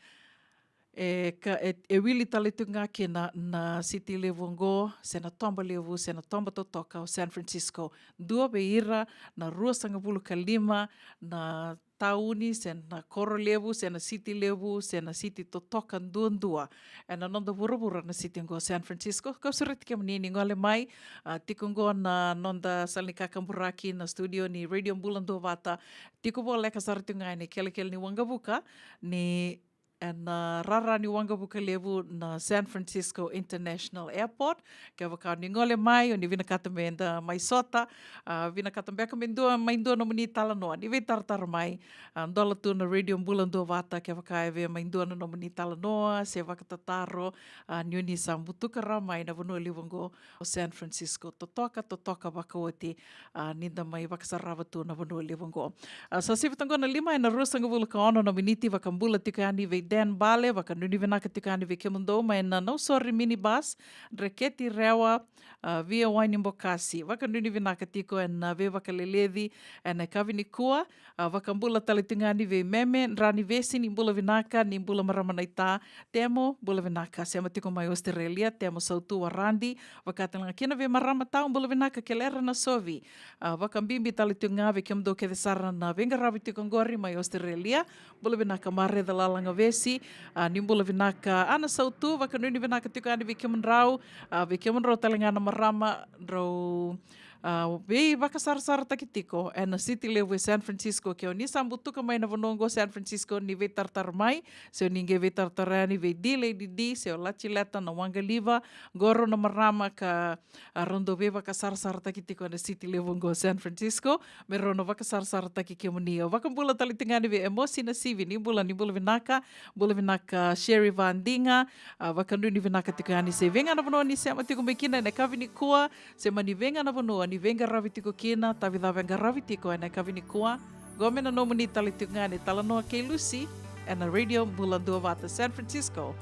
E ka, e, e wili tale tiko ga kina na siti levu oqo, se na toba levu, se na toba totoka o San Francisco. Dua vei ira na ruasagavulu ka lima na tauni, se na koro levu, se na siti levu, se na siti totoka duadua ena noda vuravura na siti oqo San Francisco. Kau sureti kemuni ni gole mai, a, tiko oqo na noda sala ni kakaburaki na studio ni Radio Bula Duavata. Tiko voleka sara tiko ga ena ikelekele ni waqavuka, ni ena rara ni waqavuka levu na San Francisco International Airport. Kevaka ni gole mai, o ni vinakata me da mai sota, a, vinakata beka me dua, mai dua nomuni talanoa, ni veitaratara mai, a, dola tu na Radio Bula Duavata, kevaka e via mai dua na nomuni talanoa, se vakatataro, a, ni o ni sa butuka rawa mai na vanua levu oqo o San Francisco. Totoka, totoka vakaoti, a, ni da mai vakasarava tu na vanua levu oqo. A, sa sivi toka na lima ena ruasagavulu ka ono na miniti, vakabula tiko yani vei Dan Bale, vakanuinui vinaka tiko yani vei kemudou mai na Nausori minibus, Dreketi, Rewa, a, via Wainibokasi. Vakanuinui vinaka tiko ena veivakaleleci ena yakavi nikua. A, vakabula tale tiko ga yani vei Meme Dranivesi, ni bula vinaka, ni bula marama naita. Temo, bula vinaka, sema tiko mai Australia. Temo Sautu Waradi, vaka tale ga kina vei marama tau, bula vinaka Kelera Nasovi. A, vakabibi tale tiko ga vei kemudou kece sara na veiqaravi tiko oqori mai Australia. Bula vinaka Mareca Lalagavesi, a, ni bula vinaka Ana Sautu, vakanuinui vinaka tiko yani vei kemudrau, a, vei kemudrau tale ga na marama drau, a, veivakasarasarataki tiko ena siti levu e San Francisco. Ke o ni sa butuka mai na vanua oqo San Francisco, ni veitaratara mai, se o ni qai veitaratara yani vei D Lady D, se o Latileta na Waqaliva, qo rau na marama ka, a, rau dau veivakasarasarataki tiko ena siti levu oqo San Francisco, me rau na vakasarasarataki kemuni. Au vakabula tale tiko yani vei Emosi Nasivi, ni bula, ni bula vinaka, bula vinaka Sherry Vadiga, a, vakanuinui vinaka tiko yani se vei ga na vanua ni sema tiko mai kina ena yakavi nikua, se mani vei ga na vanua ni veiqaravi tiko kina, tavi cava e qaravi tiko ena yakavi nikua. Qo me na nomuni tale tiko ga ni talanoa kei Lucy, ena Radio Bula Duavata San Francisco,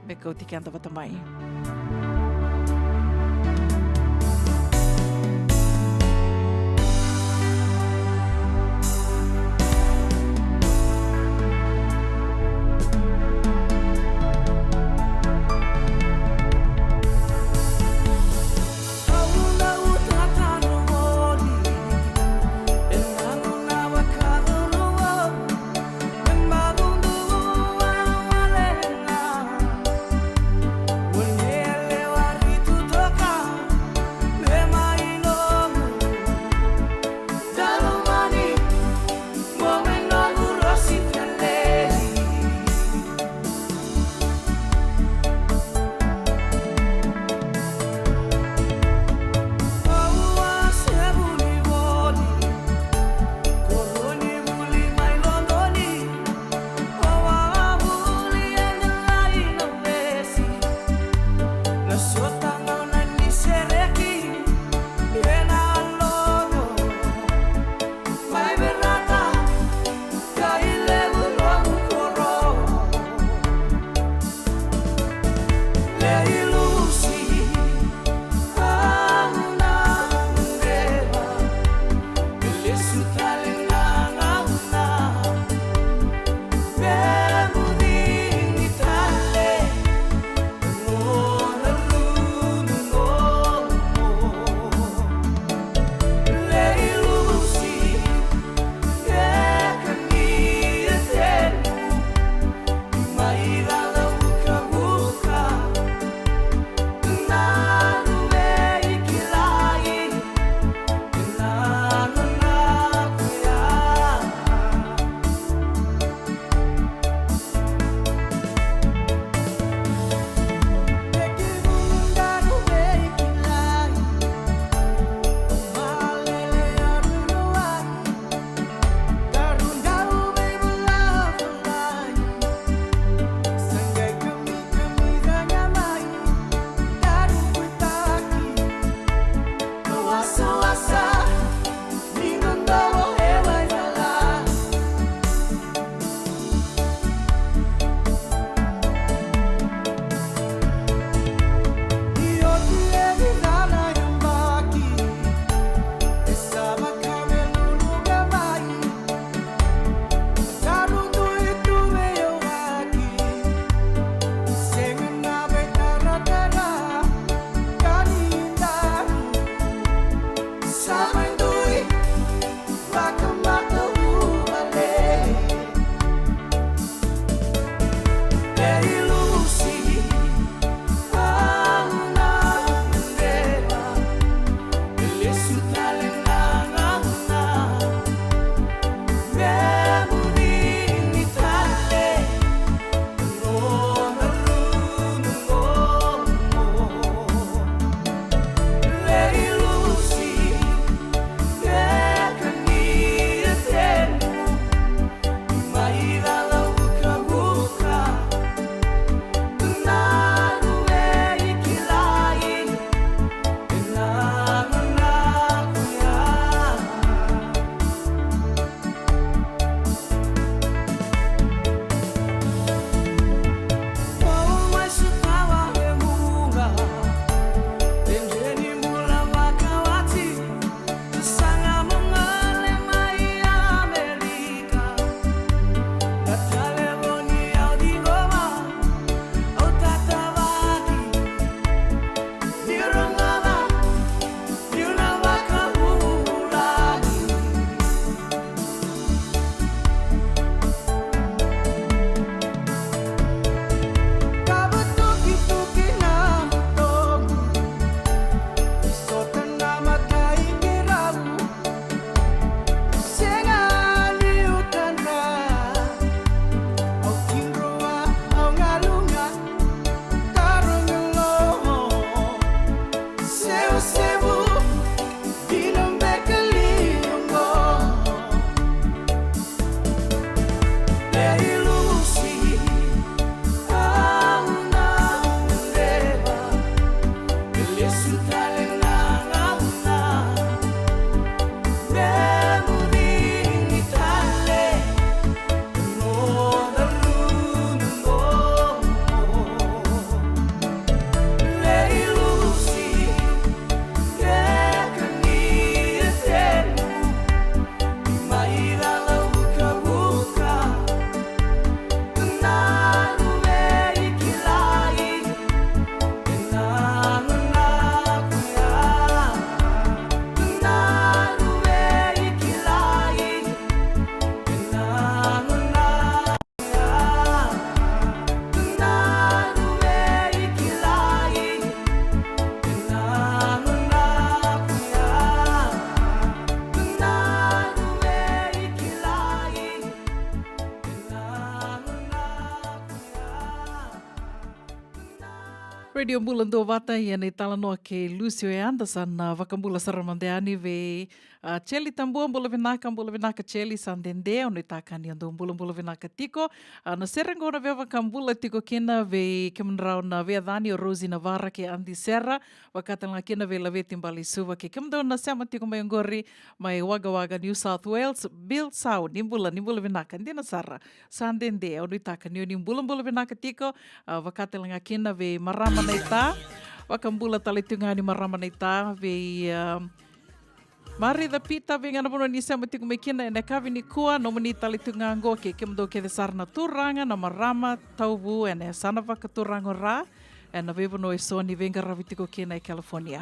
me kauti keda vata mai. Radio Bula Duavata, ia na italanoa kei Lucio Anderson, na vakabula sara mada yani vei, a, Cheli Tabua. Bula vinaka, bula vinaka Cheli. Sa dede, au nuitaka ni o dou bulabula vinaka tiko. A, na sere qo na veivakabula tiko kina vei kemudrau na veiyacani o Rosie Navara kei Adi Sera, vaka tale ga kina vei Laveti Balesuva kei kemudou na sema tiko mai oqori mai Wagga Wagga, New South Wales. Bill Sau, ni bula, ni bula vinaka, dina sara. Sa dede, au nuitaka ni o ni bulabula vinaka tiko. A, vaka tale ga kina vei marama na ita. Vakabula tale tu ga ni marama na ita vei, a, Marica Pita, vei ga na vanua ni sema tiko mai kina ena yakavi nikua. Nomuni tale tu ga qo kei kemudou kece sara na turaga, na marama, tauvu ena yasana vakaturaga o Ra, ena veivanua eso ni veiqaravi tiko kina e California.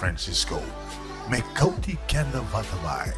Francisco, me kauti keda vata mai.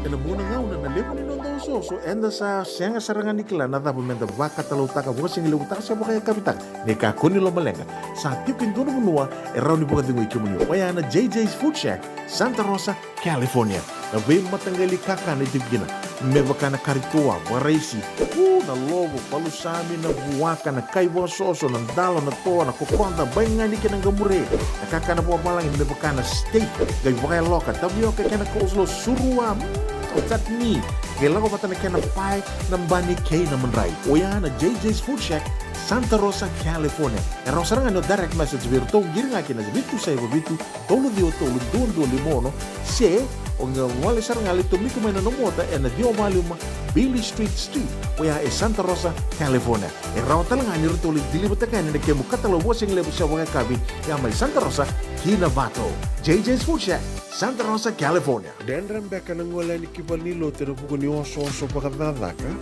Ena vuqa na gauna na levu ni noda osooso eda sa sega sara ga ni kila na cava meda vakatalautaka, vakasigalevu taka se vakayakavi taka. Ni kakua ni lomaleqa, sa tiko e dua na vanua e rawa ni vakacegui kemuni, oya na J J's Food Shack, Santa Rosa, California. Na veimataqali kakana e tiko kina, me vaka na kari toa, vakaraisi, u, na lovo, palusami, na vuaka, na kai vakasoso, na dalo, na toa, na kokoda, baigani kei na qamure, na kakana vakavalagi, me vaka na steak, qai vakayaloka, tavioka kei na coleslaw, surua, mm, chutney, qai lako vata na kena pae, na bani kei na madrai. Oya na J J's Food Shack, Santa Rosa, California. E rawa sara ga ni o direct message vei iratou, qiri ga ki na vitu saiva vitu, tolu ciwa tolu, dua dua lima ono, se o qai gole sara ga, lai tomika mai na nomu ota ena ciwa walu lima Beale Street Suite, oya e Santa Rosa, California. E rawa tale ga ni ratou lai deliver-taka yani na kemu katalau vakasigalevu se vakayakavi, ya mai Santa Rosa ki Novato. J J's Food Shack, Santa Rosa, California. Dredre beka na gole yani ki valenilotu ena vuku ni osooso vakacakacaka?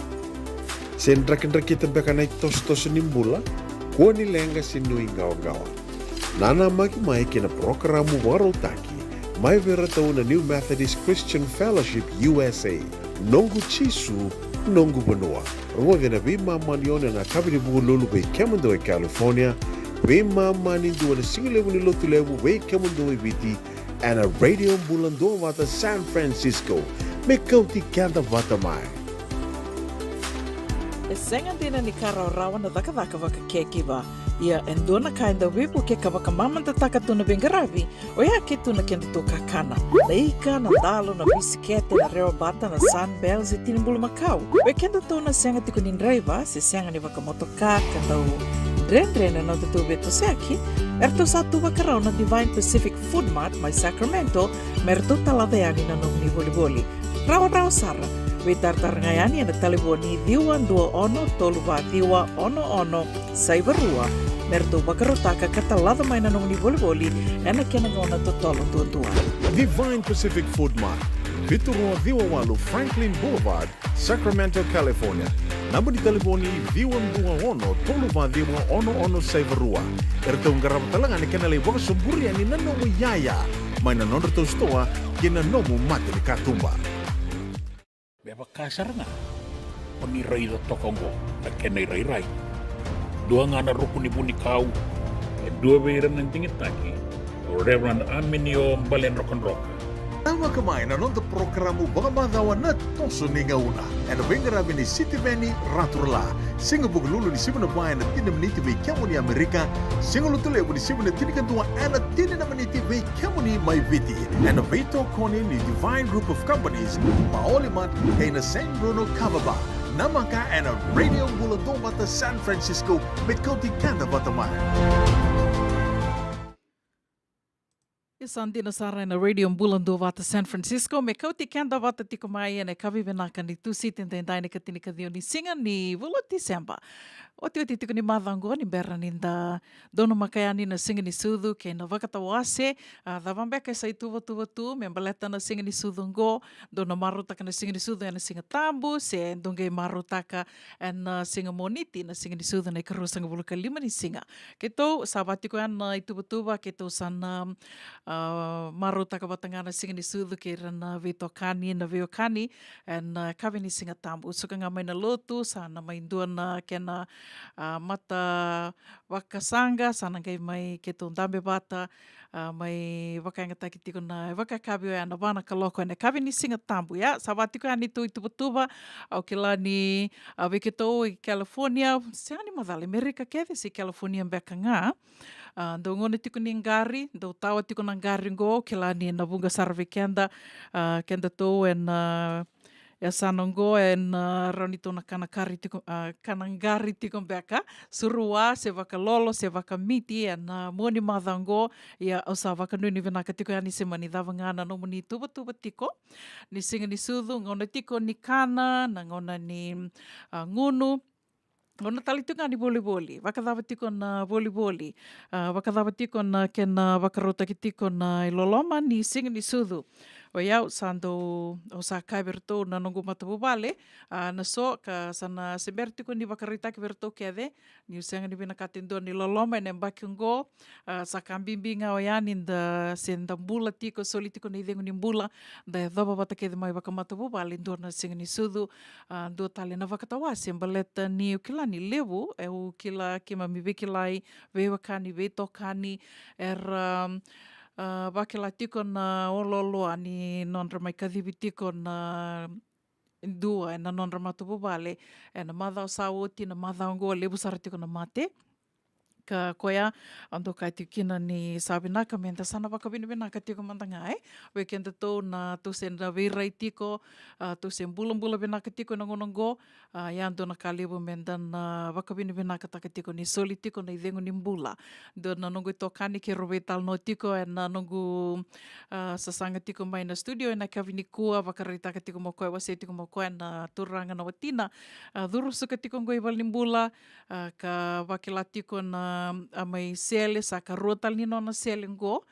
Se drakidrakita beka na itosotoso ni bula? Kua ni leqa se nuiqawaqawa. Nanamaki mai ki na parokaramu vakarautaki mai vei iratou na New Methodist Christian Fellowship U S A, Noqu Jisu, Noqu Vanua. Rogoci ena veimama ni ono ena yakavi ni Vukelulu vei kemudou e California, veimama ni dua na sigalevu ni Lotulevu vei kemudou e Viti, ena Radio Bula Duavata San Francisco. Me kauti keda vata mai. E sega dina ni ka rawarawa na cakacaka vaka-caregiver. Ia e dua na ka e dau veivuke ka vakamamadataka tu na veiqaravi, oya ke tu na kedatou kakana. Na ika, na dalo, na bisikete, na rewabata, na Sunbell se tini bulumakau. Vei kedatou na sega tiko ni draiva se sega ni vakamotoka, ka dau dredre na nodatou veitosoyaki, eratou sa tu vakarau na Divine Pacific Food Mart mai Sacramento me ratou talaca yani na nomuni volivoli. Rawarawa sara. Veitaratara ga yani ena talevoni ciwa dua ono tolu va ciwa ono ono saiva rua me ratou vakarautaka ka talaca mai na nomuni volivoli ena kena gauna totolo duadua. Divine Pacific Food Mart, vitu rua ciwa walu Franklin Boulevard, Sacramento, California. Naba ni talevoni ciwa dua ono tolu va ciwa ono ono saiva rua. Eratou qarava tale ga na kena lai vakasoburi yani na nomu iyaya mai na nodratou sitoa kei na nomu mata ni katuba. Me vaka sara ga o ni raica toka oqo na kena irairai. Dua ga na ruku ni vunikau, e dua vei ira na digitaki, o Reverend Aminio Baledrokadroka. Namaka mai na noda parokaramu vakamacawa Na Toso ni Gauna, ena veiqaravi nei Sitiveni Raturala. Siga Vukelulu ni sivi na va ena tini na miniti vei kemuni Amerika, Siga Lotulevu ni sivi na tinikadua ena tini na miniti vei kemuni mai Viti, ena veitokoni ni Divine Group of Companies, Maoli Mart, kei na Saint Bruno Kava Bar. Namaka ena Radio Bula Duavata San Francisco, me kauti keda vata mai. Ia sa dina sara ena Radio Bula Duavata San Francisco, me kauti keda vata tiko mai ena yakavi vinaka ni Tusiti edaidai, na ika tinikaciwa ni siga ni vula o Tiseba. Otioti tiko ni macawa oqo ni bera ni da donumaka yani na Siga ni Sucu kei na vakatawase. A, cava beka e sa ituvatuva tu me baleta na Siga ni Sucu oqo? Dou na marautaka na Siga ni Sucu ena Siga Tabu, se dou qai marautaka ena, a, siga Moniti na Siga ni Sucu, na ikaruasagavulu ka lima ni siga. Keitou sa vaka tiko yani na ituvatuva, keitou sa na, a, marautaka vata ga na Siga ni Sucu kei ira na veitokani, na veiwekani ena, a, yakavi ni Siga Tabu. Suka ga mai na lotu, sa na mai dua na kena, a, mata vakasaqa, sa na qai mai keitou dabe vata, a, mai vakayagataki tiko na, e vakayakavi oya na va na kaloko ena yakavi ni Siga Tabu. Ia sa vaka tiko yani neitou ituvatuva, au kila ni, a, vei keitou i California, sega ni macala, Amerika kece se California beka ga. A, dou gauna tiko ni qari, dou tawa tiko na qari oqo, au kila ni na vuqa sara vei keda, a, kedatou ena, a, yasana oqo ena, a, rawa ni tou na kana qari tiko, a, kana qari tiko beka, surua se vakalolo se vakamiti ena, a, mua ni macawa oqo. Ia au sa vakanuinui vinaka tiko yani se mani cava ga na nomuni tuvatuva tiko ni Siga ni Sucu, gauna tiko ni kana, na gauna ni, a, gunu, gauna tale tiko ga ni volivoli, vakacava tiko na volivoli, a, vakacava tiko na kena vakarautaki tiko na iloloma ni Siga ni Sucu. O yau sa dau, au sa kaya vei iratou na noqu matavuvale, a, na so ka sa na se bera tiko ni vakaraitaki vei iratou kece niu sega ni vinakata e dua na iloloma ena yabaki oqo. A, sa ka bibi ga oya ni da se da bula tiko, soli tiko na icegu ni bula, da yacova vata kece mai vakamatavuvale e dua na Siga ni Sucu, a, dua tale na vakatawase, baleta niu kila ni levu, e, au kila keimami veikilai, veiwekani, veitokani, era, a, vakila tiko na olooloa ni nodra mai kacivi tiko na dua ena nodra matavuvale ena macawa sa oti, na macawa oqo levu sara tiko na mate. Ka koya, au dau kaya tiko kina ni sa vinaka meda sa na vakavinavinaka tiko mada ga, e? Vei kedatou na tou se na veirai tiko, a, tou se bulabula vinaka tiko ena gauna oqo, a, ia dua na ka levu meda na vakavinavinakataka tiko ni soli tiko na icegu ni bula. Dua na noqu itokani keirau veitalanoa tiko ena noqu, a, sasaga tiko mai na studio ena yakavi nikua, vakaraitaka tiko mai o koya, wasea tiko mai o koya na turaga na watina, a, curu suka tiko oqo i valenibula, a, ka vakila tiko na, a, mai sele, sa karua tale ni nona sele oqo.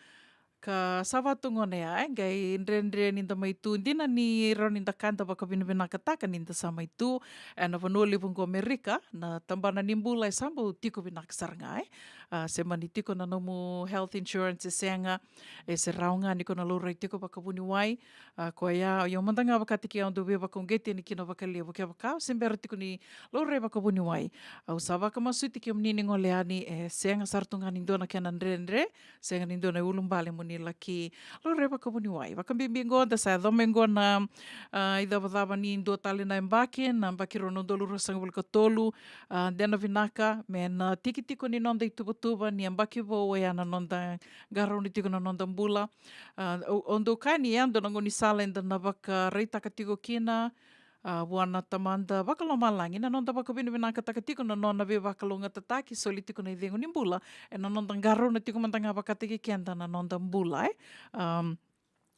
Ka sa vatu gona ya, e, qai dredre ni da mai tu, dina ni rawa ni da ka da vakavinavinakataka ni da sa mai tu ena vanua levu oqo Amerika, na tabana ni bula e sa bau tiko vinaka sara ga, e. A, se mani tiko na nomu health insurance e sega, e se rawa ga ni ko na laurai tiko vakavuniwai, a, koya, io mada ga vakataki au dau veivakauqeti yani kina vakalevu, kevaka au se bera tiko ni laurai vakavuniwai. Au sa vakamasuti kemuni ni gole yani, e sega sara tu ga ni dua na kena dredre, sega ni dua na iulubale mo ni laki laurai vakavuniwai. Vakabibi oqo da sa yaco mai oqo na, a, icavacava ni dua tale na yabaki, na yabaki rua na udolu ruasagavulu ka tolu, a, de na vinaka, me na tiki tiko ni noda ituvatuva ni yabaki vou oya na noda qarauna tiko na noda bula. A, au, au dau kaya ni yadua na gaunisala eda na vakaraitaka tiko kina, a, vua na Tamada Vakalomalagi na noda vakavinavinakataka tiko na nona veivakalougatataki soli tiko na icegu ni bula, ena noda qarauna tiko mada ga vakataki keda na noda bula, e. Am,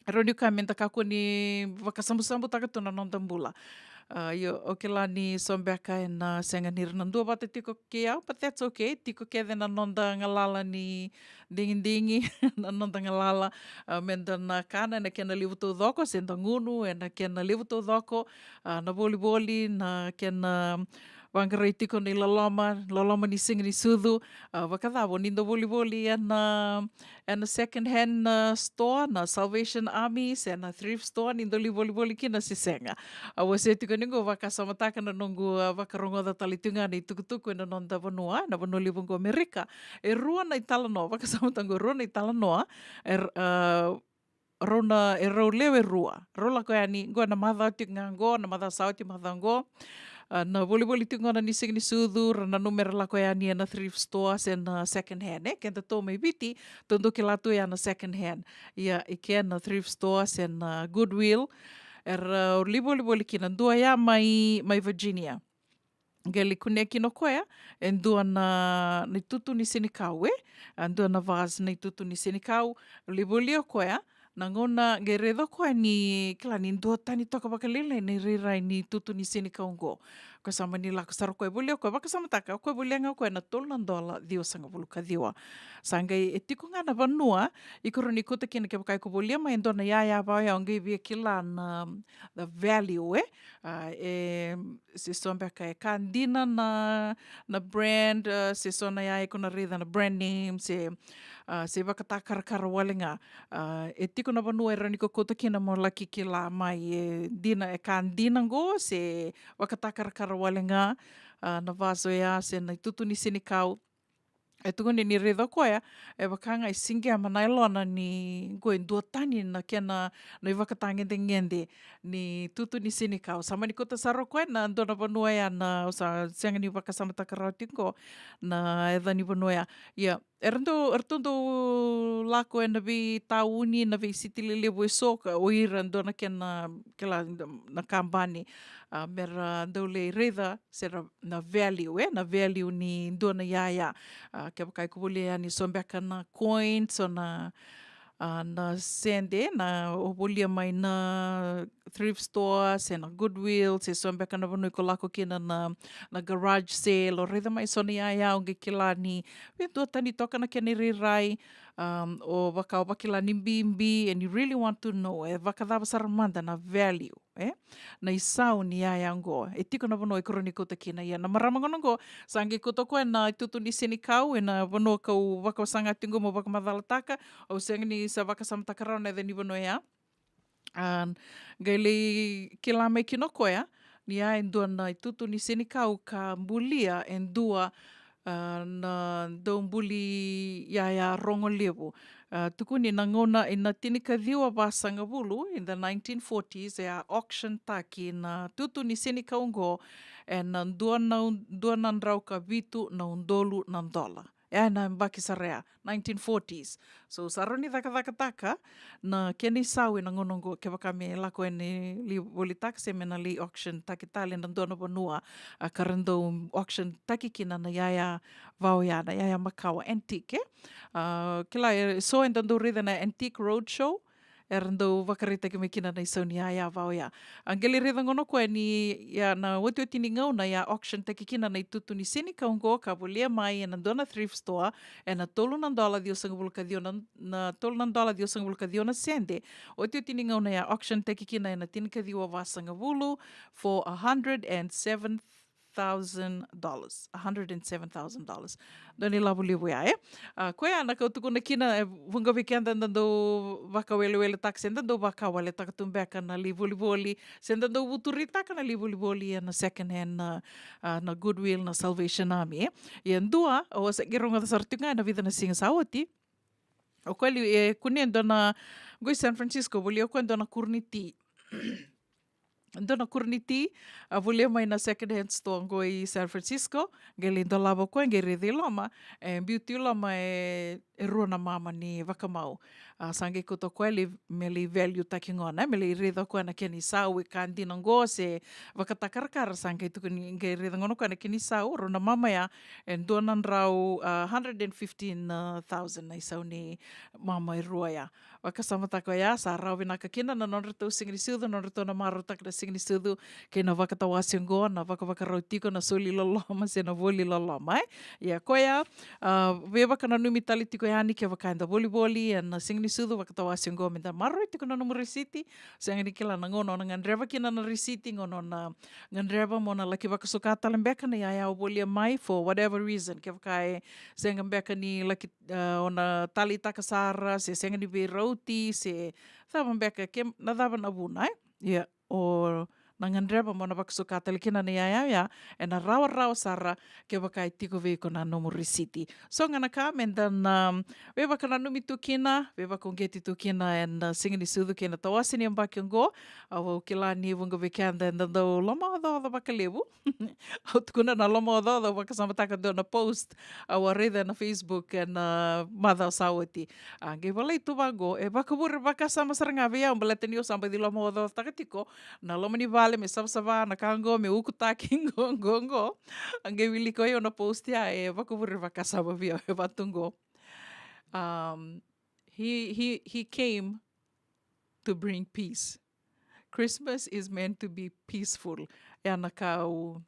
rawa ni kaya meda kakua ni vakasabusabutaka tu na noda bula. A, io, au kila ni so beka ena sega ni ra na duavata tiko kei au, but that's okay. Tiko kece na noda galala ni digidigi, na noda galala, a, meda na kana ena kena levu taucoko, se da gunu ena kena levu taucoko, a, na volivoli, na kena vaqarai tiko na iloloma, loloma ni siga ni sucu, a, vakacava ni da volivoli ena, ena second hand, a, store, na Salvation Army, se na thrift store, ni da lai volivoli kina se sega. A, au se tiko ni qo vakasamataka na noqu, a, vakarogoca tale tu ga na itukutuku ena noda vanua, na vanua levu oqo Amerika. E rua na italanoa, vakasamataka oqo rua na italanoa, e, a, rau na, e rau lewe rua. Rau lako yani, qo na macawa tiko ga qo, na macawa sa oti macawa qo. A, na volivoli tiko qo na ni siga ni sucu, ra nanuma era lako yani ena thrift store, se na second hand, e? Kedatou mai Viti, tou dau kila tu ya na second hand. Ia, i ke na thrift store, se na Goodwill. Era, a, lai volivoli kina dua ya mai, mai Virginia. Qai lai kunea kina o koya e dua na, na itutu ni senikau, e? A, dua na vase na itutu ni senikau. Lai volia o koya, na gauna qai raica o koya ni, kila ni duatani toka vakalailai na irairai ni itutu ni senikau qo. Ko sa mani lako sara o koya volia o koya, vakasamataka, o koya volia ga o koya na tolu na dola ciwasagavulu ka ciwa. Sa qai e tiko ga na vanua, iko rawa ni kauta kina kevaka iko volia mai e dua na yaya vaya, o qai via kila na, na value, e? A, e, se so beka e ka dina na, na brand, a, se so na ya iko na raica na brand name, se, a, se vakatakarakara wale ga. A, e tiko na vanua e rawa ni ko kauta kina mo laki kila mai e dina, e ka dina qo, se vakatakarakara wale ga, a, na vase ya, se na itutu ni senikau. E tukuni ni raica o koya, e vaka ga e siqema na yalona ni qo e duatani na kena, na ivakatagedegede ni itutu ni senikau. Sa mani kauta sara o koya na dua na vanua ya na, au sa sega ni vakasamataka rawa tiko qo na yaca ni vanua ya. Ia, eratou, eratou dau lako ena veitauni, na veisiti lelevu e so, ka o ira dua na kena, kila, na kabani, a, mera dau lai raica se ra na value, e, na value ni dua na yaya. A, kevaka iko volia yani so beka na coin, so na, a, na sede, na o volia mai na thrift store, se na Goodwill, se so beka na vanua iko lako kina na, na garage sale, o raica mai so na yaya, o qai kila ni veiduatani toka na kena irairai, um, o vaka o vakila ni bibi, and you really want to know, e vakacava sara mada na value, e? Na isau ni yaya qo. E tiko na vanua iko rawa ni kauta kina. Ia na marama gona qo, sa qai kauta o koya na itutu ni senikau ena vanua kau vakasaga tiko qo mo vakamacalataka. Au sega ni sa vakasamataka rawa na yaca ni vanua ya. A, qai lai kila mai kina o koya ni ya e dua na itutu ni senikau ka bulia e dua, a, na daubuli yaya rogo levu. A, tukuni na gauna ina tinikaciwa vasagavulu, in the nineteen forties, e a auction taki na tutu ni senikau qo ena dua na, dua na drau ka vitu na udolu na dola. E na yabaki sara ya, nineteen forties. So sa rawa ni cakacakataka na kena isau ena gauna oqo, kevaka me lako yani lai volitaka se me na lai auction taki tale ena dua na vanua, a, ka ra dau auction taki kina na yaya va oya, na yaya makawa, antique, e? A, kila, e so eda dau raica na Antique Roadshow, era dau vakaraitaki mai kina na isau ni yaya va oya. A qai lai raica gona o koya ni, ia, na otioti ni gauna e a auction taki kina na itutu ni senikau oqo ka volia mai ena dua na thrift store ena tolu na dola ciwasagavulu ka ciwa na, na tolu na dola ciwasagavulu ka ciwa na sede. Otioti ni gauna e a auction taki kina ena tinikaciwa vasagavulu for a hundred and seven thousand dollars, a hundred and seven thousand dollars. Dua na ilavo levu ya, e? A, koya na ka au tukuna kina, e vuqa vei keda eda dau vakaweleweletaka se eda dau vakawaletaka tu beka na lai volivoli, se eda dau vuturitaka na lai volivoli ena second hand, na, a, na Goodwill, na Salvation Army, e? Ia dua, au a se qai rogoca sara tiko ga ena vica na siga sa oti. O koya li, e kunea e dua na, qo i San Francisco, volia o koya e dua na kuru ni ti. Dua na kuru ni ti, a volia mai na second hand store qo i San Francisco, qai lai dolava o koya, qai raica i loma, e biu tu i loma e, e rua na mama ni vakamau. A, sa qai kauta o koya lai, me lai value taki gona, me lai raica o koya na kena isau, e ka dina qo se vakatakarakara, sa qai tukuni, qai raica gona o koya na kena isau, rua na mama ya, e dua na drau, a, hundred and fifteen thousand na isau ni mama e rua ya. Vakasamataka oya, sa rawa vinaka kina na nodratou siga ni sucu, nodratou na marautaka na siga ni sucu kei na vakatawase oqo, na vakavakarau tiko, na soli loloma se na voli loloma, e? Ia koya, a, veivakananumi tale tiko yani kevaka eda volivoli ena siga ni sucu vakatawase oqo, meda maroroi tiko na nomu risiti. Sega ni kila na gauna o na gadreva kina na risiti, gauna o na gadreva mo na laki vakasuka tale beka na yaya o volia mai for whatever reason. Kevaka e sega beka ni laki, a, o na taleitaka sara, se sega ni veirauti, se cava beka, ke na cava na vuna, e? Ia o na gadreva mo na vakasuka tale kina na yaya oya, ena rawarawa sara kevaka e tiko vei iko na nomu risiti. So ga na ka meda na veivakananumi tu kina, veivakauqeti tu kina ena siga ni sucu kei na tawase ni yabaki oqo. Au kila ni vuqa vei keda eda dau lomaocaoca vakalevu. Au tukuna na lomaocaoca, au vakasamataka dua na post au a raica ena Facebook ena macawa sa oti. A qai volai tu vaqo, e vakavure vakasama sara ga vei au baleta niu sa baci lomaocaocataka tiko na loma ni vale, me savasava na ka qo, me ukutaki qo, qo, qo. A qai wilika o au na post ya, e vakavure vakasama vei au, e vatu qo. Um, he, he, he came to bring peace. Christmas is meant to be peaceful. Ya na ka au,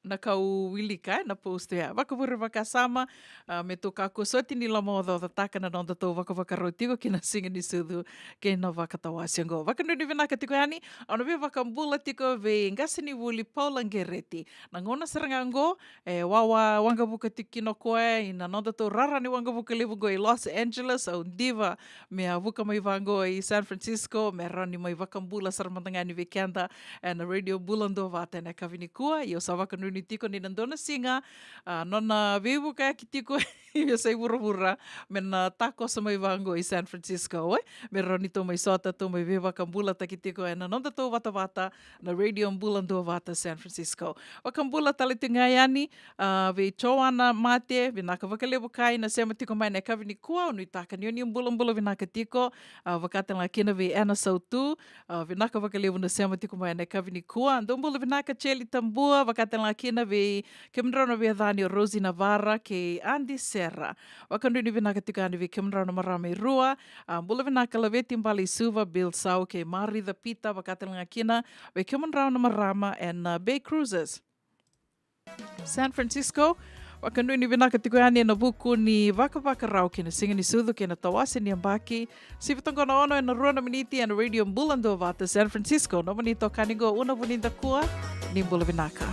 na ka au wilika, e, na post ya. Vakavure vakasama, a, me tou kakua soti ni lomaocaocataka na nodatou vakavakarau tiko ki na siga ni sucu kei na vakatawase oqo. Vakanuinui vinaka tiko yani, au na veivakabula tiko vei qasenivuli Paula Gereti. Na gauna sara ga oqo, e wawa waqavuka tiko kina o koya ina nodatou rara ni waqavuka levu qo i Los Angeles, au diva me a vuka mai vaqo i San Francisco, me rawa ni mai vakabula sara mada ga yani vei keda ena Radio Bula Duavata ena yakavi nikua. Ia au sa vakanuinui tiko ni na dua na siga, a, nona veivukayaki tiko e veiyasai vuravura, me na takoso mai vaqo i San Francisco, e? Me rawa ni tou mai sota, tou mai veivakabulataki tiko ena nodatou vatavata na Radio Bula Duavata San Francisco. Vakabula tale tiko ga yani, a, vei Joana Mate, vinaka vakalevu kai na sema tiko mai na yakavi nikua, au nuitaka ni o ni bulabula vinaka tiko, a, vaka tale ga kina vei Ena Sautu, a, vinaka vakalevu na sema tiko mai na yakavi nikua. Dou bula vinaka Cheli Tabua, vaka tale ga kina vei kemudrau na veiyaca ni o Rosie Navara kei Adi Sera. Vakanuinui vinaka tiko yani vei kemudrau na marama e rua, a, bula vinaka Laveti Baleisuva, Bill Sau kei Marica Pita, vaka tale ga kina vei kemudrau na marama ena, a, Bay Cruisers. San Francisco, vakanuinui vinaka tiko yani ena vuku ni vakavakarau kei na siga ni sucu kei na tawase ni yabaki. Sivi toka na ono ena rua na miniti ena Radio Bula Duavata San Francisco. Nomuni itokani qo Una Vunidakua, ni bula vinaka.